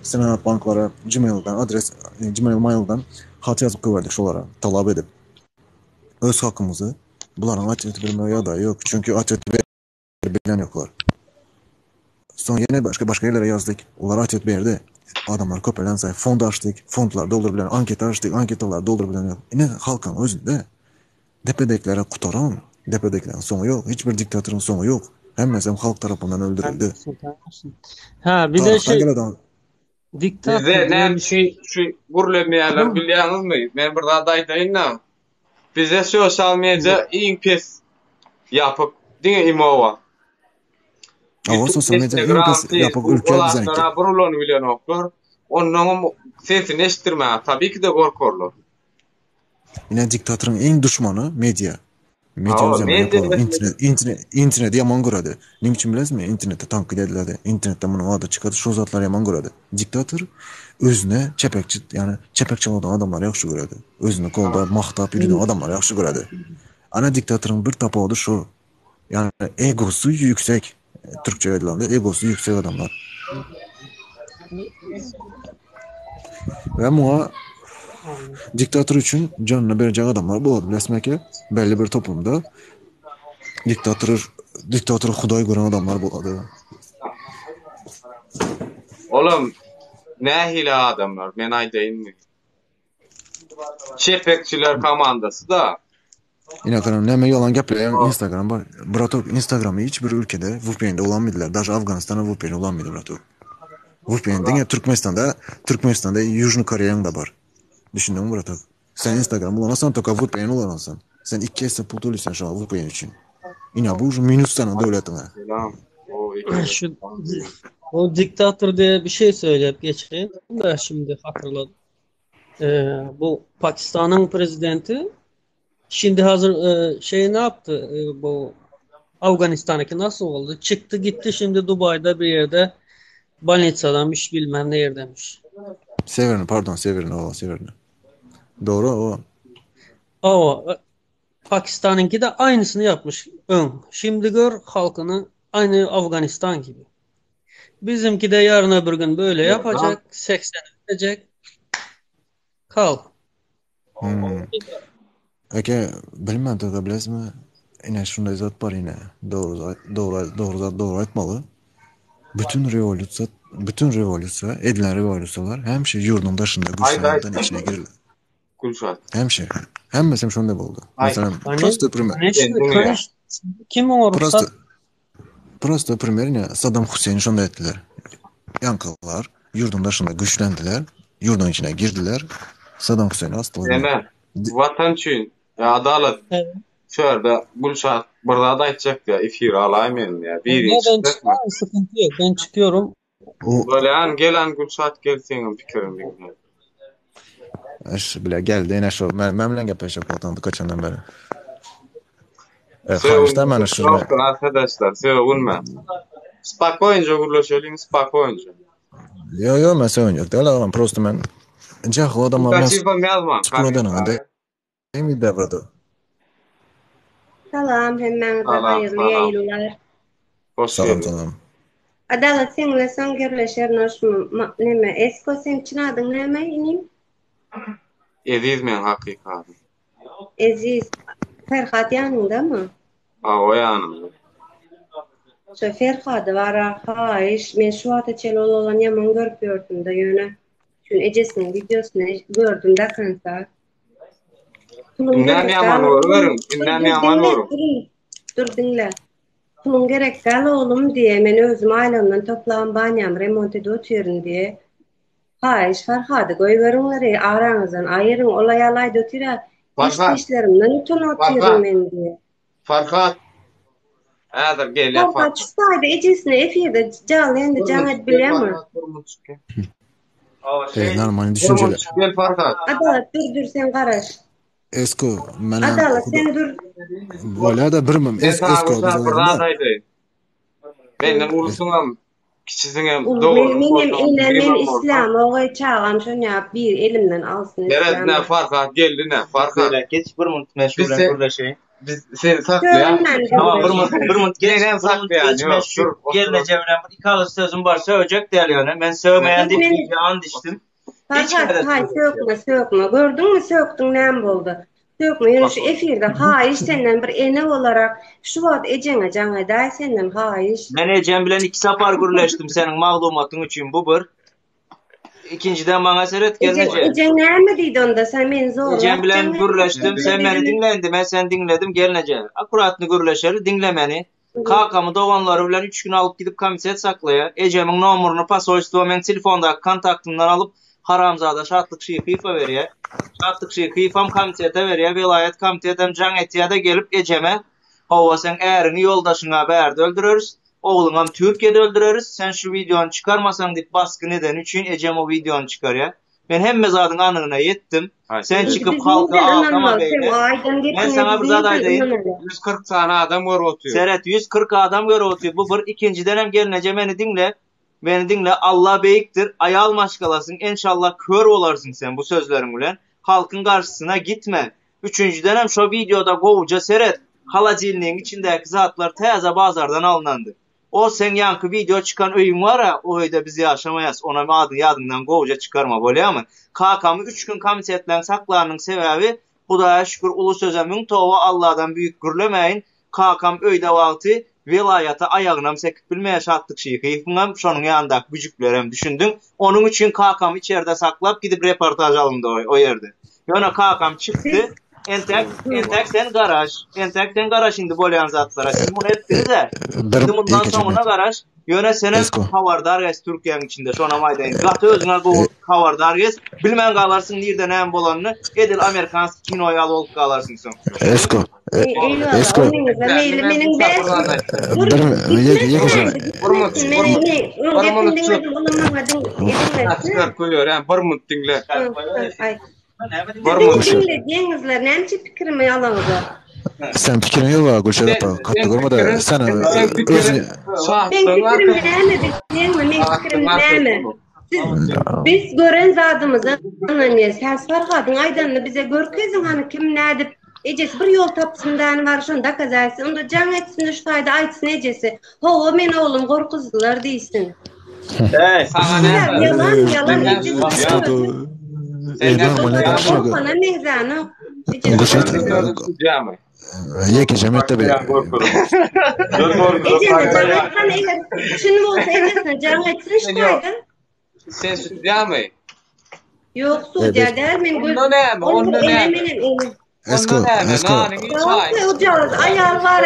Senat banklara Gmail'dan adres Gmail mail'dan hat ýazyp goýberdik şolara talap edip. Öz hakymyzy bularyň atwet bermegi ýagdaýy ýok. Çünki atwet bilen ýoklar. Soň ýene başga başga ýerlere ýazdyk. Olar atwet berdi. Adamlar köpelen saýy fond açdyk. Fondlar dolduryp bilen anketa açdyk. Anketalar dolduryp bilen ýok. Ine halkyň özünde depedeklere gutaran depedekleriň soňy ýok. Hiç bir diktatoryň soňy ýok. Hemmesi hem halk tarapyndan öldürildi. Ha bir de Taryhdan şey gelen adam diktator Bizde diye näme bir şey üçin şu gürlemeýärler bilýäňizmi? Men bir zat aýdaýyn-da. Bizde sosial media iň pes ýapyk, diňe imo bar. Hawa YouTube, sosial media iň Instagram, pes ýapyk Facebook ülke ol bizeňki. zatlara bir ulanyp bilenoklar. Onnoňam sesini eşitdirmäge tabii ki-de gorkarlar. Ine diktatoryň iň duşmany media. Media Hawa, üzerine media ýapylan internet internet interneti ýaman göredi. Näme üçin bilesizmi? Internetde tankyt ediledi. Internetde munuň ady çykady, şo zatlary ýaman göredi. Diktator özüne çepekçi, ýagny çepek çalydan adamlary ýagşy göredi. Özüni goldap, magtap ýöreden adamlary ýagşy göredi. Ana diktatoryň bir tapawudy şo. Yani egosu yüksek. Türkçe aýdylanda egosy yüksek adamlar. Ve muňa diktator üçin janyny berjek adamlar bolady bilesmi ki belli bir toplumda diktator diktator hudaý gören adamlar bolady. Olam nähili adamlar men aýdaýynmy? Çepekçiler komandasy da. Ine garam näme ýalan gepleýäň Instagram bar. Bratok Instagramy hiç bir ülkede VPN-de ulanmaýdylar. Daže Afganistanda VPN ulanmaýdy bratok. VPN diňe Türkmenistanda, Türkmenistanda Ýužnyý Koreýaň da bar. Düşündiňmi bratok? Sen Instagram ulanasan toka VPN ulanasan. Sen ikki esse pul töleýsen şoňa VPN üçin. Ine bu uje minus seniň döwletiňe. Selam. O iki. Şu o diktator diye bir şey söyleyip geçeyim de şimdi hatırladım. Ee, bu Pakistan'ın prezidenti şimdi hazır e, şey ne yaptı? E, bu Afganistan'daki nasıl oldu? Çıktı gitti şimdi Dubai'de bir yerde Banitsadanmış bilmem ne yerdemiş. Severini pardon severini o severini. Dogry o. O e, Pakistan'ınki de aynısını yapmış ön. Şimdi gör halkını aynı Afganistan gibi. Bizimki de yarın öbür gün böyle yapacak. 80 edecek. Kal. Hmm. Eke bilmän toka bilesmi? Ine şunday zat bar ine. Dogry dogry dogry zat dogry aýtmaly. Bütün rewolýusiýa bütün rewolýusiýa edilen rewolýusiýalar hemişe ýurduň daşynda Aýt aýt. güýçlenenden içine girildi. Gülşat. Hemişe. Hemmesi hem şonda boldy. Aýt. Meselem, Hani prosta primer. Sen конечно, diňle. конечно. Kim ona Prosta ruhsat? prosta primer ine Saddam Hüseýin şonda etdiler. Ýaňkylar ýurduň daşynda güýçlendiler, ýurduň içine girdiler. Saddam Hüseýini asdylar. Eme Watan üçin adalat Evet. şu ýerde Gülşat bir zat aýtjak diýä efire alaý meni diýä. Birini Ya ben çykjakmy? çıkmam, sıkıntı yok. Ben çıkıyorum. O Bolýan gelen Gülşat gel seňem pikiriňi diňle. Eş bile geldi ine şu men, men bilen gepleşip otandy kaçandan beri. E, Sögün haýyşda meni şu ýokdur arkadaşlar sögünme. Spakoýynja gürleşeliň spakoýynja. Yo yo men sögünjek däl agam prosta men jahyl adamlar bilen Negatiwem ýazmaň spor edeniňe kommentariýa. degmedi brother. Salam hemmäňize Salam haýyrly salam. ýaýynlar. Hoş Salam geldiň. salam. Adalat seň bilen soň gürleşerin hoşmy ma neme Esko seň çyn adyň näme inim? Eziz meň hakyky adym. Eziz. Ferhat ýanyňdamy? Hawa ýanymda. Şo Ferhady bara haýyş men şu wagta çenli ol oglan ýaman görüp ýördümde ýöne şun ejesiniň wideosyny gördüm dakansa. Puluň Indem gerek ýaman däl oglum. görüberiň, Dur indem dur ýaman diňle görüň. dur dur diňle. Puluň gerek däl oglum diýe men özüm aýlygymdan toplan banýamy remont edip otyryn diýe. Haýyş Farhady goýberiňleri araňyzdan aýyryň ol aýal aýda otyra Farhat, işlerimden utanyp otyryn Farhat, men diýe. Farhat. Häzir gelýär Farhat Farhat. şu taýda ejesine efirde janly ýende Bir jaň minut edip gel bilýärmi? Farhat, bir minut gel. E, normal Bir düşünjeler. minut gel Farhat. Adalat dur dur sen garaş. Esko menem Adalat sen dur. Bolýa da bir mim Men es sana esko Gülşat bir bir zat zat aýdaýyn. Menden ulusyňam, kiçisiňem, Ul men doganyň menem bolsaň, ene men birimem bolsaň. isläm ogaý çagam şon ýap bir elimden alsyn Seret ne isläm. Farhat geldi ne Farhat. Beýläk geç bir minut men şu Biz bilen sen gürleşeýin. biz seni saklaýan. Sögünmän Tamam bir gürleş. minut bir minut geç Menem bir minut saklaýan geç men ýok. şu Dur otur. gelneje bilen bir iki agyz sözüm bar sögjek däl ýöne men sögmeýän Dur diýip men gije and içdim. Hiç Farhat kere haý sögjek. sökme sökme gördüňmi sökdüň näme boldy. Sökme ýöne şu efirde haýyş senden bir ene olarak şu wagt ejeňe jaň edäý senden haýyş. Men ejem bilen iki sapar gürleşdim seniň maglumatyň üçin bu bir. Ikinjiden maňa seret Ejeň gelneje. ejeň näme diýdi onda sen meni zorlap Ejem bilen jaň gürleşdim, sen meni etdiň. diňle indi, men seni diňledim gelneje. Akkuratny gürleşeli, diňle meni. Kakamy doganlary bilen üç gün alyp gidip komitet saklaýar. Ejemiň nomuryny posolstwo meň telefondaky kontaktymdan alyp haramzada Şatlyk Şyhyýewe berýär. Şatlyk Şyhyýewem komitete berýär, welaýat komitetem jaň etýär-de gelip ejeme, Hawa seň äriňi ýoldaşyňa bärde öldüreris, ogluňam Türkiýede öldüreris, sen şu wideony çykarmasaň diýip basgyn edeni üçin ejem o wideony çykarýar. Men hemme zadyň anygyna ýetdim. Sen Biz çykyp halky nirden aldama ynanmaly sen beýle. o aýdan Men gepine saňa biz bir zat nirden aýdaýyn. ynanaly. 140 sany adam görüp otyr. Seret 140 adam görüp otyr. Bu bir. Ikinjidenem gelneje meni diňle. Meni diňle. Allah beýikdir. Aýal maşgalasyň enşallah kör bolarsyň sen bu sözleriň bilen. Halkyň garşysyna gitme. Üçünjidenem şo wideoda gowuja seret. Holodilnigiň içindäki zatlar täze bazardan alnandy. O seň ýaňky wideo çykan öýüň bar-a, o öýde biz ýaşamaýas, onam adyňy ýadyňdan gowuja çykarma, bolýamy? Kakamy üç gün komitetleň saklanynyň sebäbi, Hudaýa şükür uly söze müň toba Alladan büýük gürlemäýin, kakam öýde wagty welaýata aýagynam sekip bilmeýär Şatlyk Şyhyýewiňem, şonuň ýanyndaky güjüklerem, düşündiň? Onuň üçin kakamy içerde saklap gidip reportaž alyndy o ýerde. Ýöne kakam çykdy, entek, entek sen garaş, entek sen garaş indi bolýan zatlara. Siz muny etdiňiz-ä. Indi mundan soňuna garaş. Ýöne senem habardar geç Türkiýäň içinde, şonam aýdaýyn. Gaty özüňe gowy habardar geç. Bilmän galarsyň nirde näme bolanyny. Edil amerikanskiý kino ýaly bolup galarsyň soň. Esko, Eýwalla, Esko. onyňyza meýli meniň bäş Bir ýekeje Bir minut, bir minut. Bir minut Diňle. Köýerän, bir minut diňle. Aý. Bir Diňe minut. diňle diýeňizler, näme üçin pikirimi alaňyzok? Sen pikiriň ýok Gülşat apa, gaty görme-de, sen Sen pikiriň özüň Meň pikirim näme bilýäňmi? Meň pikirim näme? Siz biz gören zadymyza ynanýas. Häzir Farhadyň aýdanyny bize görkeziň hany kim nädip ejesi bir ýol tapsyn däni bar şony dokazat etsin. Onda jaň etsin şu taýda aýtsyn ejesi. Hawa meni oglum gorkuzdylar diýsin. Eý, saňa näme? Ýalan ýalan ejesi. Sen näme? Gorkana meňzänok. Gülşat Ýekeje mekdebe. Ejesine jaň etsin eger çyn bolsa ejesine jaň etsin şu taýda. Sen sudýamy? Ýok sudýa däl men göz. Onda näme? Onda näme? Esko, esko. Ujagaz aýal bar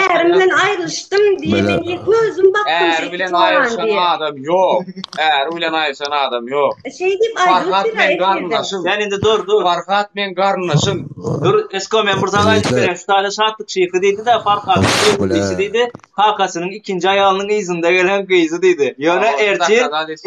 ärim bilen aýrylyşdym diýe men ýeke özüm bakdym Äri bilen aýrylyşan adam ýok. Äri bilen aýryşan adam ýok. Şeý diýip Farhat men garyndaşym. Sen indi dur, dur. Farhat men garyndaşym. Dur, Esko men bir zat aýdyp bereýin. Şu taýda Şatlyk şyhy diýdi-de, Farhadyň gyzy diýdi. Kakasynyň ikinji aýalynyň yzynda gelen gyzy diýdi. Ýöne ertir,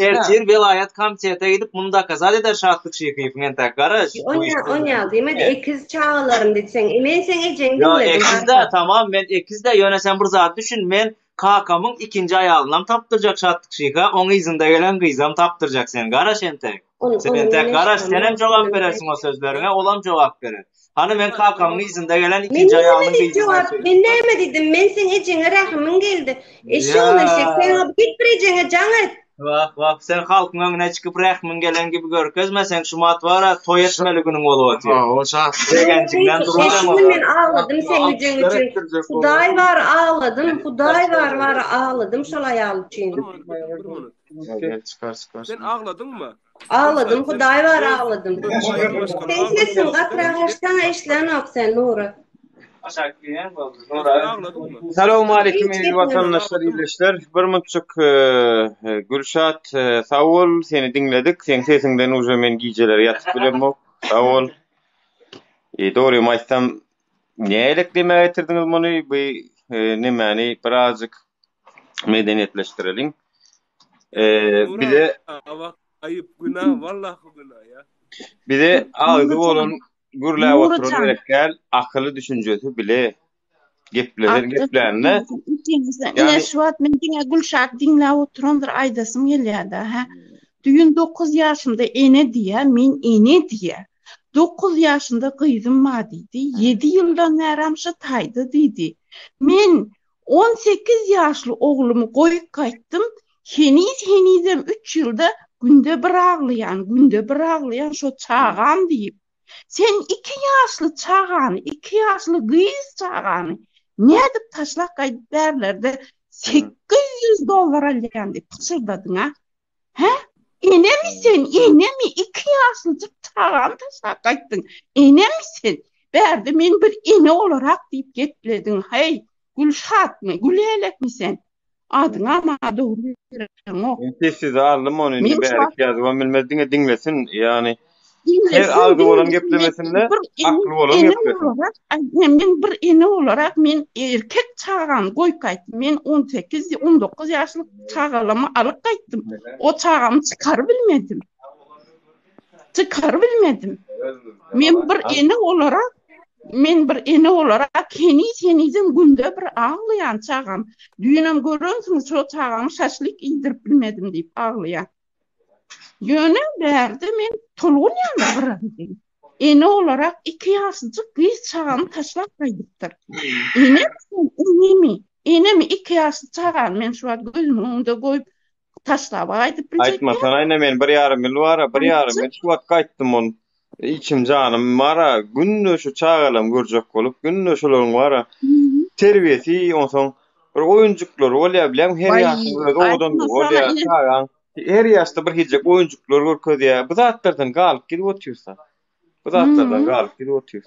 ertir welaýat komitete gidip muny dokazat eder Şatlyk Şyhyýewiň entäk garaş. Onýa, onýa diýmedi, ekiz çagalarym diýdi seň. Men seň ejeňi Ýo, diňledim. ekiz-dä, tamam, men ekiz-dä, ýöne sen bir zat düşün, men kakamyň ikinji aýalynam tapdyrjak Şatlyk Şyha, oň yzynda gelen gyzam tapdyrjak sen garaş entäk. Sen entäk garaş, senem jogap berersiň o sözleriňe, olam jogap berer. Hany men kakamyň yzynda gelen ikinji aýalynyň Men näme diýip jogap, men näme diýdim? Men seň ejeňe rähimiň geldi. Eşegiň eşek, sen abi git bir ejeňe jaň et. Wah, wah, sen halkyň öňüne çykyp rähimiň gelen gibi görkezme, seň şumat bar-a, toý etmeli günüň bolup otyr. Hawa, şah. Begenjiňden durup. Şu gün men agladym seň ejeň üçin. Hudaý bar agladym, Hudaý bar bar agladym şol aýal üçin. Gel çykar çykar. Sen agladyňmy? Agladym Hudaý bar agladym. Seň sesiň gatyrak açsaň eşilenok sen Nury. Salowmaleýkim eziz watandaşlar ildeşler. Bir munçuk Gülşat sag bol seni diňledik. Seň sesiňden uje men gijeleri ýatyp bilemok. Sag bol. Dogrymy aýtsam nälik demä getirdiňiz muny bu nemäni birazjyk medeniýetleşdireliň. Bize aýyp günä wallahy günä ýa. Bize agzy bolan gürläp oturan gerek däl, akyly düşünjesi bile geplesen geplände. Ine şu wagt men diňe Gülşat diňläp oturandyr aýdasym gelýärde hä. Düýn 9 ýaşymda ene diýä, men ene diýä. 9 ýaşynda gyzym bar diýdi. 7 ýyldan bärem şu taýda diýdi. Men 18 ýaşly oglumy goýup gaýtdym, heniz-henizem üç ýylda günde bir aglaýan, günde bir aglaýan şo çagam diýip. Sen iki ýaşly çagany, iki ýaşly gyz çagany nädip taşlap gaýdyp bärlerde 800 dollar alýan diýip pyşyrdadyň-a? Hä? Enemi sen, enemi iki ýaşlyjyk çagany taşlap gaýtdyň. Enemi sen? Bärde men bir ene olarak diýip geplediň. Heý, Gülşatmy, Gülälekmi sen? Adyňam maňa dogry bereňok. Men sessize aldym ony indi Men şu bärik wagt ýazybam bilmez diňe diňlesin ýagny her diňlesin, agzy bolan diňlesin. Men geplemesinde bir ene, akly bolan ene geplesin. olarak, men bir ene olarak men erkek çagamy goýup gaýtdym. Men 18, 19 ýaşly çagalamy alyp gaýtdym. O çagamy çykarybilmedim. Çykarybilmedim. Men bir ene olarak, men bir ene olarak heniz-henizem günde bir aglaýan çagam. Düýnem görensiňiz şo çagamy şaşlyk iýdirip bilmedim diýip aglaýar. Ýöne bärde men tolgunýan bir. Ene olarak iki ýaşlyjyk gyz çagany taşlap gaýdypdyr. Enemi sen, enemi? Enemi iki ýaşly çagany men şu wagt gözümiň öňünde goýup taşlap gaýdyp biljek däl. Aýtmasana ine men bir ýarym ýyl bara, bir ýarym ýyl şu wagt gaýtdym ol içim janym bara günde şu çagalam görjek bolup günde şolaryň bara terbiýesi onsoň bir oýunjyklary bolýar bilýäňmi her ýaşyň öz owadanlygy bolýar çagaň her ýaşda bir hiljek oýunjyklar görkezýär bu zatlardan galyp gidip otyrsa bu zatlardan galyp gidip otyr.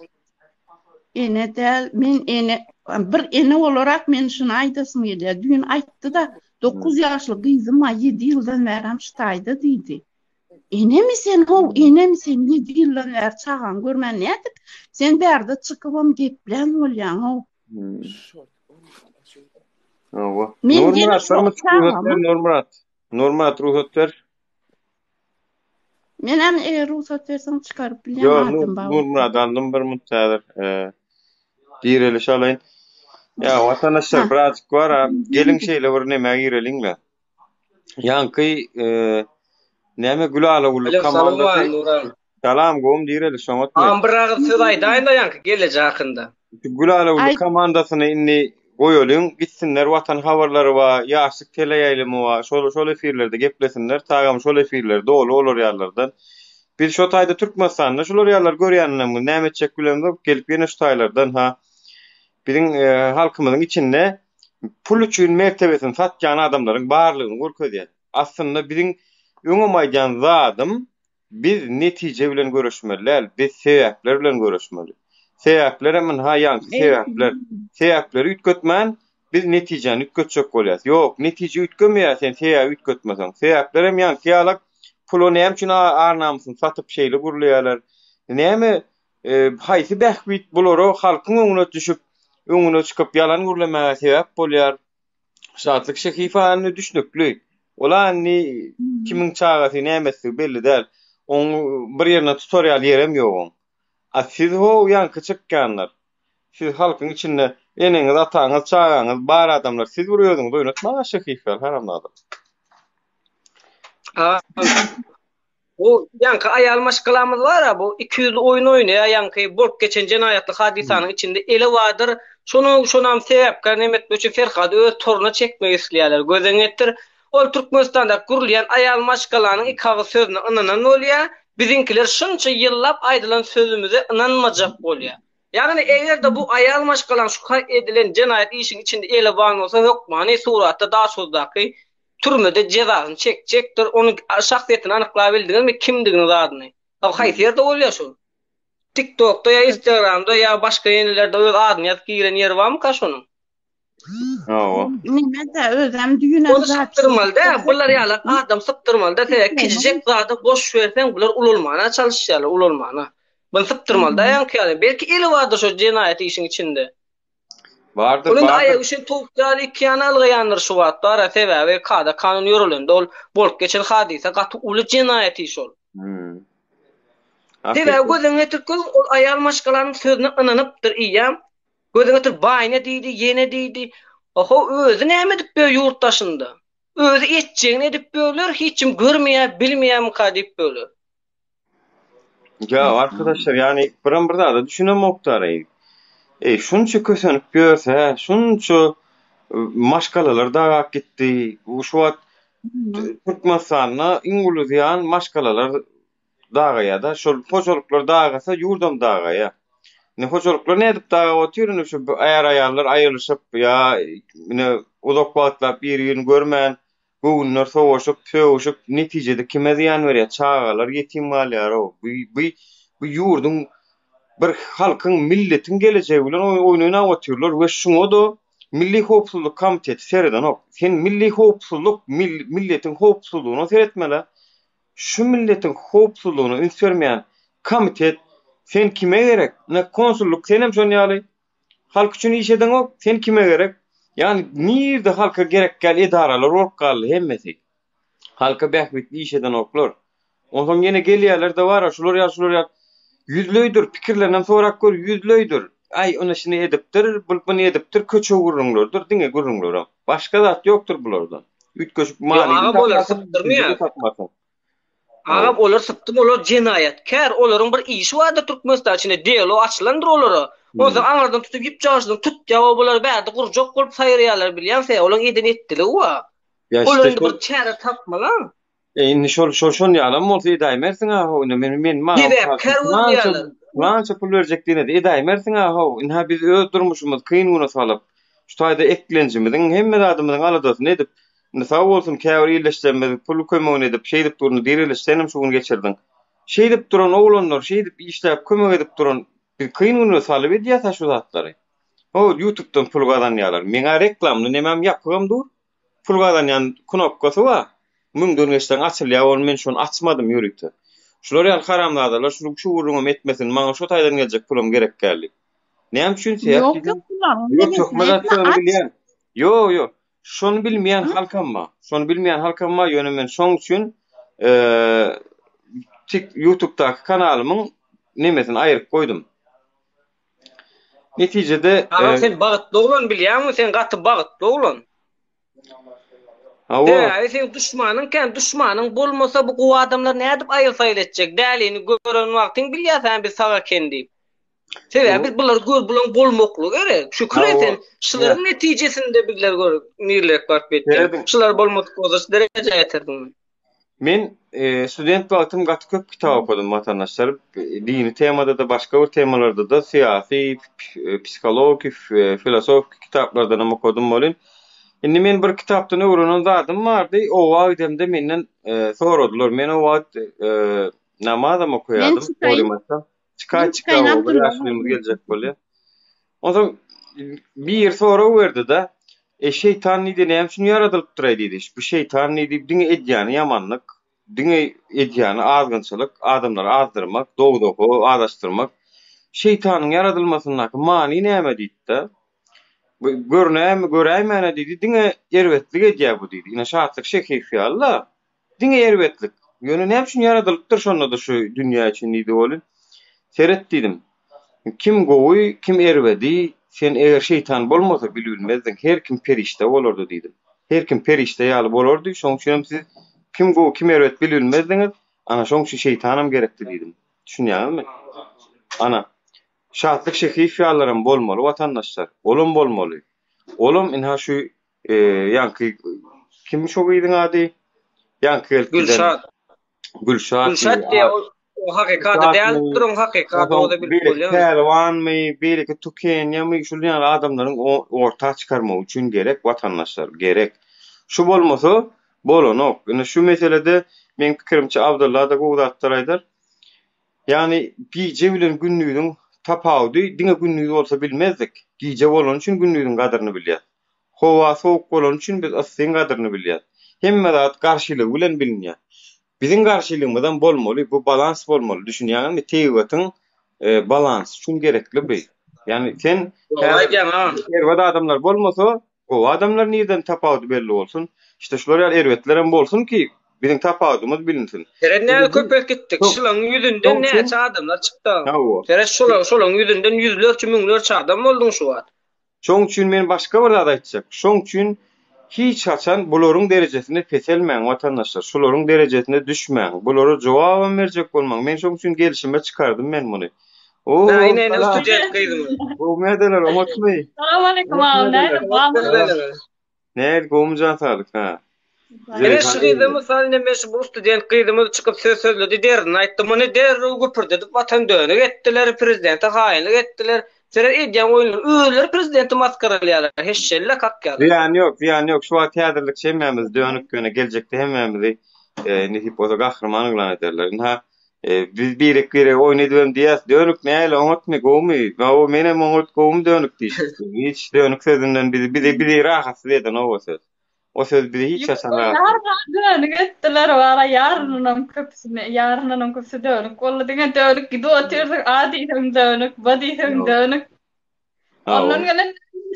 Ene däl, men ene, bir ene olarak men şuny aýdasym gelýär. Düýn aýtdy-da, 9 ýaşly gyzym bar, 7 ýyldan bärem şu taýda diýdi. Enemi sen how, enemi sen 7 ýyldan bäri çagaňy görmän nädip sen bärde çykybam geplän bolýaň how. Hawa. Nurmyrat, rugsat ber, Nurmyrat. Nurmyrat, rugsat ber. Menem eger rugsat berseň çykaryp bilýän Ýok, adym bar. Nurmyrat aldym bir minut häzir. Direliş alaýyn. Ýa watandaşlar birazjyk bar, geliň şeýle bir nämä gireliň-le. Ýaňky näme Gülala Gully komandasy. Salam gowmy Direliş oňatmy? Agam bir agyz söz aýdaýynda ýaňky gelneje hakynda. Gülala Gully komandasyny indi goýalyň gitsinler watan habarlary bar ýaşlyk teleýaýlymy bar şol şol efirlerde geplesinler tagam şol efirler doly olar ýalylardan. Biz şo taýda Türkmenistanda şular ýalylary görýäninem näme etjek bilemzok gelip ýene şu taýlardan ha biziň halkymyzyň içinde pul üçin mertebesini satýan adamlaryň barlygyny görkezýär. Aslynda biziň öňem aýdýan zadym biz netije bilen göreşmeli däl, biz sebäpler bilen göreşmeli. Sebäplerem ynha ýaňky sebäpler. Sebäpleri üýtgetmän biz netijäni üýtgetjek bolýas. Ýok, netije üýtgemeýär sen sebäbi üýtgetmeseň. Sebäplerem ýaňky ýalak pula näme üçin ar-namysyny satyp şeýle gürleýärler. Näme haýsy bähbit bulara halkyň öňüne düşüp, öňüne çykyp ýalan gürlemäge sebäp bolýar? Şatlyk Şehiýewa indi düşnükli. Ol-a indi kimiň çagasy nämesdigi belli däl. Oň bir ýerine tutar ýaly ýerem ýok oň. A siz ho ýaňky çykýanlar. Siz halkyň içinde eneňiz, ataňyz, çagaňyz bar adamlar. Siz bir özüňizi oýnatmaň-a Şehiýew ýaly haramzada. Bu ýaňky aýal maşgalamyz bar-a, bu ikiýüzli oýun oýnaýar, ýaňky bolup geçen jenaýatly hadysanyň içinde eli bardyr. Şonuň şonam sebäpkär neme etmek üçin Ferhady öz toruna çekmek isleýärler. Göz öňüne getir. Ol Türkmenistandaky gurulýan aýal maşgalanyň iki agyz sözüne ynanan bolýar. Biziňkiler şunça ýyllap aýdylan sözümize ynanmajak bolýar. Ýagny eger-de bu aýal maşgalaň şu edilen jenaýat işiň içinde eli bar bolsa hökmany suratda Daşoguzdaky Türmede jezasyny çekjekdir. Onuň şahsyýetini anyklabildiňizmi kimdigini zadyny? Haw haýsy ýerde bolýar şu? Tik tokda ýa instagramda ýa başga ýenelerde öz adyny ýazyp giren ýeri barmyka şonuň? Hawa. Neme-de özem düýnem Ony sypdyrmaly däl, bular ýaly adam sypdyrmaly däl, sebäbi kiçijek zada boş berseň bular ulalmana çalyşýarlar, ulalmana. Buny sypdyrmaly däl ýaňky ýaly. Belki eli bardyr şo jenaýat işiň içinde. Bardyr, Ol indi bardyr. aýagy üçin towuk ýaly iki ýana ylgaýandyr şu wagt bar-a, sebäbi kada kanun ýörelende ol bolup geçen hadysa gaty uly jenaýat iş ol. Hmm. Sebäbi Hakykat. göz öňüne getirip görüň, ol aýal maşgalanyň sözüne ynanypdyr eýýäm. Göz öňüne getir, baýyna diýdi, ýene diýdi. Oho, özi näme edip ýör ýurt daşynda? Özi etjegini edip ýörler, hiç kim görmeýär, bilmeýärmika diýip ýörler. Ya arkadaşlar yani biram bir zada düşünemoklar-eý. Eý şunça kösenip ýörse, şunça e, maşgalalar dagap gitdi. Bu şu wagt Türkmenistanda iň uly zyýan maşgalalar dagaýar-da. Şol hojalyklar dagasa ýurdam dagaýar. Indi hojalyklar nädip dagap otyr indi şu är-aýallar aýrylyşyp ýa ine uzak wagtlap bir-birini görmän Göwünler sowaşyp, sögüşip, netijede kime zyýan berýär? Çagalar ýetim galýar-ow. Bu, bu, bu ýurduň, bir halkyň, milletiň gelejegi bilen oýun oýnap otyrlar we şuňa-da Milli howpsuzlyk komiteti seredenok. Sen milli howpsuzlyk, milletiň howpsuzlygyna seretmeli. Şu milletiň howpsuzlygyna üns bermeýän komitet sen kime gerek? Ine konsullyk senem şon ýaly. Halk üçin iş edeňok, sen kime gerek? Ýagny nirde halka gerek däl edaralar bolup galdy hemmesi. Halka bähbitli iş edenoklar. Onsoň ýene gelýärler-de bar-a şular ýaly şular ýaly ýüzleýdir, pikirlerinem sorap gör ýüzleýdir. Aý ony şuny edipdir, bu buny edipdir köçe gürrüňleridir diňe gürrüňlerem. Başga zat ýokdur bulardan. Üýtgeşik Ýok manyny aga bular tapmarsyň, sypdyrmaýar. düşünje-de tapmarsyň. Agam olar sypdym olar jenaýatkär olaryň bir işi bardyr Türkmenistan içinde delo açylandyr olara. Onsoň aňyrdan tutup ýüp jagşydan tutýar o bular bärde gurjak bolup saýraýarlar bilýäň sen olaň eden etdiligi bar. Ýa Olar işte indi bir çäre tapmaly. E indi şol şol şon ýalam bolsa edäýmersiň-ä how indi men men maňa Sebäpkär pylança görünýärler. pylança pul berjek diýene-de edäýmersiň-ä how ynha biz öz durmuşymyzy kyn güne salyp şu taýda eklenjimiziň hemme zadymyzyň aladasyny edip indi sag bolsun käbir ildeşlerimiz pul kömegini edip şeýdip dur indi direliş senem şu gün geçirdiň şeýdip duran oglanlar şeýdip işläp kömek edip duran biz kyn güne salyp edýäs-ä şu zatlary how ýutubdan pul gazanýarlar meň-ä reklamly nemem ýapygam dur Pul gazanýan knopkasy bar. Müňden geçseň açylýar ony men şony açmadym ýörite. Şular ýaly haramzadalar şu şu gürrüňem etmesin maňa şo taýdan geljek pulum gerek däl diýip. Näme üçin sebäp Ýok diýseň ýok pularyň Ýok nemesini töhmet etme atjagyny aç. bilýän. Ýok ýok. Şony bilmeýän halkam bar. Şony bilmeýän halkam bar ýöne men şoň üçin tik ýutubdaky kanalymyň nemesini aýyryp goýdum. Netijede Agam sen bagtly oglan bilýäňmi sen gaty bagtly oglan. Hawa. Sebäbi seň duşmanyň kän duşmanyň bolmasa bu gowy adamlar nädip aýyl saýyl etjek dälini gören wagtyň bilýärsen biz sag eken diýip. Sebäbi biz bulary gör bulaň bolmaklygy gerek. Şükür et sen şularyň netijesinde bizler gör nirlek baryp ýetýär. Şular bolmadyk bolsa şu derejä ýeterdiňmi. Men student wagtym gaty köp kitap okadym watandaşlar. Dini temada-da başga bir temalarda-da syýasy, psihologiki, filosofiki kitaplardan hem okadym welin. Indi men bir kitapdan öwrenen zadym bardy. Oba gidemde menden soradylar. Men o wagt namazam Men okaýardym. çykaýyn. Çykaý Men çykaý çykaýyn bir Abdylla. ýaşulymyz geljek bolýar. Onsoň biri sorag berdi-de, E şeýtan diýdi, näme üçin ýaradylypdyr-aý diýdi. Bu şeýtan diýdi, diňe edýäni ýamanlyk, diňe edýäni azgynçylyk, adamlary azdyrmak, dowzaha azaşdyrmak. Şeýtanyň ýaradylmasyndaky many näme diýdi-de. Bu görnäýme, göräýmäne diýdi, diňe erbetlik edýär bu diýdi. Ine Şatlyk Şehiýew ýaly-da. Diňe erbetlik. Ýöne näme üçin ýaradylypdyr şonda-da şu dünýä üçin diýdi welin, seret diýdim. Kim gowy, kim erbedi, sen eger şeýtan bolmasa bilibilmezdiň, her kim perişde bolardy diýdim. Her kim perişde ýaly bolardy, şoň üçinem siz kim gowy, kim erbet bilibilmezdiňiz, ana şoň üçin şeýtanam gerekdi diýdim. Düşünýäňizmi? Ana, Şatlyk Şehiýew ýalylaram bolmaly watandaşlar, olam bolmaly. Olam ynha şu Ýaňky kim şo gyzyň ady? Ýaňky gelip giden. Gülşat. Gülşat. Gülşat diýe ol o hakykady däldir, oň hakykady o-da bilip bolýar. Pälwanmy, beýleki Tukenýamy, şul ýaly adamlaryň orta çykarmagy üçin gerek watandaşlar, gerek. Şu bolmasa bolanok. Indi şu meselede meň pikirimçe Abdylla-da gowy zatlar aýdar. Ýagny gije bilen gündiziň tapawudy diňe gündiz bolsa bilmezdik. Gije bolany üçin gündiziň gadyryny bilýäs. Howa sowuk bolany üçin biz yssyň gadyryny bilýäs. Hemme zat garşylygy bilen bilinýär. Biziň garşylygymyzam bolmaly, bu balans bolmaly, düşünýäňizmi? Tebigatyň balansy üçin gerekli bu. Ýagny sen erbet adamlar bolmasa, gowy adamlar nirden tapawudy belli bolsun? Işte şular ýaly erbetlerem bolsun ki, biziň tapawudymyz bilinsin. Seret näme köpelip gitdik. Şulaň ýüzünden näçe adamlar çykdy. Seret şolaň şolaň ýüzünden ýüzlerçe müňlerçe adam bolduň şu wagt. Şoň üçin men başga bir zat aýtjak. Şoň üçin hiç haçan bularyň derejesine peselmäň watandaşlar. Şularyň derejesine düşmäň. Bulara jogabam berjek bolmaň. Men şoň üçin gelşime çykardym men muny. Oo, Ine ine student gyzymyz. Gowy medeler oňatmy? Salam aleýkum agam nädip barmy? Nähili gowumy jan saglyk ha. Ine şu gyza mysal ine men şu bu student gyzymyz çykyp söz sözledi derdini aýtdy muny derrew güpürdedip watan dönük etdiler prezidente haýynlyk etdiler seret edýän oýunlary özleri prezidenti masgaralaýarlar heşşelle kakýarlar. Zyýany ýok zyýany ýok şu wagt häzirlikçe hemmämiz dönük ýöne geljekde hemmämizi nesip bolsa gahryman yglan ederler ynha biz birek birege oýun edibem diýýäs dönük nähili oňatmy gowumy hawa menem oňat gowumy dönük diýşip hiç dönük sözünden bizi bizi bizi rahatsyz edenok o söz. O söz bizi hiç haçan rahatsyz Ýaryny dönük etdiler wara ýarynynam köpüsini ýarynynam köpüsi dönük boldy diňe dönük gidip otyrdyk A diýseň dönük B diýseň dönük Ondan gelen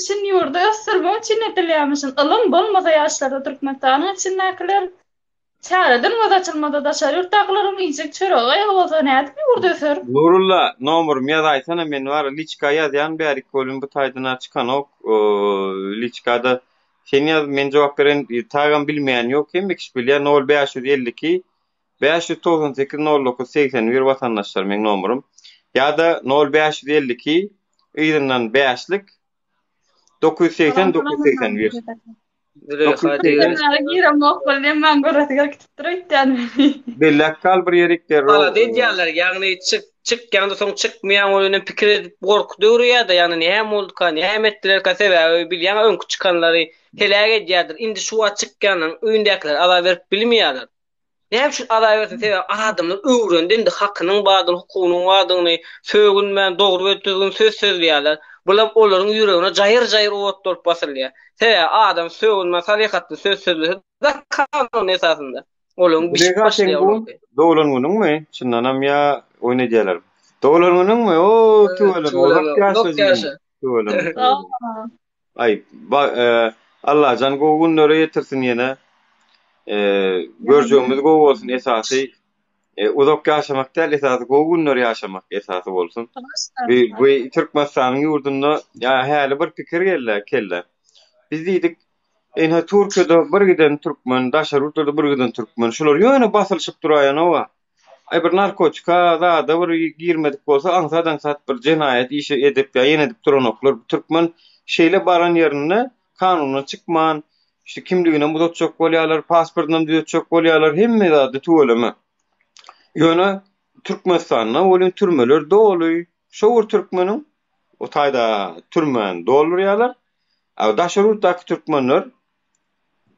şin ýurdy ösdürmek üçin edilýärmişin ylym bolmasa ýaşlarda Türkmenistanyň içindäkiler çäreden göz açylmasa daşary ýurtdakylaryň iýjek çöregi gaýgy bolsa nädip ýurt öser. Nurulla nomerymy ýazaýsana men bar liçka ýazýan bärik welin bu taýdana çykanok liçkada sen ýaz men jogap beren tagam bilmeýän ýok hemme kişi bilýär nol 552. 598 09 81 watandaşlar meň nomerym. Ýa-da 0 552 yzyndan bäşlik 980 981. Züleyha Näme giremok bolýan men göresi gelip gitipdir öýtýän meni. Belläp gal bir ýerik derrew. Alada edýärler, ýagny çyk çykýaňda soň çykmaýaň ol ýöne pikir edip gorky döwreýärde, ýagny näme bolduka, näme etdilerka sebäbi bilýäň öňki çykanlary heläk edýärdir. Indi şu wagt çykýanlaryň öýündäkiler azar berip bilmeýärler. Näme üçin azar bersin sebäbi adamlar öwrendi indi hakynyň bardygyny, hukugynyň bardygyny, sögünmän dogry we düzgün söz sözleýärler. Bulam olaryň ýüregine jaýyr-jaýyr ot bolup basylýar. Sebäbi adam sögünmän salykatly söz sözlese da kanun esasynda olaryň bişip Züleyha seň başlaýar bu olaňky. doglan günüňmi? Çyndanam ýa oýun edýälermi? Doglan günüňmi? Oo Evet, tüweleme tüweleme uzak ýaşa uzak jigim. ýaşa. Tüweleme Sag tüweleme. bol. Aý, ba, e, Allajan gowy günlere ýetirsin ýene. E, görjegimiz gowy bolsun esasy. E, uzak ýaşamak däl, esasy gowy günler ýaşamak esasy bolsun. Bu, bu Türkmenistanyň ýurdunda ýa häli bir pikir geldi kellä. Biz diýdik, ynha Türkiýede bir giden türkmen, daşary ýurtlarda bir giden türkmen, şular ýöne basylyşyp duraýanoga. Aý bir narkotika zada bir girmedik bolsa aňsat-aňsat bir jenaýat işi edip ýa ýene edip duranoklar. Türkmen şeýle baran ýerinde kanundan çykman, işte kimliginem uzatjak bolýarlar, pasportynam düzetjek bolýarlar, hemme zady tüweleme. Ýöne Türkmenistanda welin türmeler doly. Şo bir türkmeniň o taýda türmäni doldurýarlar. A daşary ýurtdaky türkmenler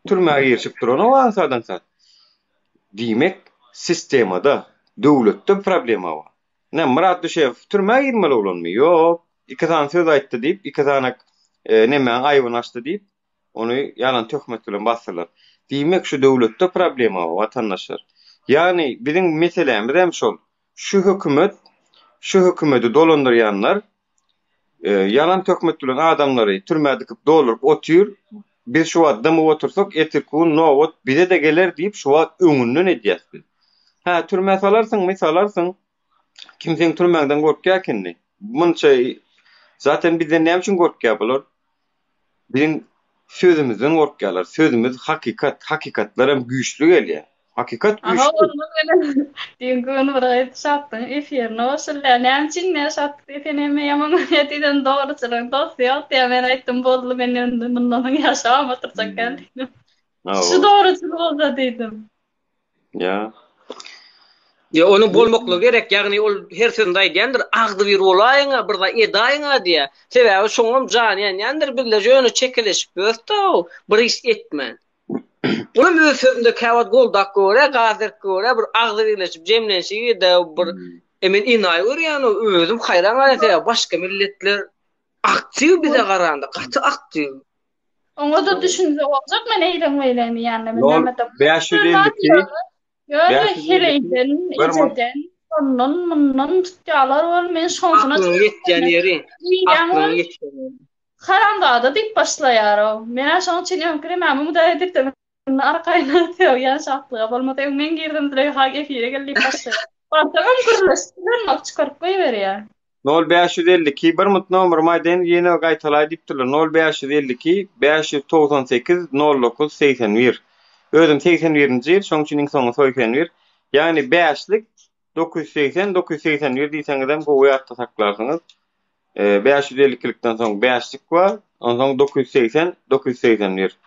Türmä girişip duranok aňsat-aňsat. Diýmek, sistemada, döwletde problema bar. Ine, Myrat Düşewow türmä girmeli oglanmy? Ýok. Iki sany söz aýtdy diýip, iki sany nemäň aýbyny açdy diýip, ony ýalan töhmet bilen basdylar. Diýmek, şu döwletde problema bar, watandaşlar. Ýagny, biziň meselämiz hem şol. Şu hökümet, şu hökümeti dolandyrýanlar Ýalan töhmet bilen adamlary türmä dikip dolduryp otyr. Biz şu wagt dymyp otursak ertirki gün nobat bize-de geler diýip şu wagt öňünden edýäs biz. Hä türmä salarsyňmy salarsyň. Kim seň türmäňden gorkýar ki indi. Munça zaten bizden näme üçin gorkýar bular? Biziň sözümizden gorkýarlar. Sözümiz hakykat, hakykatlar hem güýçli gelýär. Hakykat Aha güýçli. ondan gelen düýn gün bir gyz Şatlygyň efirine goşulýar. Näme üçin diýýär Şatlyk diýýär sen hemme ýaman görýär diýdim dogruçylygyň dosty ýok diýýär. Men aýtdym boldy men indi mundan soň ýaşabam oturjak däl diýdim. Şu Hawa. dogruçyl bolsa diýdim. Ýa. Ýa onuň bolmaklygy gerek, ýagny ol her sözünde aýdýandyr, agzybir bolaýyň-a, bir zat edaýyň-a diýýär. Sebäbi şoňam jany ýanýandyr, bizler ýöne çekeleşip ýörüs-de, bir iş etmän. Olam öz sözünde käwagt goldap görä, gaz berip görä, bir agzybirleşip, jemlenşigi-de bir e men enaýy görýän, özüm haýran galýan, sebäbi başga milletler aktiw bize garanda, gaty aktiw. Oňa-da düşünse boljak men eýleň beýleň diýýänine men Nol näme edem. 552 Ýöne 552 heleýden, bir mut ejeden, ondan mundan tutýarlar bol men şonsyna Aklyň ýetýän ýeri, Diýýän aklyň bol ýetýän ýeri. haramzada diýip başlaýar-ow. Men-ä şonuň üçin öňki remämi mudaýa edip-de arkaýyn sögýän şatlyga bolmasa öň men girdim Züleýha efire gel diýip başlaýar. Barsaňam gürleşip bilenok çykaryp goýberýär. Nol 552 bir mut nomerymy aýdaýyn ýene gaýtalaý diýipdirler nol 552 598 nol 9 81 özüm 81-nji ýyl şoň üçin iň soňy 81 ýagny bäşlik 980 981 diýseňizem gowy ýatda saklarsyňyz 552-likden soň bäşlik bar onsoň 980 981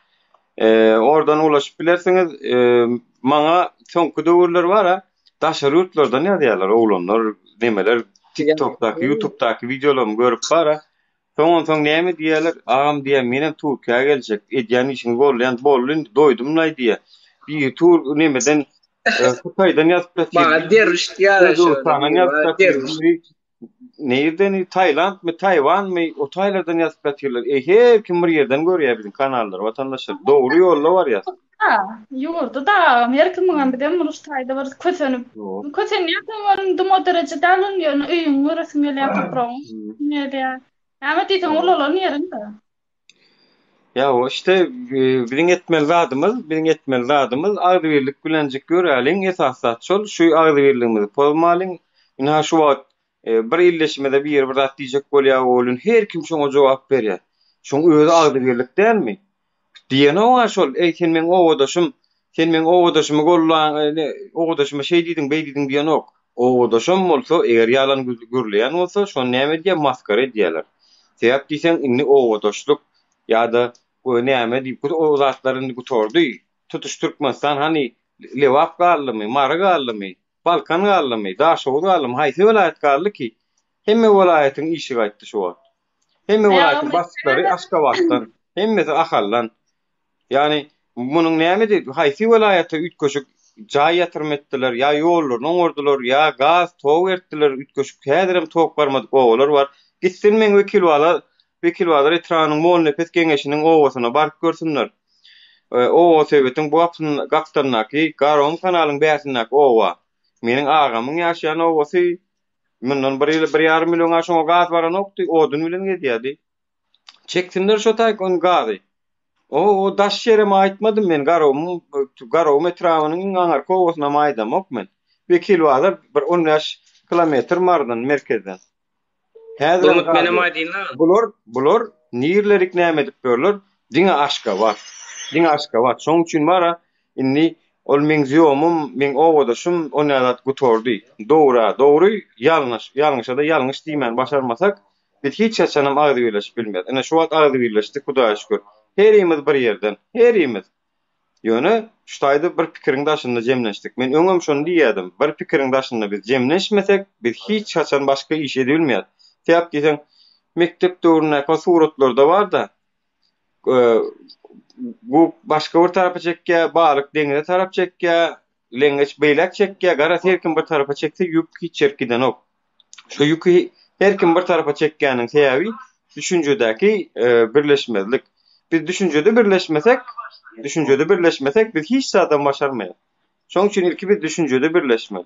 oradan ulaşyp bilersiňiz maňa soňky döwürler bar-a Daşary ýurtlardan ýazýarlar oglanlar, nemeler TikTokdaky, YouTubedaky wideolarymy görüp bara. Soň onsoň näme diýýärler? Agam diýýär, menem Türkiýä geljek. Edýän işiňi goldaýan. Boldy indi doýdum-laý diýýär. Biri tur nemeden Hytaýdan ýazyp ýatyr. Maňa derwiş diýýärler şo. Özbegistandan ýazyp ýatyr. Biri Nirden Tailandmy, Taýwanmy, o taýlardan ýazyp ýatyrlar. E her kim bir ýerden görýär biziň kanallary watandaşlar. Dogry ýolda barýas. Ha, ýurdy da her kimiňem bizem uruş taýda bir kösenip. Kösenýärsiň welin dym o dereje däl ýöne öýüňi göresiň gelýär, topragyňy göresiň gelýär. Näme diýseň ulalan ýeriň-de. Ýa o işte biziň etmeli zadymyz, biziň etmeli zadymyz agzybirlik bilenjik ýöräliň, esasy zat şol, şu agzybirligimizi pozmalyň. Ynha şu wagt bir ildeşimize biri bir zat diýjek bolýar welin her kim şoňa jogap berýär. Şoň özi agzybirlik dälmi? Diýenok-a şol, eý sen meň obadaşym, Sen meň obadaşymy gollan, obadaşyma şeý diýdiň, beý diýdiň diýenok. Obadaşam bolsa, eger ýalan gürleýän bolsa, şony näme edýär, masgara edýärler. Sebäp diýseň, indi obadaşlyk ýa-da näme diýip, o zatlar indi gutardy. Tutuş Türkmenistan hany Lebap galdymy, Mary galdymy, Balkan galdymy, Daşoguz galdymy, haýsy welaýat galdy ki? Hemme welaýatyň işi gaýtdy şu wagt. Hemme welaýatyň başlyklary Aşgabatdan, hemmesi Ahaldan. Ýagny munuň näme diýip, haýsy welaýata üýtgeşik jaý ýatyrym etdiler, ýa ýollaryny oňardylar, ýa gaz, tok eltdiler, üýtgeşik häzirem tok barmadyk obalar bar. Gitsin meň Wekilbala, Wekilbazar etrabynyň Molnepes geňeşiniň obasyna baryp görsünler. Oba sebitiň bu gapdalyndaky Garagum kanalyň bärsindäki oba. Meniň agamyň ýaşaýan obasy mundan bir ýyl, bir ýarym ýyl öň-ä şoňa gaz baranokdy, odun bilen gezýärdi. Çeksinler şo taýk ony gazy. O o daş ýerem aýtmadym men Garagumyň Garagum etrabynyň iň aňarky obasynam aýdamok men. Wekilbazar bir 15 kilometr Marydan merkezden. Häzirem Durmut gaz menem ýok. aýdynla. Bular bular nirlerik näme edip ýörler? Diňe Aşgabat. Diňe Aşgabat. Şoň üçin bara indi ol meň zýomum, meň obadaşym onýa zat gutardy. Dogry-a dogry, ýalňyş, ýalňyşa-da ýalňyş diýmän başarmasak, Biz hiç haçanam agzybirleşip bilmeris. Ine şu wagt agzybirleşdik Hudaýa şükür. Herimiz bir ýerden. Herimiz. Ýöne şu taýda bir pikiriň daşynda jemlenşdik. Men öňem şony diýýärdim. Bir pikiriň daşynda biz jemlenşmesek, biz hiç haçan başga iş edibilmeýäris. Sebäp diýseň, mekdep döwründäki o suratlarda bar-da, bu başga bir tarapa çekýär, balyk deňize tarap çekýär, leňňeç beýläk çekýär, garaz her kim bir tarapa çekse ýük hiç ýerik gidenok. Şu ýüki her kim bir tarapa çekýäniň sebäbi düşünjedäki birleşmezlik. Biz düşünjede birleşmesek, düşünjede birleşmesek biz hiç zadam başarmaýas. Şoň üçin ilki biz düşünjede birleşmeli.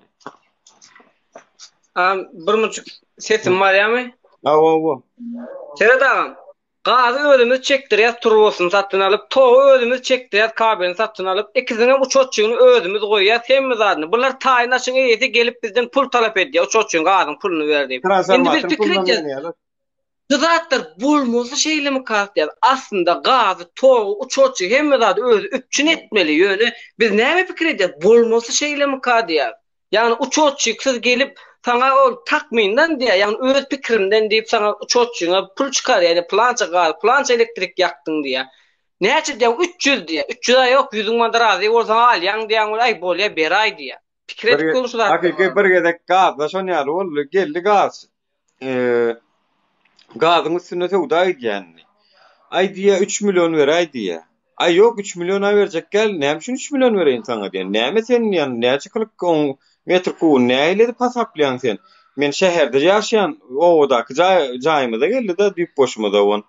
Agam bir munçuk sesim barýamy? Hawa hawa. Seret agam. Gazy özümiz çekdirýäs turbasyny satyn alyp, togy özümiz çekdirýäs kabelini satyn alyp, ikisiniňem uçotçygyny özümiz goýýas hemme zadyny. Bular taýyn aşyň eýesi gelip bizden pul talap edýär uçotçygyň gazyň puluny ber diýip. Indi biz Transformator pikir pulunam edýäs bermeýärler. bu zatlar bolmasa şeýlemika diýýäs. Aslynda gazy, togy, uçotçygy hemme zady özi üpjün etmeli ýöne biz näme pikir edýäs bolmasa şeýlemika diýýäs. Ýagny uçotçiksyz gelip saňa ol takmyndan diýýär, ýagny öz pikirimden diýip saňa uçotçyňa pul çykarýar, ýagny pylança gaz, pylança elektrik ýakdyň diýýär. Näçe diýýär, 300 diýýär. 300 aý ýok, ýüzüň manda razy bolsaň alýaň diýýän ol, aý bolýa beraý diýýär. Pikir Bir edip görüň şu zatlary. hakyky bir gezek gazda şon ýaly boldy. Geldi gaz. Eee gazyň üstünde söwda edýän indi. Aý diýýär, 3 million beräý diýýär. Aý ýok üç milliona berjek däl, näme üçin üç million bereýin saňa diýen. Näme sen diýen, näçe kylyk oň metr kubuny nähili edip hasaplaýaň sen. Men şäherde ýaşaýan, obadaky jaý jaýymyza geldi-de düýp boşumyza on.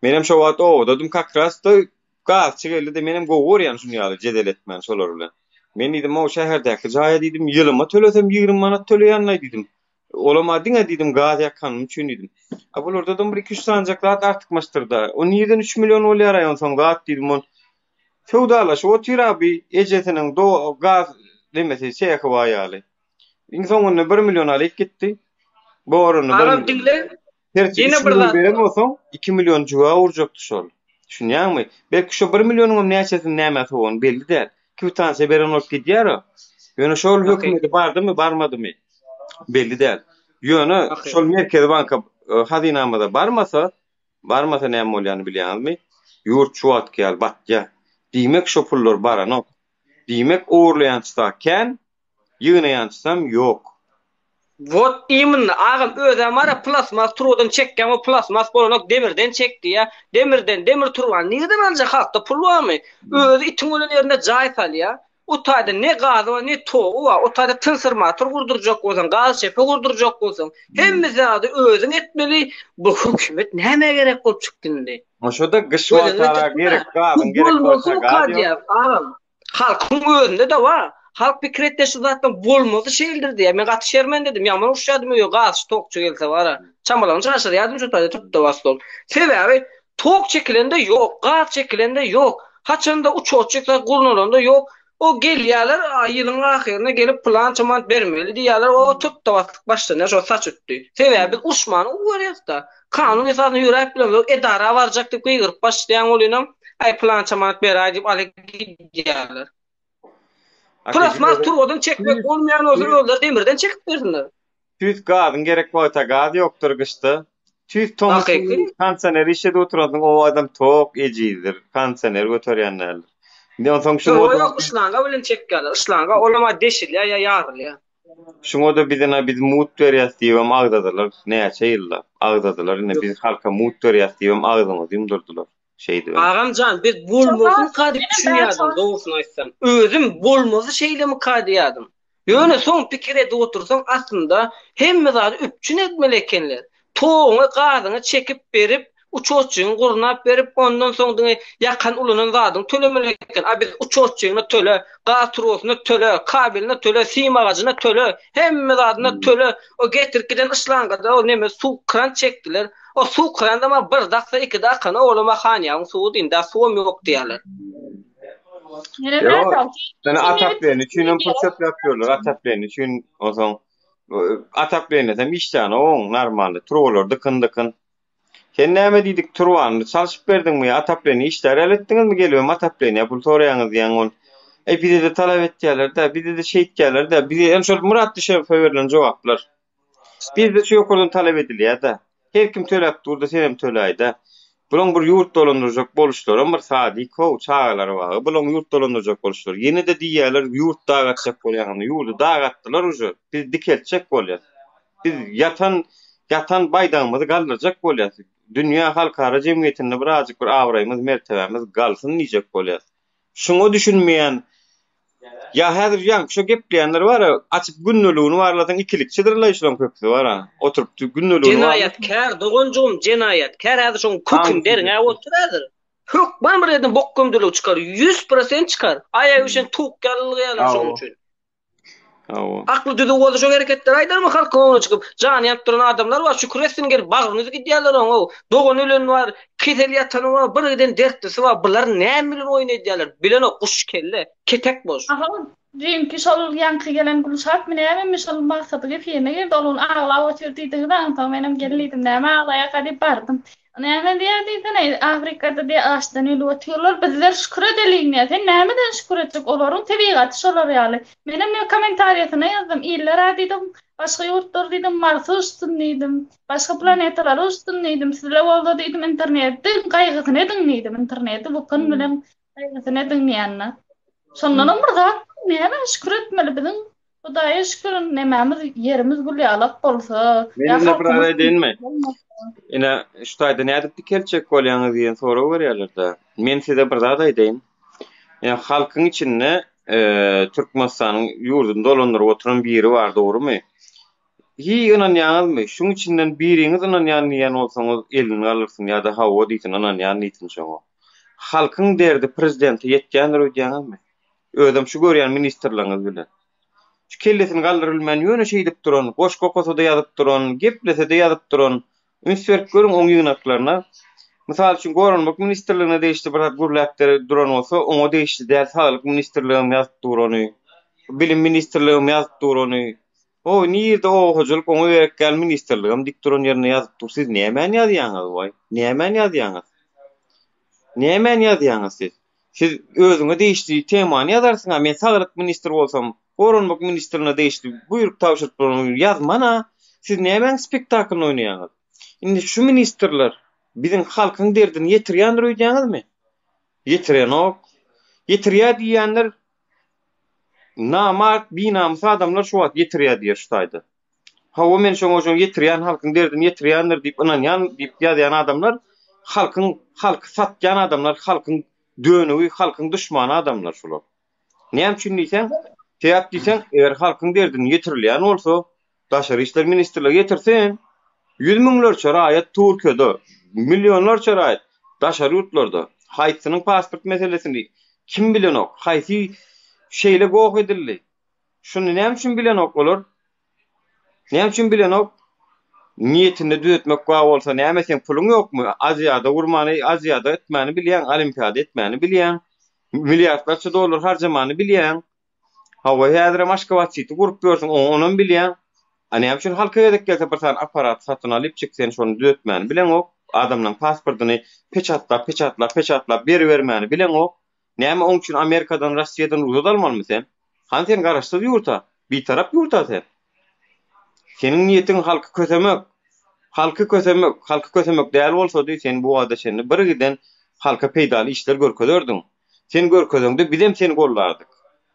Menem şo wagt obadadym kak ras-da gazçy geldi-de menem gowy görýän şuny ýaly jedel etmäni şolar bilen. Men diýdim, o şäherdäki jaýa diýdim, ýylyma tölesem 20 manat töleýän-laý diýdim. Olam-a diňe diýdim gaz ýakanym üçin diýdim. A bulardadam bir iki-üç sanyjak zat artykmaçdyr-da. O nirden üç million bolýar-aý onsoň zat diýdim. On söwdalaşyp otyr-a bi ejesiniň do gaz nemesi sehi bar ýaly. Iň soňunda bir million alyp gitdi. Boruny bir Agam diňle. Herçi Ýene üç bir million zat beren bar. bolsaň, iki million jübä urjakdy şol. Düşünýäňmi? Belki şo bir millionyňam näçesini nämä sowany belli däl. Kwitansiýa beren bolup gidýär-o. Ýöne şol Hakyky. hökümete bardymy, barmadymy? Belli däl. Ýöne Hakyky. şol Merkezi banka e, hazynamyza barmasa, barmasa näme bolýany bilýäňizmi? Ýurt şu wagtky ýaly batýar. Diýmek şo pullar baranok. Diýmek ogurlaýançysa kän, Ýygnaýançysam ýok. Wot imенно agam özem bara plasmas turbadan çekýän o plasmas bolanok demirden çek diýýä demirden demir turbany nireden aljak halkda pul barmy özi itiň ölen ýerinde jaý salýa o taýda ne gazy bar ne togy bar o taýda tnsrmator gurdurjak bolsaň gaz çepe gurdurjak bolsaň hemme zady özüň etmeli bu hökümet nämä gerek bolup çykdy indi. Şoda gyş wagtara gerek gazyň gerek bolsa gaz ýok. Agam Halkyň özünde-de bar. Halk pikir etde şu zatlaryň bolmazy şeýledir diýýär. Men gaty şermendedim. Ýaman uruşýardym öýe gazçy, tokçy gelse bara. Çamalagyny çaşyrýardym şu taýda tut-da bas ol. Sebäbi tok çekilende ýok, gaz çekilende ýok. Haçanda uçotçik zat gurnalanda ýok. O gelýärler ýylyň ahyrynda gelip pylança manat bermeli diýýärler. O tut-da baslyk başlanýar şo saç üsti. Sebäbi biz uruşmany gowy görýäs-da. Kanun esasynda ýöräp bilemzok, edara barjak diýip gygyryp başlaýaň welinem, aý pylança manat beräý diýip alyp gidýärler. Plasmas turbadan çekmek bolmaýan bolsa özleri demirden çekip bersinler. Tüýs gazyň gerek wagta gaz ýokdur gyşda. Tüýs tomus güni kondisioner işledip oturansyň o adam tok ejizdir. Kondisioner göterýän däldir. Indi onsoň şuňa Turba ýok yşlanga bilen çekýärler. Yşlanga olam-a deşilýär ýa ýarylýar. Şuňa-da biz ine biz mut berýäs diýibem agzadylar. Näçe ýyllap agzadylar ine biz halka mut berýäs diýibem agzymyzy ýumdurdylar. Şeýdibem. Agam jan biz bolmasynka diýip düşünýärdim dogrusyny aýtsam. Özüm bolmasy şeýlemika diýýärdim. Ýöne soň pikir edip otursaň aslynda hemme zady üpjün etmeli ekenler. Toguňy gazyňy çekip berip uçotçyňy gurnap berip ondan soň diňe ýakan ulanan zadyňy tölemeli eken. A biz uçotçyňa töle, gaz turbasyna töle, kabeline töle, sim agajyna töle, hemme zadyna töle. O getirip giden yşlangada o neme suw kran çekdiler. O suw krandam bir daksa iki dakana olam hanýagyň suwy indi suwam ýok diýýärler. Ýok, ýöne atapleni üçin hem pul çöpläp ýörler, atapleni üçin onsoň ataplenilsem işdäni oň normalny turbalar dykyn dykyn. Sen näme diýdik turbany çalşyp berdiňmi ýa atapleni işdär ýaly etdiňizmi gelibem atapleniýa pul soraýaňyz diýýäň ol. Eý bizede talap etýärler-dä, bizede şeýtýärler-dä, bize ýöne şol Myrat Düşewowa berlen jogaplar. Bizde şu ýokardan talap edilýär-dä. Her kim töläp dur-da, senem töläý-dä. Bulaň bir ýurt dolandyrjak boluşlaram bir sadik-how, çagalar bagy. Bulaň ýurt dolandyrjak boluşlary. Ýene-de diýýärler, ýurt dagatjak bolýaňyz. Ýurdy dagatdylar uje. Biz dikeltjek bolýas. Biz ýatan, ýatan baýdagymyzy galdyrjak bolýas. Dünýä halkara jemgyýetinde birazjyk bir abraýymyz, mertebämiz galsyn diýjek bolýas. Şuňa düşünmeýän Ýa häzir ýaňky şo gepleýänler bar-a, açyp gündeligini barlasaň ikilikçidir-laý şolaň köpüsi bar-a. Oturyp gündeligini Jenaýatkär doganjygym, jenaýatkär häzir şoň köküni derňäp otur häzir. Hökman bir ýerden bok gömdüligi çykar, 100% çykar. Aýagy bişen towuk ýaly ylgaýarlar şonuň üçin. Hawa. Akly düzüw bolsa şo hereketleri aýdarmy halkyň öňüne çykyp, jany ýanyp duran adamlar bar, şükür etsin gelip bagryny üzüp gidýärler oň, ow, dogany ölen bar, kesel ýatany bar, bir giden dertlisi bar, bular näme bilen oýun edýärler, bilenok, guş kelle, ketek boş. Aho, düýnki şol ýaňky gelen Gülşatmy nämemi şol Magsadyň efirine girdi, ol gün aglap otyr diýdiňiz-ä, onsoň menem gel diýdim, näme aglaýarka diýip bardym. Näme diýýär diýsene, Afrikada diýýär açdan ölüp otyrlar, bizler şükür edeliň diýýär. Sen nämeden şükür etjek, olaryň tebigaty şolar ýaly. Menem ne kommentariýasyna ýazdym, iller-ä diýdim, başga ýurtlar diýdim, Marsa uçsun diýdim, başga planetalara uçsun diýdim, sizle bolsa diýdim internetiň gaýgysyny ediň diýdim, interneti vpn bilen gaýgysyny ediň diýende. Şondanam bir zat nämä şükür etmeli biziň Hudaýa şükür nemämiz ýerimiz gül ýalak bolsa. Men ine bir zat aýdaýynmy? Ine şu taýda nädip dikeltjek bolýaňyz diýen sorag berýärler-de. Men size bir zat aýdaýyn. Ine halkyň içinde Türkmenistanyň ýurduny dolandyryp oturan biri bar dogrymy? Hiý ynanýaňyzmy? Şuň içinden biriňiz ynanýan diýýän bolsaňyz elini galdyrsyn ýa-da hawa diýsin ynanýan diýsin şoňa. Halkyň derdi prezidente ýetýändir öýdýäňizmi? Özem şu görýän ministrleriňiz bilen. Şu kellesini galdyrybilmän ýöne şeýdip duran, goşgy okasa-da ýazyp duran, geplese-de ýazyp duran. Üns berip görüň oň ýygnaklaryna. Mysal üçin Goranmak ministrligine degişli bir zat gürläp duran bolsa, oňa degişli däl Saglyk ministrligem ýazyp dur ony. Bilim ministrligem ýazyp dur ony. Oý, nirde oba hojalyk oňa gerek däl ministrligem dik duran ýerinde ýazyp dur. Siz nämäni ýazýaňyz waý? Nämäni ýazýaňyz? Nämäni ýazýaňyz siz? Siz özüňe degişli temany ýazarsyň-a, men saglyk ministri bolsam, goranmak ministrine degişli buýruk tabşyryp duran ýazman-a. Siz nämäň spektaklyny oýnaýaňyz? Indi şu ministrler biziň halkyň derdini ýetirýändir öýdýäňizmi? Ýetirenok. Ýetirýär diýýänler Namart, binamys adamlar şu wagt ýetirýär diýer şu taýda. Hawa men şoňa şoň ýetirýän halkyň derdini ýetirýändir diýip ynanýan diýip ýazýan adamlar halkyň halky satýan adamlar halkyň dönügi halkyň duşmany adamlar şular. Näme üçin diýseň, sebäp diýseň eger halkyň derdini ýetirilýän bolsa Daşary işler ministrligi ýetirsin. Ýüz müňlerçe raýat Türkiýede, millionlarça raýat daşary ýurtlarda. Haýsynyň pasport meselesini kim bilenok, haýsy şeýle goh edildi. Şuny näme üçin bilenok olar? Näme üçin bilenok? Niýetinde düzetmek bar bolsa näme seň puluň ýokmy? Aziada gurmany, Aziada etmäni bilýäň, olimpiada etmäni bilýäň. Milliardlarça dollar harjamany bilýäň. Hawa, häzirem Aşgabat siti gurup ýörsüň, onam bilýäň. A näme üçin halka gezek gelse bir sany apparat satyn alypjyk sen şony düzetmäni bileňok, adamlaň pasportyny peçatlap, peçatlap, peçatlap beribermäni bileňok. Näme oň üçin Amerikadan, Rossiýadan rugsat almalymy sen? Hany sen garaşsyz ýurta, bitarap ýurta sen. Seniň niýetiň halky kösemek. Halky kösemek, halky kösemek däl bolsady, sen bu wagta çenli bir giden halka peýdaly işler görkezerdiň. Sen görkezeňde bizem seni gollardyk.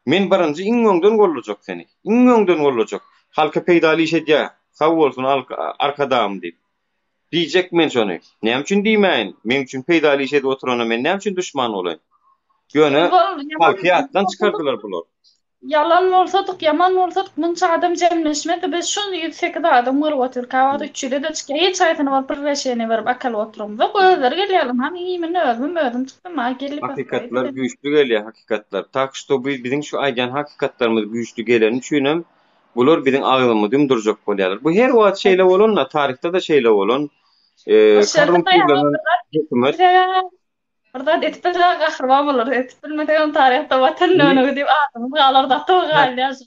Men birinji iň öňden gollajak seni. Iň öňden gollajak. Halka peýdaly iş edýä. Sag bolsun Arkadagym diýip. Diýjek men şony. Näme üçin diýmäýin? Meň üçin peýdaly iş edip oturana men näme üçin duşman bolaýyn? Ýöne halky ýatdan çykardylar bular. Ýalan bolsadyk, ýaman bolsadyk munça adam jemleşmezdi. Biz şol 108 adam görüp otyrys. Käwagt 300-e-de çykýar. Hiç haýsyny baryp bir reşeniýe berip akalyp oturamzok. Özleri gelýärler. Hany iýmini özüm özüm çykdym. A gelip Hakykatlar güýçli gelýär, hakykatlar. Tak şto bu biziň şu aýdýan hakykatlarymyz güýçli geleni üçinem bular biziň agzymyzy ýumdurjak bolýarlar. Bu her wagt şeýle bolan-da, taryhda-da şeýle bolan. Korrumpirlenen hökümet. Bir zat edip bilsek gahryman bolarys, edip bilmesegem taryhda watan dönügi diýip adymyz galar, gaty galýar şu.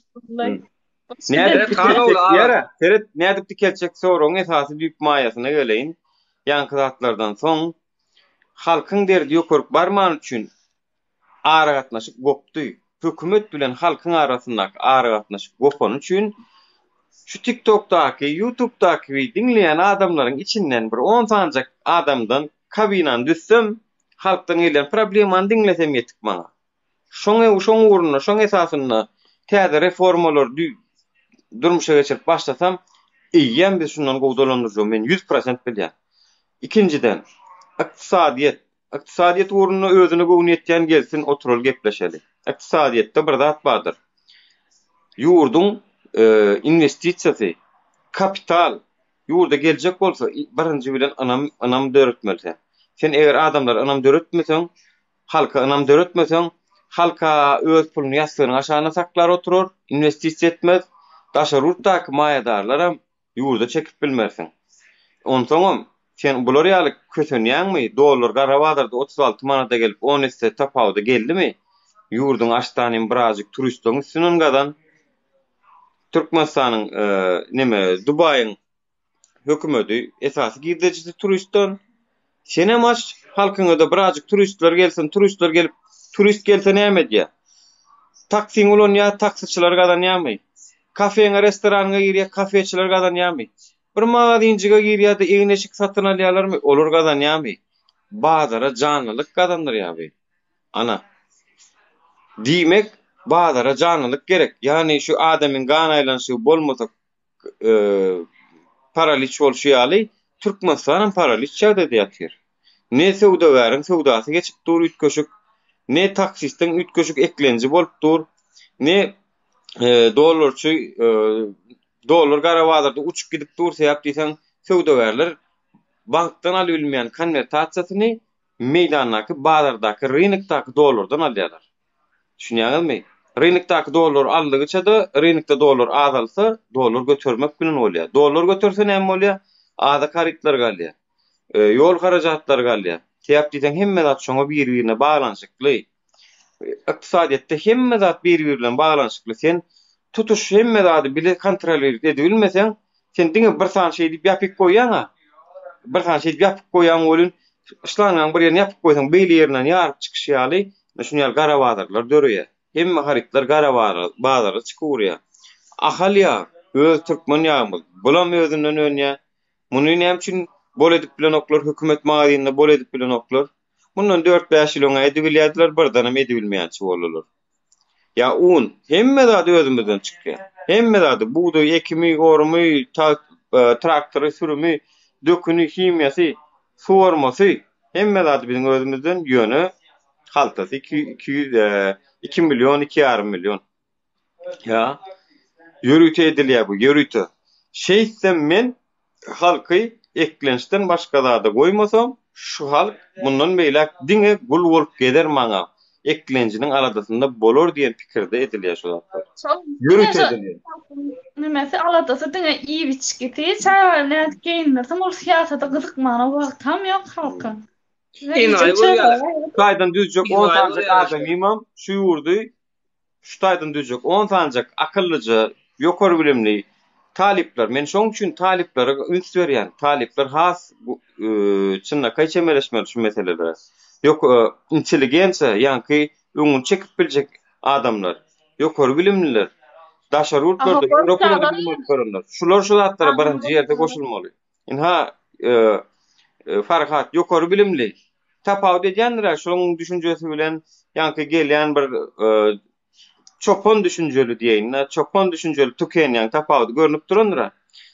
Nädip dikeltjek diýer-ä. Seret, nädip dikeltjek soragyň esasy düýp maýasyna geleýin. Ýaňky zatlardan soň halkyň derdi ýokaryk barmany üçin aragatnaşyk gopdy. Hökümet bilen halkyň arasyndaky aragatnaşyk gopany üçin şu TikTokdaky, YouTubedaky diňleýän adamlaryň içinden bir on sanjak adamdan kabinany düzsem, halkdan gelýän problemany diňlesem ýetik maňa. Şoň şoň ugrunda, şoň esasynda täze reformalary durmuşa geçirip başlasam, eýýäm biz şundan gowy dolandyrjagy men 100% bilýän. Ikinjiden, ykdysadyýet. Ykdysadyýet ugrunda özüne göwni ýetýän gelsin oturaly gepleşeli. Ykdysadyýetde bir zat bardyr. Ýurduň inwestisiýasy, kapital ýurda geljek bolsa birinji bilen ynam ynam döretmeli sen. Sen eger adamlara ynam döretmeseň, halka ynam döretmeseň, halka öz puluny ýassygynyň aşagynda saklar oturar, inwestisiýa etmez. Daşary ýurtdaky maýadarlaram ýurda çekip bilmersiň. Onsoňam, sen bular ýaly kösenýäňmi, dollar gara bazarda 36 manada gelip on esse tapawuda geldimi, ýurduň aşdanym birazjyk turistleň üstünden gazan. Türkmenistanyň neme Dubaýyň hökümedi esasy girdejisi turistden. Senem aç halkyňada birazjyk turistler gelsin, turistler gelip, turist gelse näme edýär? Taksiňi ulanýar, taksiçiler gazanýarmy? Kafeňe, restoranyňa girýär, kafeçiler gazanýarmy? Bir magazinjige girýär-de egin-eşik satyn alýarlarmy? Olar gazanýarmy? Bazara janlylyk gazandyrýar bu. Ana. Diýmek, bazara janlylyk gerek. Ýagny şu adamyň gan aýlanyşygy bolmasa paraliç bolşy ýaly, Türkmenistanam paraliç ýagdaýda ýatyr. Ne söwdagäriň söwdasy geçip dur üýtgeşik, ne taksistiň üýtgeşik eklenji bolup dur, ne dollarçy dollar gara bazarda uçup gidip dur, sebäp diýseň, söwdagärler bankdan alybilmeýän konwertasiýasyny meýdandaky, bazardaky, rynokdaky dollardan alýarlar. Düşünýäňizmi? Rynokdaky dollar aldygyça-da, rynokda dollar azalsa, dollar götermek bilen bolýar. Dollar göterse näme bolýar? Azyk harytlary galýar. Ýol harajatlary galýar. Sebäp diýseň hemme zat şoňa bir-birine baglanyşykly. Ykdysadyýetde hemme zat bir-biri bilen baglanyşykly. Sen tutuş hemme zady bile kontrolirowat edibilmeseň, sen diňe bir sany şeý diýip ýapyp goýýaň-a. Bir sany şeýdip ýapyp goýýaň welin, şlangaň bir ýerini ýapyp goýsaň, beýle ýerinden ýaryp çykyşy ýaly, şuny ýaly gara bazarlar döreýär. Hemme harytlar gara bazara çykyp urýar. Ahal ýag, öz türkmen ýagymyz, bulam özünden önýär. Muny näme üçin bol edip bilenoklar, hökümet magazynda bol edip bilenoklar? Mundan dört-bäş ýyl öň-ä edibilýärdiler, birdenem edibilmeýänçi boldular. Ýa un, hemme zat özümizden çykýar. Hemme zady, bugdaý ekimi, orumy, traktory, sürümi, döküni, himiýasy, suwarmasy, hemme zady biziň özümizden, ýöne haltasy 200, 2 million, 2,5 million. Ýa ýörite edilýär bu, ýörite. Şeýtsem men halky eklençden başga zada goýmasam, şu halk mundan beýläk diňe gul bolup gezer maňa, eklenjiniň aladasynda bolar diýen pikirde edilýär şu zatlar. Şol Ýörite edilýär. Nemesi aladasy diňe iýip-içgisi, çaga nädip geýindirsin, ol syýasata gyzykmana wagtam ýok halkyň. Enaýy bolýarlar. Taýdan düzjek on sanjak adamymam şu ýurdy Şu taýdan düzjek on sanyjak akyllyja, ýokary bilimli talyplar, men şoň üçin talyplara üns berýän, talyplar has çynlakaý çemeleşmeli şu meselelere. Ýok, intelligensiýa, ýaňky öňüni çekip biljek adamlar. Ýokary bilimliler. Daşary ýurtlarda, Ýewropada bilim alyp görenler. Şular şu zatlara birinji ýerde goşulmaly. Ynha, Farhat ýokary bilimli. Tapawut edýändir-ä şoň düşünjesi bilen ýaňky gelýän bir çopan düşünjeli diýeýin-dä, çopan düşünjeli tükenýäň tapawudy görnüp durandyr-a.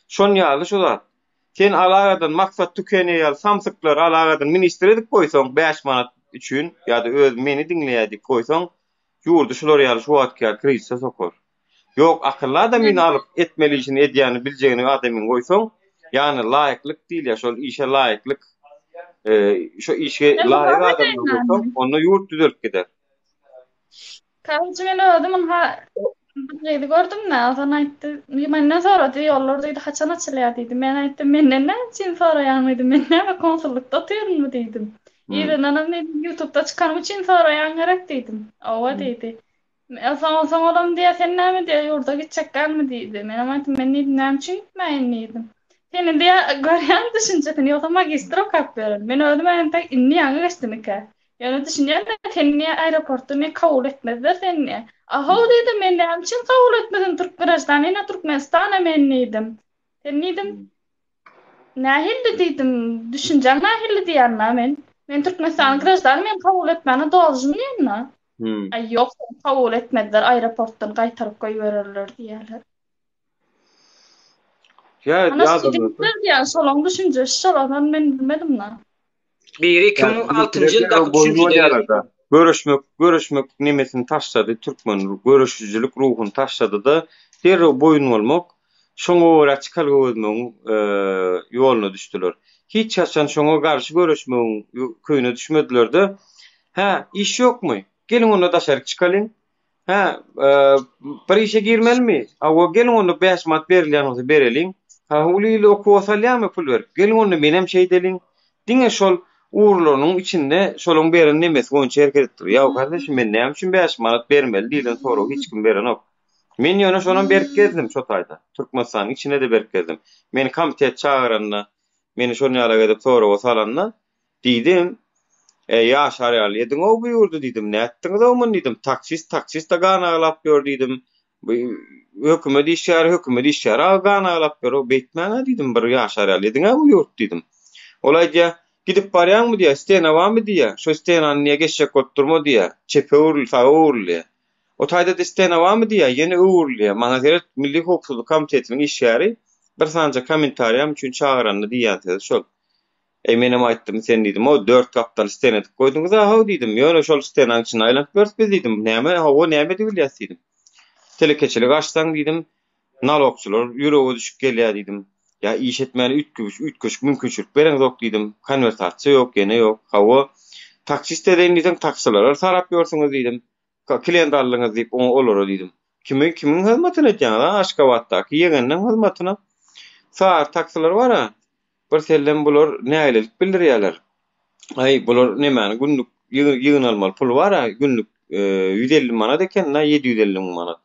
Şon ýaly şu zat. Sen alagadan Maksat tükeniýe ýaly samsyklary alagadan ministr edip goýsaň 5 manat üçin ýa-da özi meni diňleýär diýip goýsaň, ýurdy şular ýaly şu wagtky ýaly krizise sokar. Ýok, akylly adamyny alyp etmeli işini edýäni biljegini adamyny goýsaň, ýagny laýyklyk diýilýär, şol işe laýyklyk, şo işe laýyk adamyny goýsaň, onda ýurt düzelip gider. Karoçe men özüm ynha bir gyzy gördüm-de, ozan aýtdy, menden sorady, ýollar diýdi, haçan açylýar diýdi. Men aýtdym, menden näme üçin soraýaň diýdim, men näme konsullykda otyrynmy diýdim. Yzyndanam diýdim, ýutubda çykanym üçin soraýaň gerek diýdim. Owa diýdi. Soň soň olam diýýär, sen näme diýýär, ýurda gitjekkäňmi diýdi. Menem aýtdym, men diýdim, näme üçin gitmäýin diýdim. Seni diýýär, görýän düşünjesini, ýogsa magistr okap ýören. Men özüm entek indi ýaňy geçdim ikä. Ýöne düşünýän-de, seni diýýär, aeroportda ne kabul etmezler seni diýýär. A-how diýdim, men näme üçin kabul etmesin, türk graždanina Türkmenistana men diýdim. Sen diýdim, nähilli diýdim, düşünjäň nähilli diýýän-dä men. Men Türkmenistanyň graždany, meni kabul etmäne dolžun diýen-dä. Aý ýok, seni kabul etmezler, aeroportdan gaýtaryp goýbererler diýýärler. Ýa, Ana şeýdipdir diýýän, şolaň düşünjesi şol, ondan men bilmedim-dä. Biri 2006-njy ýyldaky düşünjede geldi. Göreşmek, göreşmek nemesini taşlady, türkmen göreşijilik ruhuny taşlady-da, derrew boýun bolmak, şoňa görä çykalga gözmegiň ýoluna düşdüler. Hiç haçan şoňa garşy göreşmegiň küýüne düşmediler-de, Hä, iş ýokmy? Geliň onda daşaryk çykalyň. Hä, bir işe girmelimi? Hawa, geliň onda 5 manat berilýän bolsa bereliň. Ha, uly ili okuwa salýarmy pul berip? Geliň onda menem şeýdeliň. Diňe şol ugurlarynyň içinde şolaň beren nemesi boýunça hereket edip dur. Ýa gardaşym men näme üçin 5 manat bermeli diýlen soragy hiç kim berenok. Men ýöne şonam berip gezdim şo taýda. Türkmenistanyň içinde-de berip gezdim. Meni komitet çagyranda, meni şol ýalak edip soraga salanda, Diýdim. E, ýaşar ýaly ediň-ow bu ýurdy diýdim. Nätdiňiz-ow muny diýdim. Taksist, taksist-de gan aglap ýör diýdim. Bu hökümet işgäri, hökümet işgäri aga gan aglap ýör-ow. Beýtmäň-ä diýdim, bir ýaşar ýaly ediň-ä bu ýurt diýdim. Ol aýdýar, Gidip barýaňmy diýýär, stena barmy diýýär. Şo stenany niýe geçjek bolup durma diýýär. Çepe öwrül, saga öwrül diýýär. O taýda-da stena barmy diýýär, ýene öwrül diýýär. Maňa seret, Milli howpsuzlyk komitetiniň işgäri bir sanyja kommentariýam üçin çagyranda diýýän sözi şol. Eý, menem aýtdym, sen diýdim, o dört gapdal stena edip goýduňyz-a, how diýdim, ýöne şol stenaň içinde aýlanyp ýörüs biz diýdim, näme, hawa, näme edibilýäs diýdim. Telekeçilik açsaň diýdim, nalogçylar ýürege düşüp gelýär diýdim. Ýa iş etmäne üýtgewiş, üýtgeşik mümkinçilik bereňzok diýdim, konwertasiýa ýok, ýene ýok, hawa, taksist edeýin diýseň, taksilere sarap ýörsüňiz diýdim. Klient aldyňyz diýip, oňa olara diýdim. Kimi, kimiň hyzmatyny edýäňiz, a, Aşgabatdaky ýegenleň hyzmatyna. Sary taksiler bar-a, Bir sellem bular nägilelik bildirýärler. Aý, bular nemäni günlük ýygnalmaly puly bar-a, günlük 150 manat eken-dä, 750 müň manat.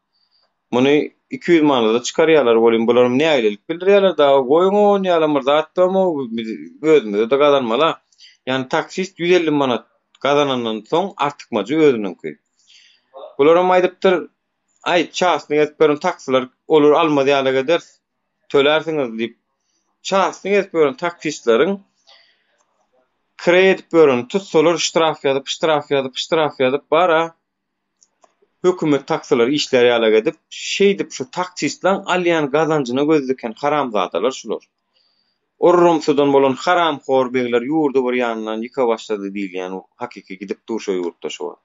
Muny 200 manada çykarýarlar welin, bularam nägilelik bildirýärler dagy, goýuň ony ýalam bir zat däm-ow, biz özümize-de gazanmaly-a. Ýagny taksist 150 manat gazanandan soň artykmajy özüniňki. Bularam aýdypdyr, Aý, çasny gezip ýören taksiler olar almaz ýalak ederis, tölärsiňiz diýip, çasny gezip ýören taksistleriň kireý edip ýören tutsalar ştraf ýazyp, ştraf ýazyp, ştraf ýazyp bar-a hökümet taksilary işlär ýalak edip, şeýdip şu taksistleň alýan gazanjyna göz diken haramzadalar şular. Orramsydan bolan haramhor begler ýurdy bir ýandan ýyka başlady diýilýän hakyky gidip dur şo ýurtda şu wagt.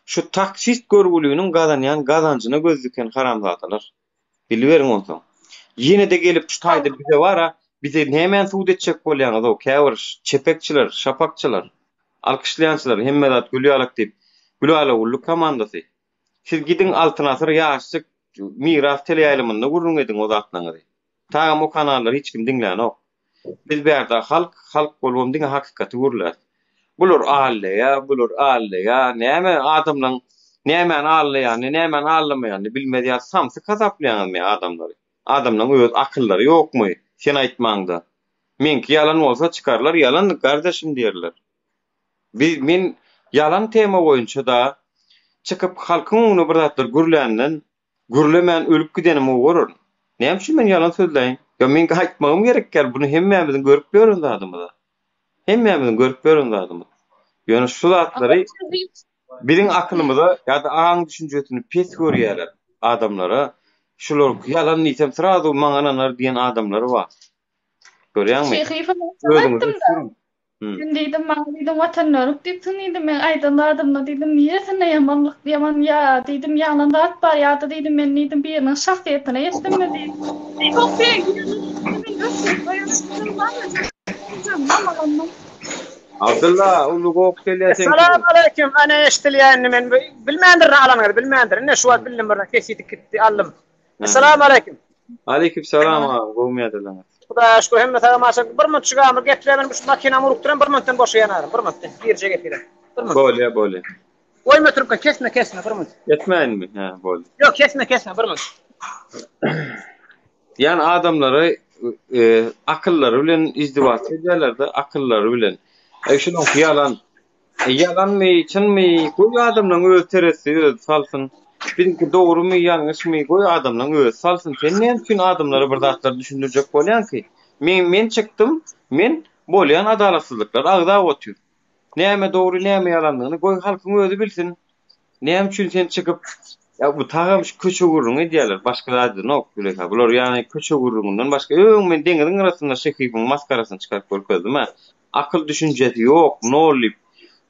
Şu taksist görgüliniň gazanýan gazanjyna göz diken haramzadalar. Biliberiň onsoň. Ýene-de gelip şu taýda bize bar-a, bize nämäni subut etjek bolýaňyz-ow, käbir çepekçiler, şapakçylar, alkyşlaýançylar hemme zat gül ýalak diýip, Gülala-güllük komandasy. Siz gidiň Altyn asyr ýaşjyk Miras teleýaýlymynda gürrüň ediň o zatlaňyzy. Tagam o kanallary hiç kim diňlänok. Biz bärde halk, halk bolubam diňe hakykaty gürläs. Bular aldaýa, bular aldaýa, näme adamlaň nämäni aldaýanyny, nämäni aldamaýanyny bilmez ýaly samsyk hasaplaýaňyzmy adamlary? Adamlaň öz akyllary ýokmy sen aýtmaňda? Meňki ýalan bolsa çykarlar ýalan gardaşym diýerler. Biz men ýalan tema boýunça-da. çykyp halkyň öňünde bir zatlar gürländen, gürlemän ölüp gidenim gowy görerin. Näme üçin men ýalan sözläýin? Ýa meň aýtmagym gerek däl, buny hemmämiziň görüp ýören zadymyz-a. Hemmämiziň görüp ýören zadymyz. Ýöne şu zatlary biziň akylymyza ýa-da aň-düşünjesini pes görýärler adamlara. Şular ýalan diýsem srazu maňa ynanar diýen adamlar bar. Görýäňmi? Şehifow Özüňizi aýtdym-da. ösdüriň. Sen diýdim, maňa diýdim, Watan dönük diýipsiň diýdim, meň aýdan zadymda diýdim, niresinde ýamanlyk, ýaman ýa diýdim, ýalan zat bar ýa-da diýdim, men diýdim, biriniň şahsyýetine ýetdimmi diýdim. Ýok diýen men ösdürip goýberdim. Abdylla, uly gok gelýär seňki. Salam aleýkum, ana eşdilýär indi men bilmändirin alanyňyzy bilmändirin, ine şu wagt bildim birden ses ýitip gitdi aldym. Salam aleýkum. Aleýkum salam agam, gowmy ýagdaýlaryňyz? Hudaýa şükür hemme sag aman bir minut şu gamyr gepläp men şu makinamy urup duran bir minutdan boşaýan adam bir minutdan girjek efire. Bir minut. Bolýa bolýa. Goýma trubka kesme kesme bir minut. Kesmäýinmi? Hä boldy. Ýok kesme kesme bir minut. Ýani adamlary e, akyllary bilen izdiwaç edýärler-de, akyllary bilen. E şunuňky ýalan. E, ýalanmy, çynmy, goý adamlaryň öz terezisi özi salsyn. Biziňki dogrumy, ýalňyşmy, goý adamlaryň özi salsyn. Sen näme üçin adamlara bir zatlar düşündirjek bolýaň ki? Men men çykdym, men bolýan adalatsyzlyklary agzap otyryn. Näme dogry, näme ýalandygyny goý halkyň özi bilsin. Näme üçin sen çykyp, ýa bu tagam şu köçe gürrüňi edýärler, başga zat edenok Züleýha. Bular ýagny köçe gürrüňinden başga öň men deňiziň gyrasynda Şehibiň maskarasyny çykaryp görkezdim-ä. Akyl düşünjesi ýok, nol diýip.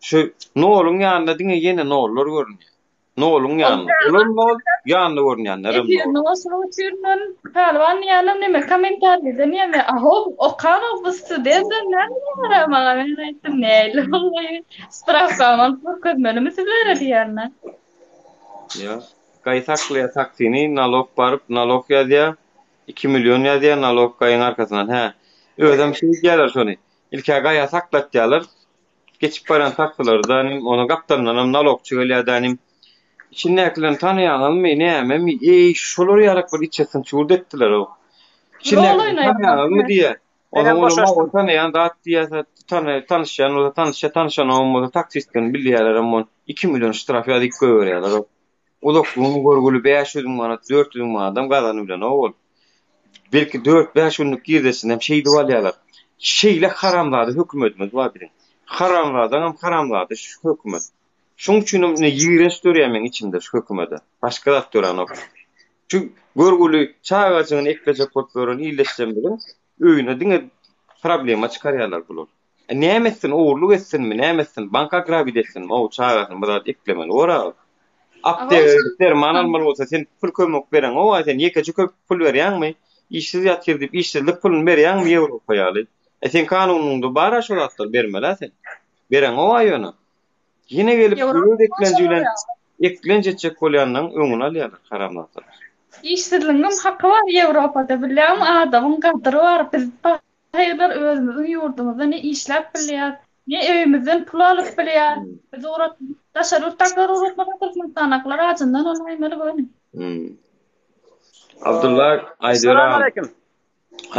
Şu noluň ýanynda diňe ýene nollar görünýär. Noluň ýanynda. Olam nol, ýanynda görünýänlerem nol. Efirine goşulyp otyryn men. Pälwan diýýänem neme kommentariýada neme ahow okanok bu studentler näme diýýärä maňa men aýtdym näli boldy sprawkamy alyp görkezmelimi sizlere diýýän-ä. Ýa, gaý saklaýar taksini, nalog baryp nalog ýazýar. 2 million ýazýar nalog gaýyň arkasyndan. Hä. Özem şeý diýýärler şony. Ilk-ä gaýa saklatýarlar. Geçip barýan taksilerde nim, onuň gapdalyndanam nalogçy gelýär nim. Içindäkilerini tanaýaňyzmy, nämemi? Eý, şolar ýalak bir içe synçgurt etdiler-ow. Içindäkilerini tanaýaňyzmy diýýär. Onuň olar mawy tanaýan zat diýýär, tanyşýan bolsa tanyşýar, tanyşanogam bolsa taksistdigini bilýärlerem ony. 2 million ştraf ýazyp goýberýärler-ow. Uzaklygyny görgüli 500 müň manat, 400 müň manadam gazanybilenok ol. Belki 4-5 günlük girdejisini hem şeýdip alýarlar. Şeýle haramzada hökümetimiz bar biziň. Haramzadaňam haramzady şu hökümet. Şoň üçinem ine ýigrenç dörýär meň içimde şu hökümete. Başga zat döränok. Şu görgüli çagajygyny eklejek bolup ýören ildeşlerimiziň öýüne diňe problema çykarýarlar bular. E näme etsin, ogurlyk etsinmi, näme etsin, banka grabit etsinmi, o çagasyny bir zat eklemeli bor-a. Apteka gidip derman almaly bolsa, sen pul kömek bereňok-a, sen ýekeje köpük pul berýäňmi? Işsiz ýatyr diýip, işsizlik puluny berýäňmi Ýewropa ýaly? E seň kanunyňda bar-a şo zatlar, bermeli-ä sen. Bereňok-a ýöne. Ýene gelip öz eklenji bilen eklenç etjek bolýanlaryň öňüni alýarlar haramzadalar. Işsizligiňem haky bar Ýewropada bilýäňmi adamyň gadyry bar biz Haýyrlar özümiziň ýurdumyzda ne işläp bilýäs, ne öýümizden pul alyp bilýäs. Biz ugrat daşary ýurtdakylar ugratmasa Türkmenistandakylar ajyndan öläýmeli göni. Hmm. Abdylla aýdyber Salam aleýkum.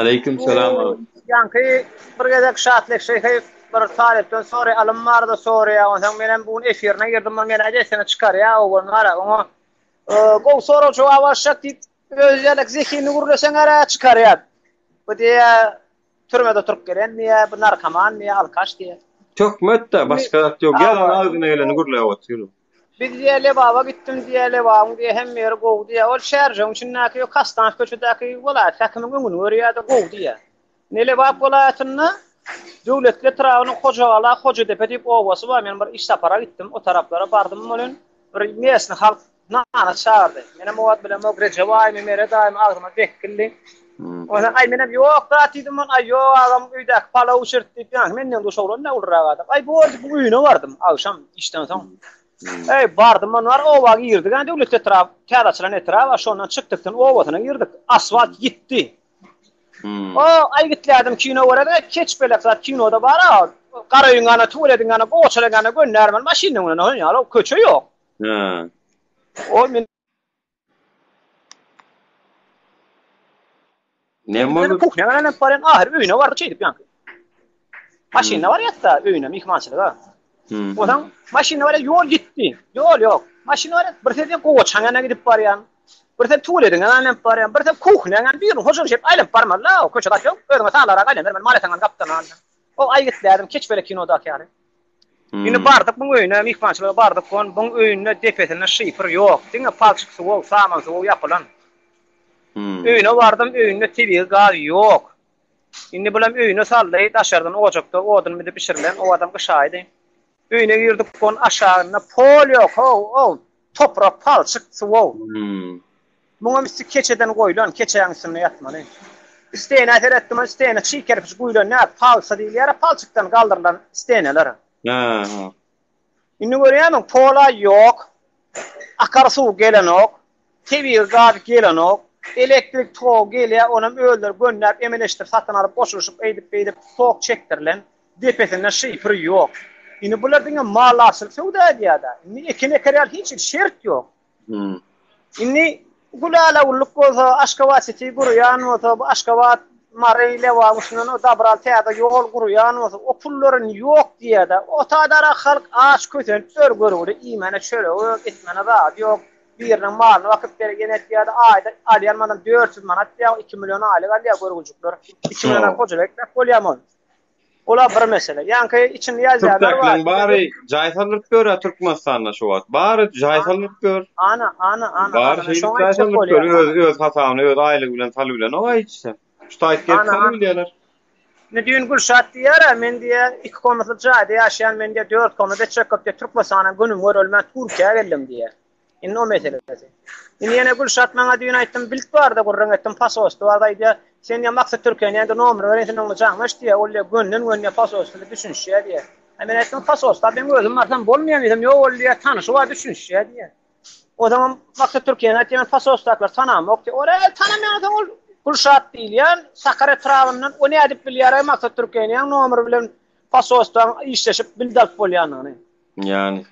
Aleýkum salam agam. Ýaňky bir gezek Şatlyk şeýhi bir talypdan soraýar, alym barada soraýar. Onsoň menem bu gün efirine girdim, bir meni dessine çykarýar o gün gara. Oňa gowy sorag jogap alyşjak diýip Özi ýalak zehinli gürleseň ara çykarýar. Bu diýýär türmede oturyp gelen diýýär, bu narkoman diýýär, alkaş diýýär. Töhmet-de, başga zat ýok. Ýalan agzyna geleni gürläp otyr. Biz diýýär Lebaba gitdim diýýär, Lebabyň diýýär hemme ýeri gowy diýýär. Ol Şärjegiň içindäki Kastanow köçedäki welaýat häkimiň öňüni görýär-de gowy diýýär. Ine Lebap welaýatynda Döwletli etrabynyň Hojagala, Hojadepe diýip obasy bar. Men bir iş sapara gitdim, o taraplara bardym welin bir mesny halk nana çagyrdy. Menem o wagt bilemok Rejep aýymy, Meret aýymy agzyma bekgildi. Onsoň aý menem ýok zat diýdim, aý ýok agam öýdäki palaw bişirdi diýip ýaňky menden duş oglan da ulurak adam. Aý boldy bu öýüne bardym agşam işden soň. Eý bardym ondan oba girdik, ýa Döwletli etrap, täze açylan etrap, şondan çykdykdan obasyna girdik. Asfalt ýitdi. Hmm. O aý gitlädim kino görede keç belek zat kinoda bar a. Garaýyň gana tuwelediň gana goçalyň gana göndermen maşynyň bilen oň ýaly köçe ýok. He. O men Ne boldy? Kuhnya bilen barýan ahyr öýüne bardy şeýdip ýaňky. Maşynda barýarda öýüne myhmançylyga. Hmm. Onsoň maşynda barýar ýol gitdi. Ýol ýok. Maşyn bar, bir sen gowaçaň ýanyna gidip barýaň. Bir sen tuwelediň ýanyna aýlanyp barýaň. Bir sen kuhnýaň ýanyna birini hojalyk şeýdip aýlanyp barmaly-la, o köçe zat ýok. Özüňe sanlarak aýlanybermeli, mal eteňden gapdan aldyň. O aýgytlaýardym, keçbele kinodaky ýaly. Indi bardyk buň öýüne, myhmançylyga bardyk, on buň öýünde depesinde şifr ýok, diňe palçyk suwag, saman suwag ýapylan. Öýüne bardym, öýünde tebigy gaz ýok. Indi bulam öýüne saldy, daşardan ojakda odun bide bişirilen, o adam gyş aýydy. Öýüne girdik, on aşagynda pol ýok, ho-ow, toprak, palçyk, suwag. Muňam üsti keçeden goýlan, keçäň üstünde ýatmaly. Stenä seretdim, ol stena çig kerpiç guýlan däl, palça diýilýär-ä, palçykdan galdyrylan steneler. Hä. Indi görýärmiň, pola ýok, akar suw gelenok, tebigy gaz gelenok, elektrik togy gelýär, onam özleri gönläp, emeleşdirip, satyn alyp, goşulyşyp, eýdip-beýdip tok çekdirilen, depesinde şifr ýok. Indi bular diňe maldarçylyk söwda edýär-dä. Indi ekin eker ýaly hiç hili şert ýok. Indi Gülala gulluk bolsa, Aşgabat siti gurýan bolsa, bu Aşgabat, Mary, Lebap üstünden o dabral täze ýol gurýan bolsa, o pullar indi ýok diýýär-de. O taýdara halk aç kösenip ýör görgüli, iýmäne çöregi ýok, etmäne zady ýok. Biriniň malyny bakyp ber, ýene etýär-de, aýda alýan adam 400 manat diýýär, 2 million aýlyk alýar görgüjikler. 2 milliona hojalyk etmek bolýarmy ol? Ola bir mesele. Ýaňky içinde ýazýarlar bar. Türkmenleň bary jaý saldyryp ýör-ä Türkmenistanda şu wagt. Bary jaý saldyryp ýör. Ana, ana, ana. Bary şeýdip jaý saldyryp ýör. Öz öz hasabyna, öz aýlygy bilen salybilenok-a hiçisi. Şu taýt gelip salybilýärler. Indi düýn Gülşat diýýär-ä, men diýýär, iki komnatly jaýda ýaşaýan, men diýýär, dört komnat etjek bolup diýýär, Türkmenistana günüm görülmän Türkiýä geldim diýýär. Indi o meselesi. Indi ýene Gülşat maňa düýn aýtdym, bilt barada gürrüň etdim, posolstwo barada aýdýar. Sen diýýär, Maksat Türkeni ýa-da nomer bereýin, sen oňa jaňlaş diýýär. Ol diýýär, gönden-göni diýýär, posolstwo bilen düşünişýär diýýär. A men aýtdym, posolstwa meň özüm barsam bolmaýar diýsem, ýok ol diýýär, tanyşy bar düşünişýär diýýär. Ozaňam Maksat Türkeni aýtýar, men posolstwadakylary tanamok diýýär. Ol äý tanamaýan ol Gülşat diýilýän Sakar etrabyndan, o nädip bilýär-aý Maksat Türkeniň nomeri bilen posolstwaň işleşip bild alyp bolýanyny. Ýani.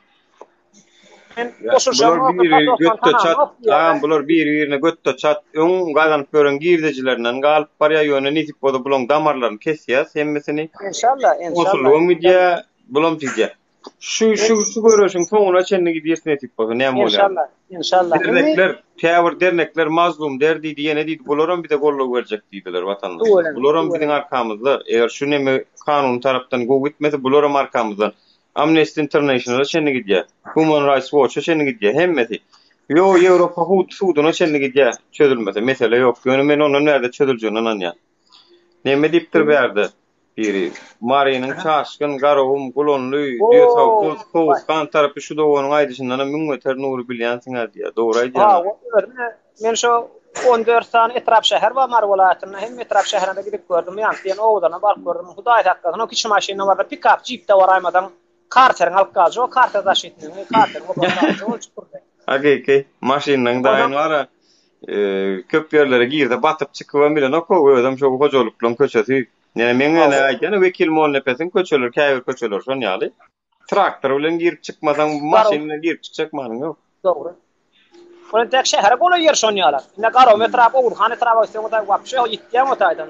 Men goşulşam Bular biri götde çat, agam bular biri birine götde çat, öň gazanyp ýören girdejilerinden galyp barýar, ýöne nesip bolsa bulaň damarlaryny kesýäs hemmesini. Enşalla, enşalla. Goşuldygam gidýär, bulam gidýär. Şu şu şu göreşiň soňuna çenli gidýäs nesip bolsa, näme bolýar? Enşalla, enşalla. Dernekler, käbir dernekler mazlum der diýdi, ýene diýdi, bularam bize goldaw berjek diýdiler watandaşlar. Bularam biziň arkamyzda, eger şu neme kanuny tarapdan gowy gitmese, bularam arkamyzdan. Amnesty International-a çenli gidýär. Human Rights Watch-a çenli gidýär. Hemmesi. Ýo, Ýewropa suduna çenli gidýär çözülmese. Mesele ýok. Ýöne men ondan bärde çözüljegine ynanýan. Neme diýipdir bärde biri. Marynyň Çaşgyn, Garagum, Gulanly, Düýesawkuz, Kowusgan tarapy şu doganyň aýdyşyndanam müň beter Nury bilýänsiň-ä diýýär. Dogry aýdýaň. Men şo 14 sany etrap şäher bar Mary welaýatynda. Hemme etrap şäherine gidip gördüm. Ýaňky diýen obadan baryp gördüm. Hudaý saklasyn, o kiçi maşynda barda pikap, jipde baraýmasaň, karteriňi alyp galjak, o karter daşytnyňy, karteriňi obadan galjak, ol çukurda. Hakyky, maşynlaň daýyn bar-a, köp ýerlere girse batyp çykybam bilenok-ow, özem şo hojalyklaň köçesi. Ýa meň ene aýdýan Wekil Mollanepesiň köçeleri, käbir köçeleri şon ýaly. Traktor bilen girip çykmasaň, maşyn bilen girip çykjak manyň ýok. Dogry. Ol entek şähere golaý ýer şon ýaly. Indi Garagum etrap, Oguzhan etraba gitseň o taý wapşe ýitýäň o taýdan.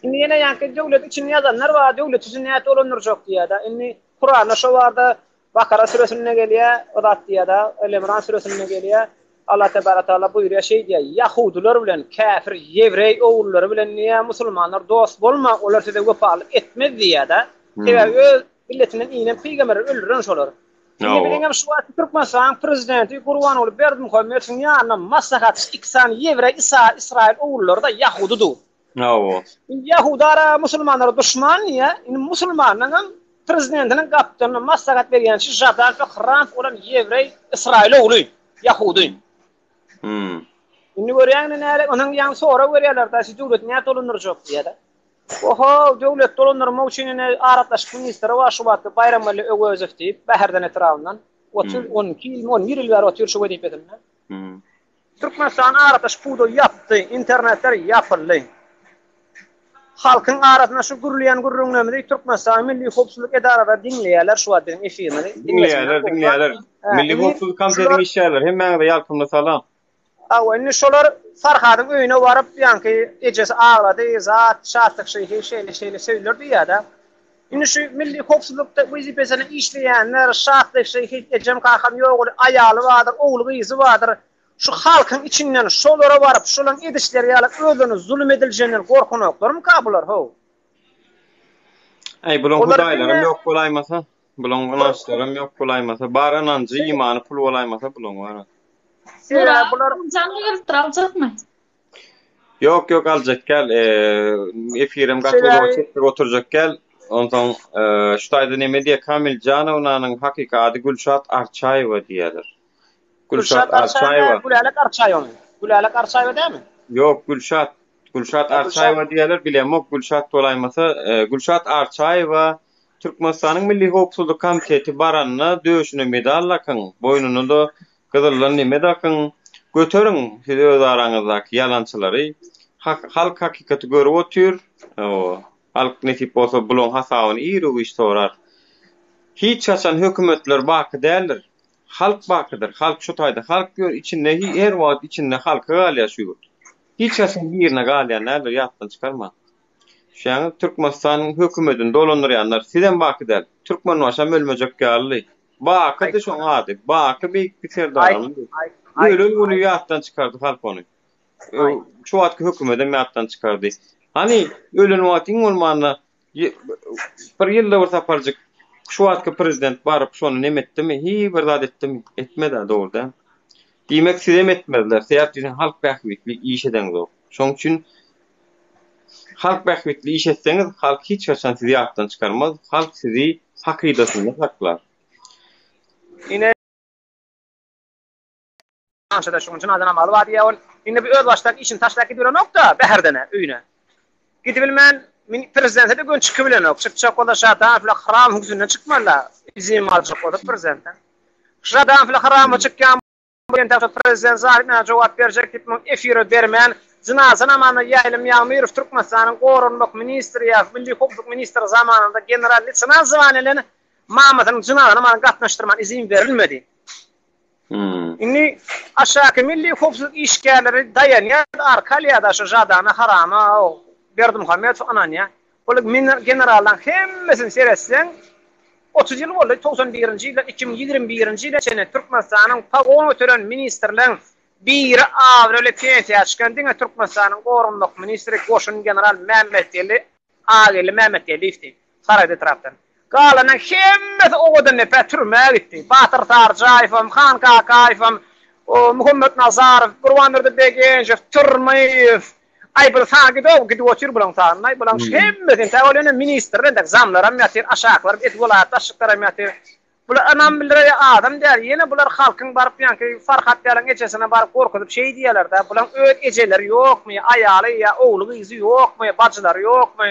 Indi ýene ýaňky döwlet içinde ýazanlar bar, döwlet üçin nädip dolandyrjak diýýär-de. Indi Kuranda şo barda Bakara süresinde gelýär, o zat diýýär-de, Äl-Imran süresinde gelýär. Allah Tebara Taala buýurýar şeý diýýär, Ýahudylar bilen käfir ýewreý ogullary bilen diýýär, musulmanlar dost bolmaň, olar size wepalyk etmez diýýär-de. Sebäbi öz milletinden inen pygamberleri öldüren şolar. Indi biziňem şu wagtky Türkmenistanyň prezidenti Gurbanguly Berdimuhamedowyň ýanynda maslahatçy iki sany ýewreý Isa Israýyl ogullary-da ýahudy dur. Hawa. Indi ýahudara musulmanlara duşman diýýär. Indi musulmanlaryňam prezidentiniň gapdalynda maslahat berýänçi Žadan we Hramf bolan ýewreý Ysraýyl ogly, ýahudy. Hmm. Indi görýäňmi näle, onuň ýaňy sorag berýärler-de, siz döwleti nädip dolandyrjak diýýär-de. Oho, döwlet dolandyrmak üçin ine aragatnaşyk ministri bar şu wagtky Baýramgeldi Öwezow diýip, Bäherden etrabyndan. 30, 12 ýylmy, 11 ýyl bäri otyr şu wezipesinde. Türkmenistan aragatnaşyk pudagy ýapdy, internetler ýapyldy. Halkyň arasynda şu gürleýän gürrüňlerimizi Türkmenistanyň Milli howpsuzlyk edaralary diňleýärler şu wagt biziň efirimizi. Diňleýärler, diňleýärler. Milli howpsuzlyk komitetiniň işgärleri hemmäňize ýalkymly salam. Hawa, indi şolar Farhadyň öýüne baryp, ýaňky ejesi aglady, zat, Şatlyk şyhy şeýle-şeýle söýler diýýär-de. Indi şu milli howpsuzlykda wezipesinde işleýänler, Şatlyk şehit, ejem kakam ýok ol, aýaly bardyr, ogly gyzy bardyr. Şu halkyň içinden şolara baryp, şolaň edişleri ýaly özlerine zulum ediljeginden gorkanoklarmyka bular how? Äý bulaň hudaýlaram ýok bolaýmasa, bulaň ynançlaram ýok bolaýmasa, bar ynanjy, imany pul bolaýmasa bulaň bar. Sebäbi bular Janly gelipdir aljakmy? Ýok ýok aljak gel. Efirem gaty uzaga çekdirip oturjak gel. Onsoň şu taýda neme diýýär Kamil Janownanyň hakyky ady Gülşat Arçaýewa diýýärler. Gülşat Arçaýewa. Gülälek Arçaýewamy? Gülälek Arçaýewa dälmi? Ýok Gülşat. Gülşat Arçaýewa diýýärler bilemok Gülşat bolaýmasa Gülşat Arçaýewa Türkmenistanyň Milli Howpsuzlyk Komiteti baranda döşüne medal dakyň, boýnuna-da Gyzyldan neme dakyň, göteriň siz öz araňyzdaky ýalançylary. Halk hakykaty görüp otyr. Hawa, halk nesip bolsa bulaň hasabyny iru-giç sorar. Hiç haçan hökümetler baky däldir. Halk bakydyr. Halk şu taýda halk ýör içinde her wagt içinde halky galýar şu ýurt. Hiç haçan birine galýan däldir ýatdan çykarmaň. Düşýäňiz Türkmenistanyň hökümetini dolandyrýanlar sizem baky däl. Türkmenbaşam ölmejek ýalydy. Bakydy şoň ady. Baky beýik bir serdarymyzdy. Ölen güni ýatdan çykardy halk ony. Şu wagtky hökümedem ýatdan çykardy. Hany ölen wagty iň bolmanda bir ýylda bir saparjyk şu wagtky prezident baryp şony neme etdimi? Hiý bir zat etdimi? Etmedi-ä dogry däl. Diýmek sizem etmezler. Sebäp diýseň halk bähbitli iş edeňzok. Şoň üçin halk bähbitli iş etseňiz halk hiç haçan sizi ýatdan çykarmaz. Halk sizi hakydasynda saklar. Ine Ançada şuň jynaza namazy bar diýýär ol. Indi bu özbaşdak işini taşlap gidiberenok-da Bäherdene, öýüne. Gidibilmän prezidente-de göni çykybilenok. Çykjak bolsa Şadanow bilen Hramowyň üstünden çykmaly-da. Izin aljak bolsa prezidentden. Şadanow bilen Hramowa çykýan Entäk prezident Zarip näme jogap berjek diýip muny efire bermän, jynaza namazyna Ýaýlym Ýagmyrow Türkmenistanyň goranmak ministri ýa milli howpsuzlyk ministri zamanynda general leýtenant zwaniýa bilen mamasynyň jynaza namazyna gatnaşdyrman izin berilmedi. Indi aşaky milli howpsuzlyk işgärleri daýanýar, arka alýar-da şu Žadana harama Berdimuhamedow ynanýar. Ol generallaryň hemmesini seretseň, 30 ýyl boldy, 91-nji ýyldan 2021-nji ýyla çenli Türkmenistanyň pagon göteren ministrleň biri abraýly pensiýa çykan diňe Türkmenistanyň goranmak ministri goşun general Mämmetgeldi Agageldi Mämmetgeldiýewdi, Saraýda etrapdan. Galanyň hemmesi Owadandepä türmä gitdi. Batyr Sarjaýewem, Han Kakaýewem, Muhammet Nazarow, Gurbandurdy Begenjow, Türmyýew, Aý bul sag gidow gidip otyr bulaň sagyna aý bulaň hemmesi entäk ol ýöne ministrler entäk zamlaram ýatyr aşaklaram edil welaýat başlyklaram ýatyr. Bular ynam bildirýän adam däl ýene bular halkyň baryp ýaňky Farhat ýalyň ejesine baryp gorkuzyp şeý diýýäler-dä bulaň öz ejeleri ýokmy aýaly ýa ogly gyzy ýokmy bajylary ýokmy.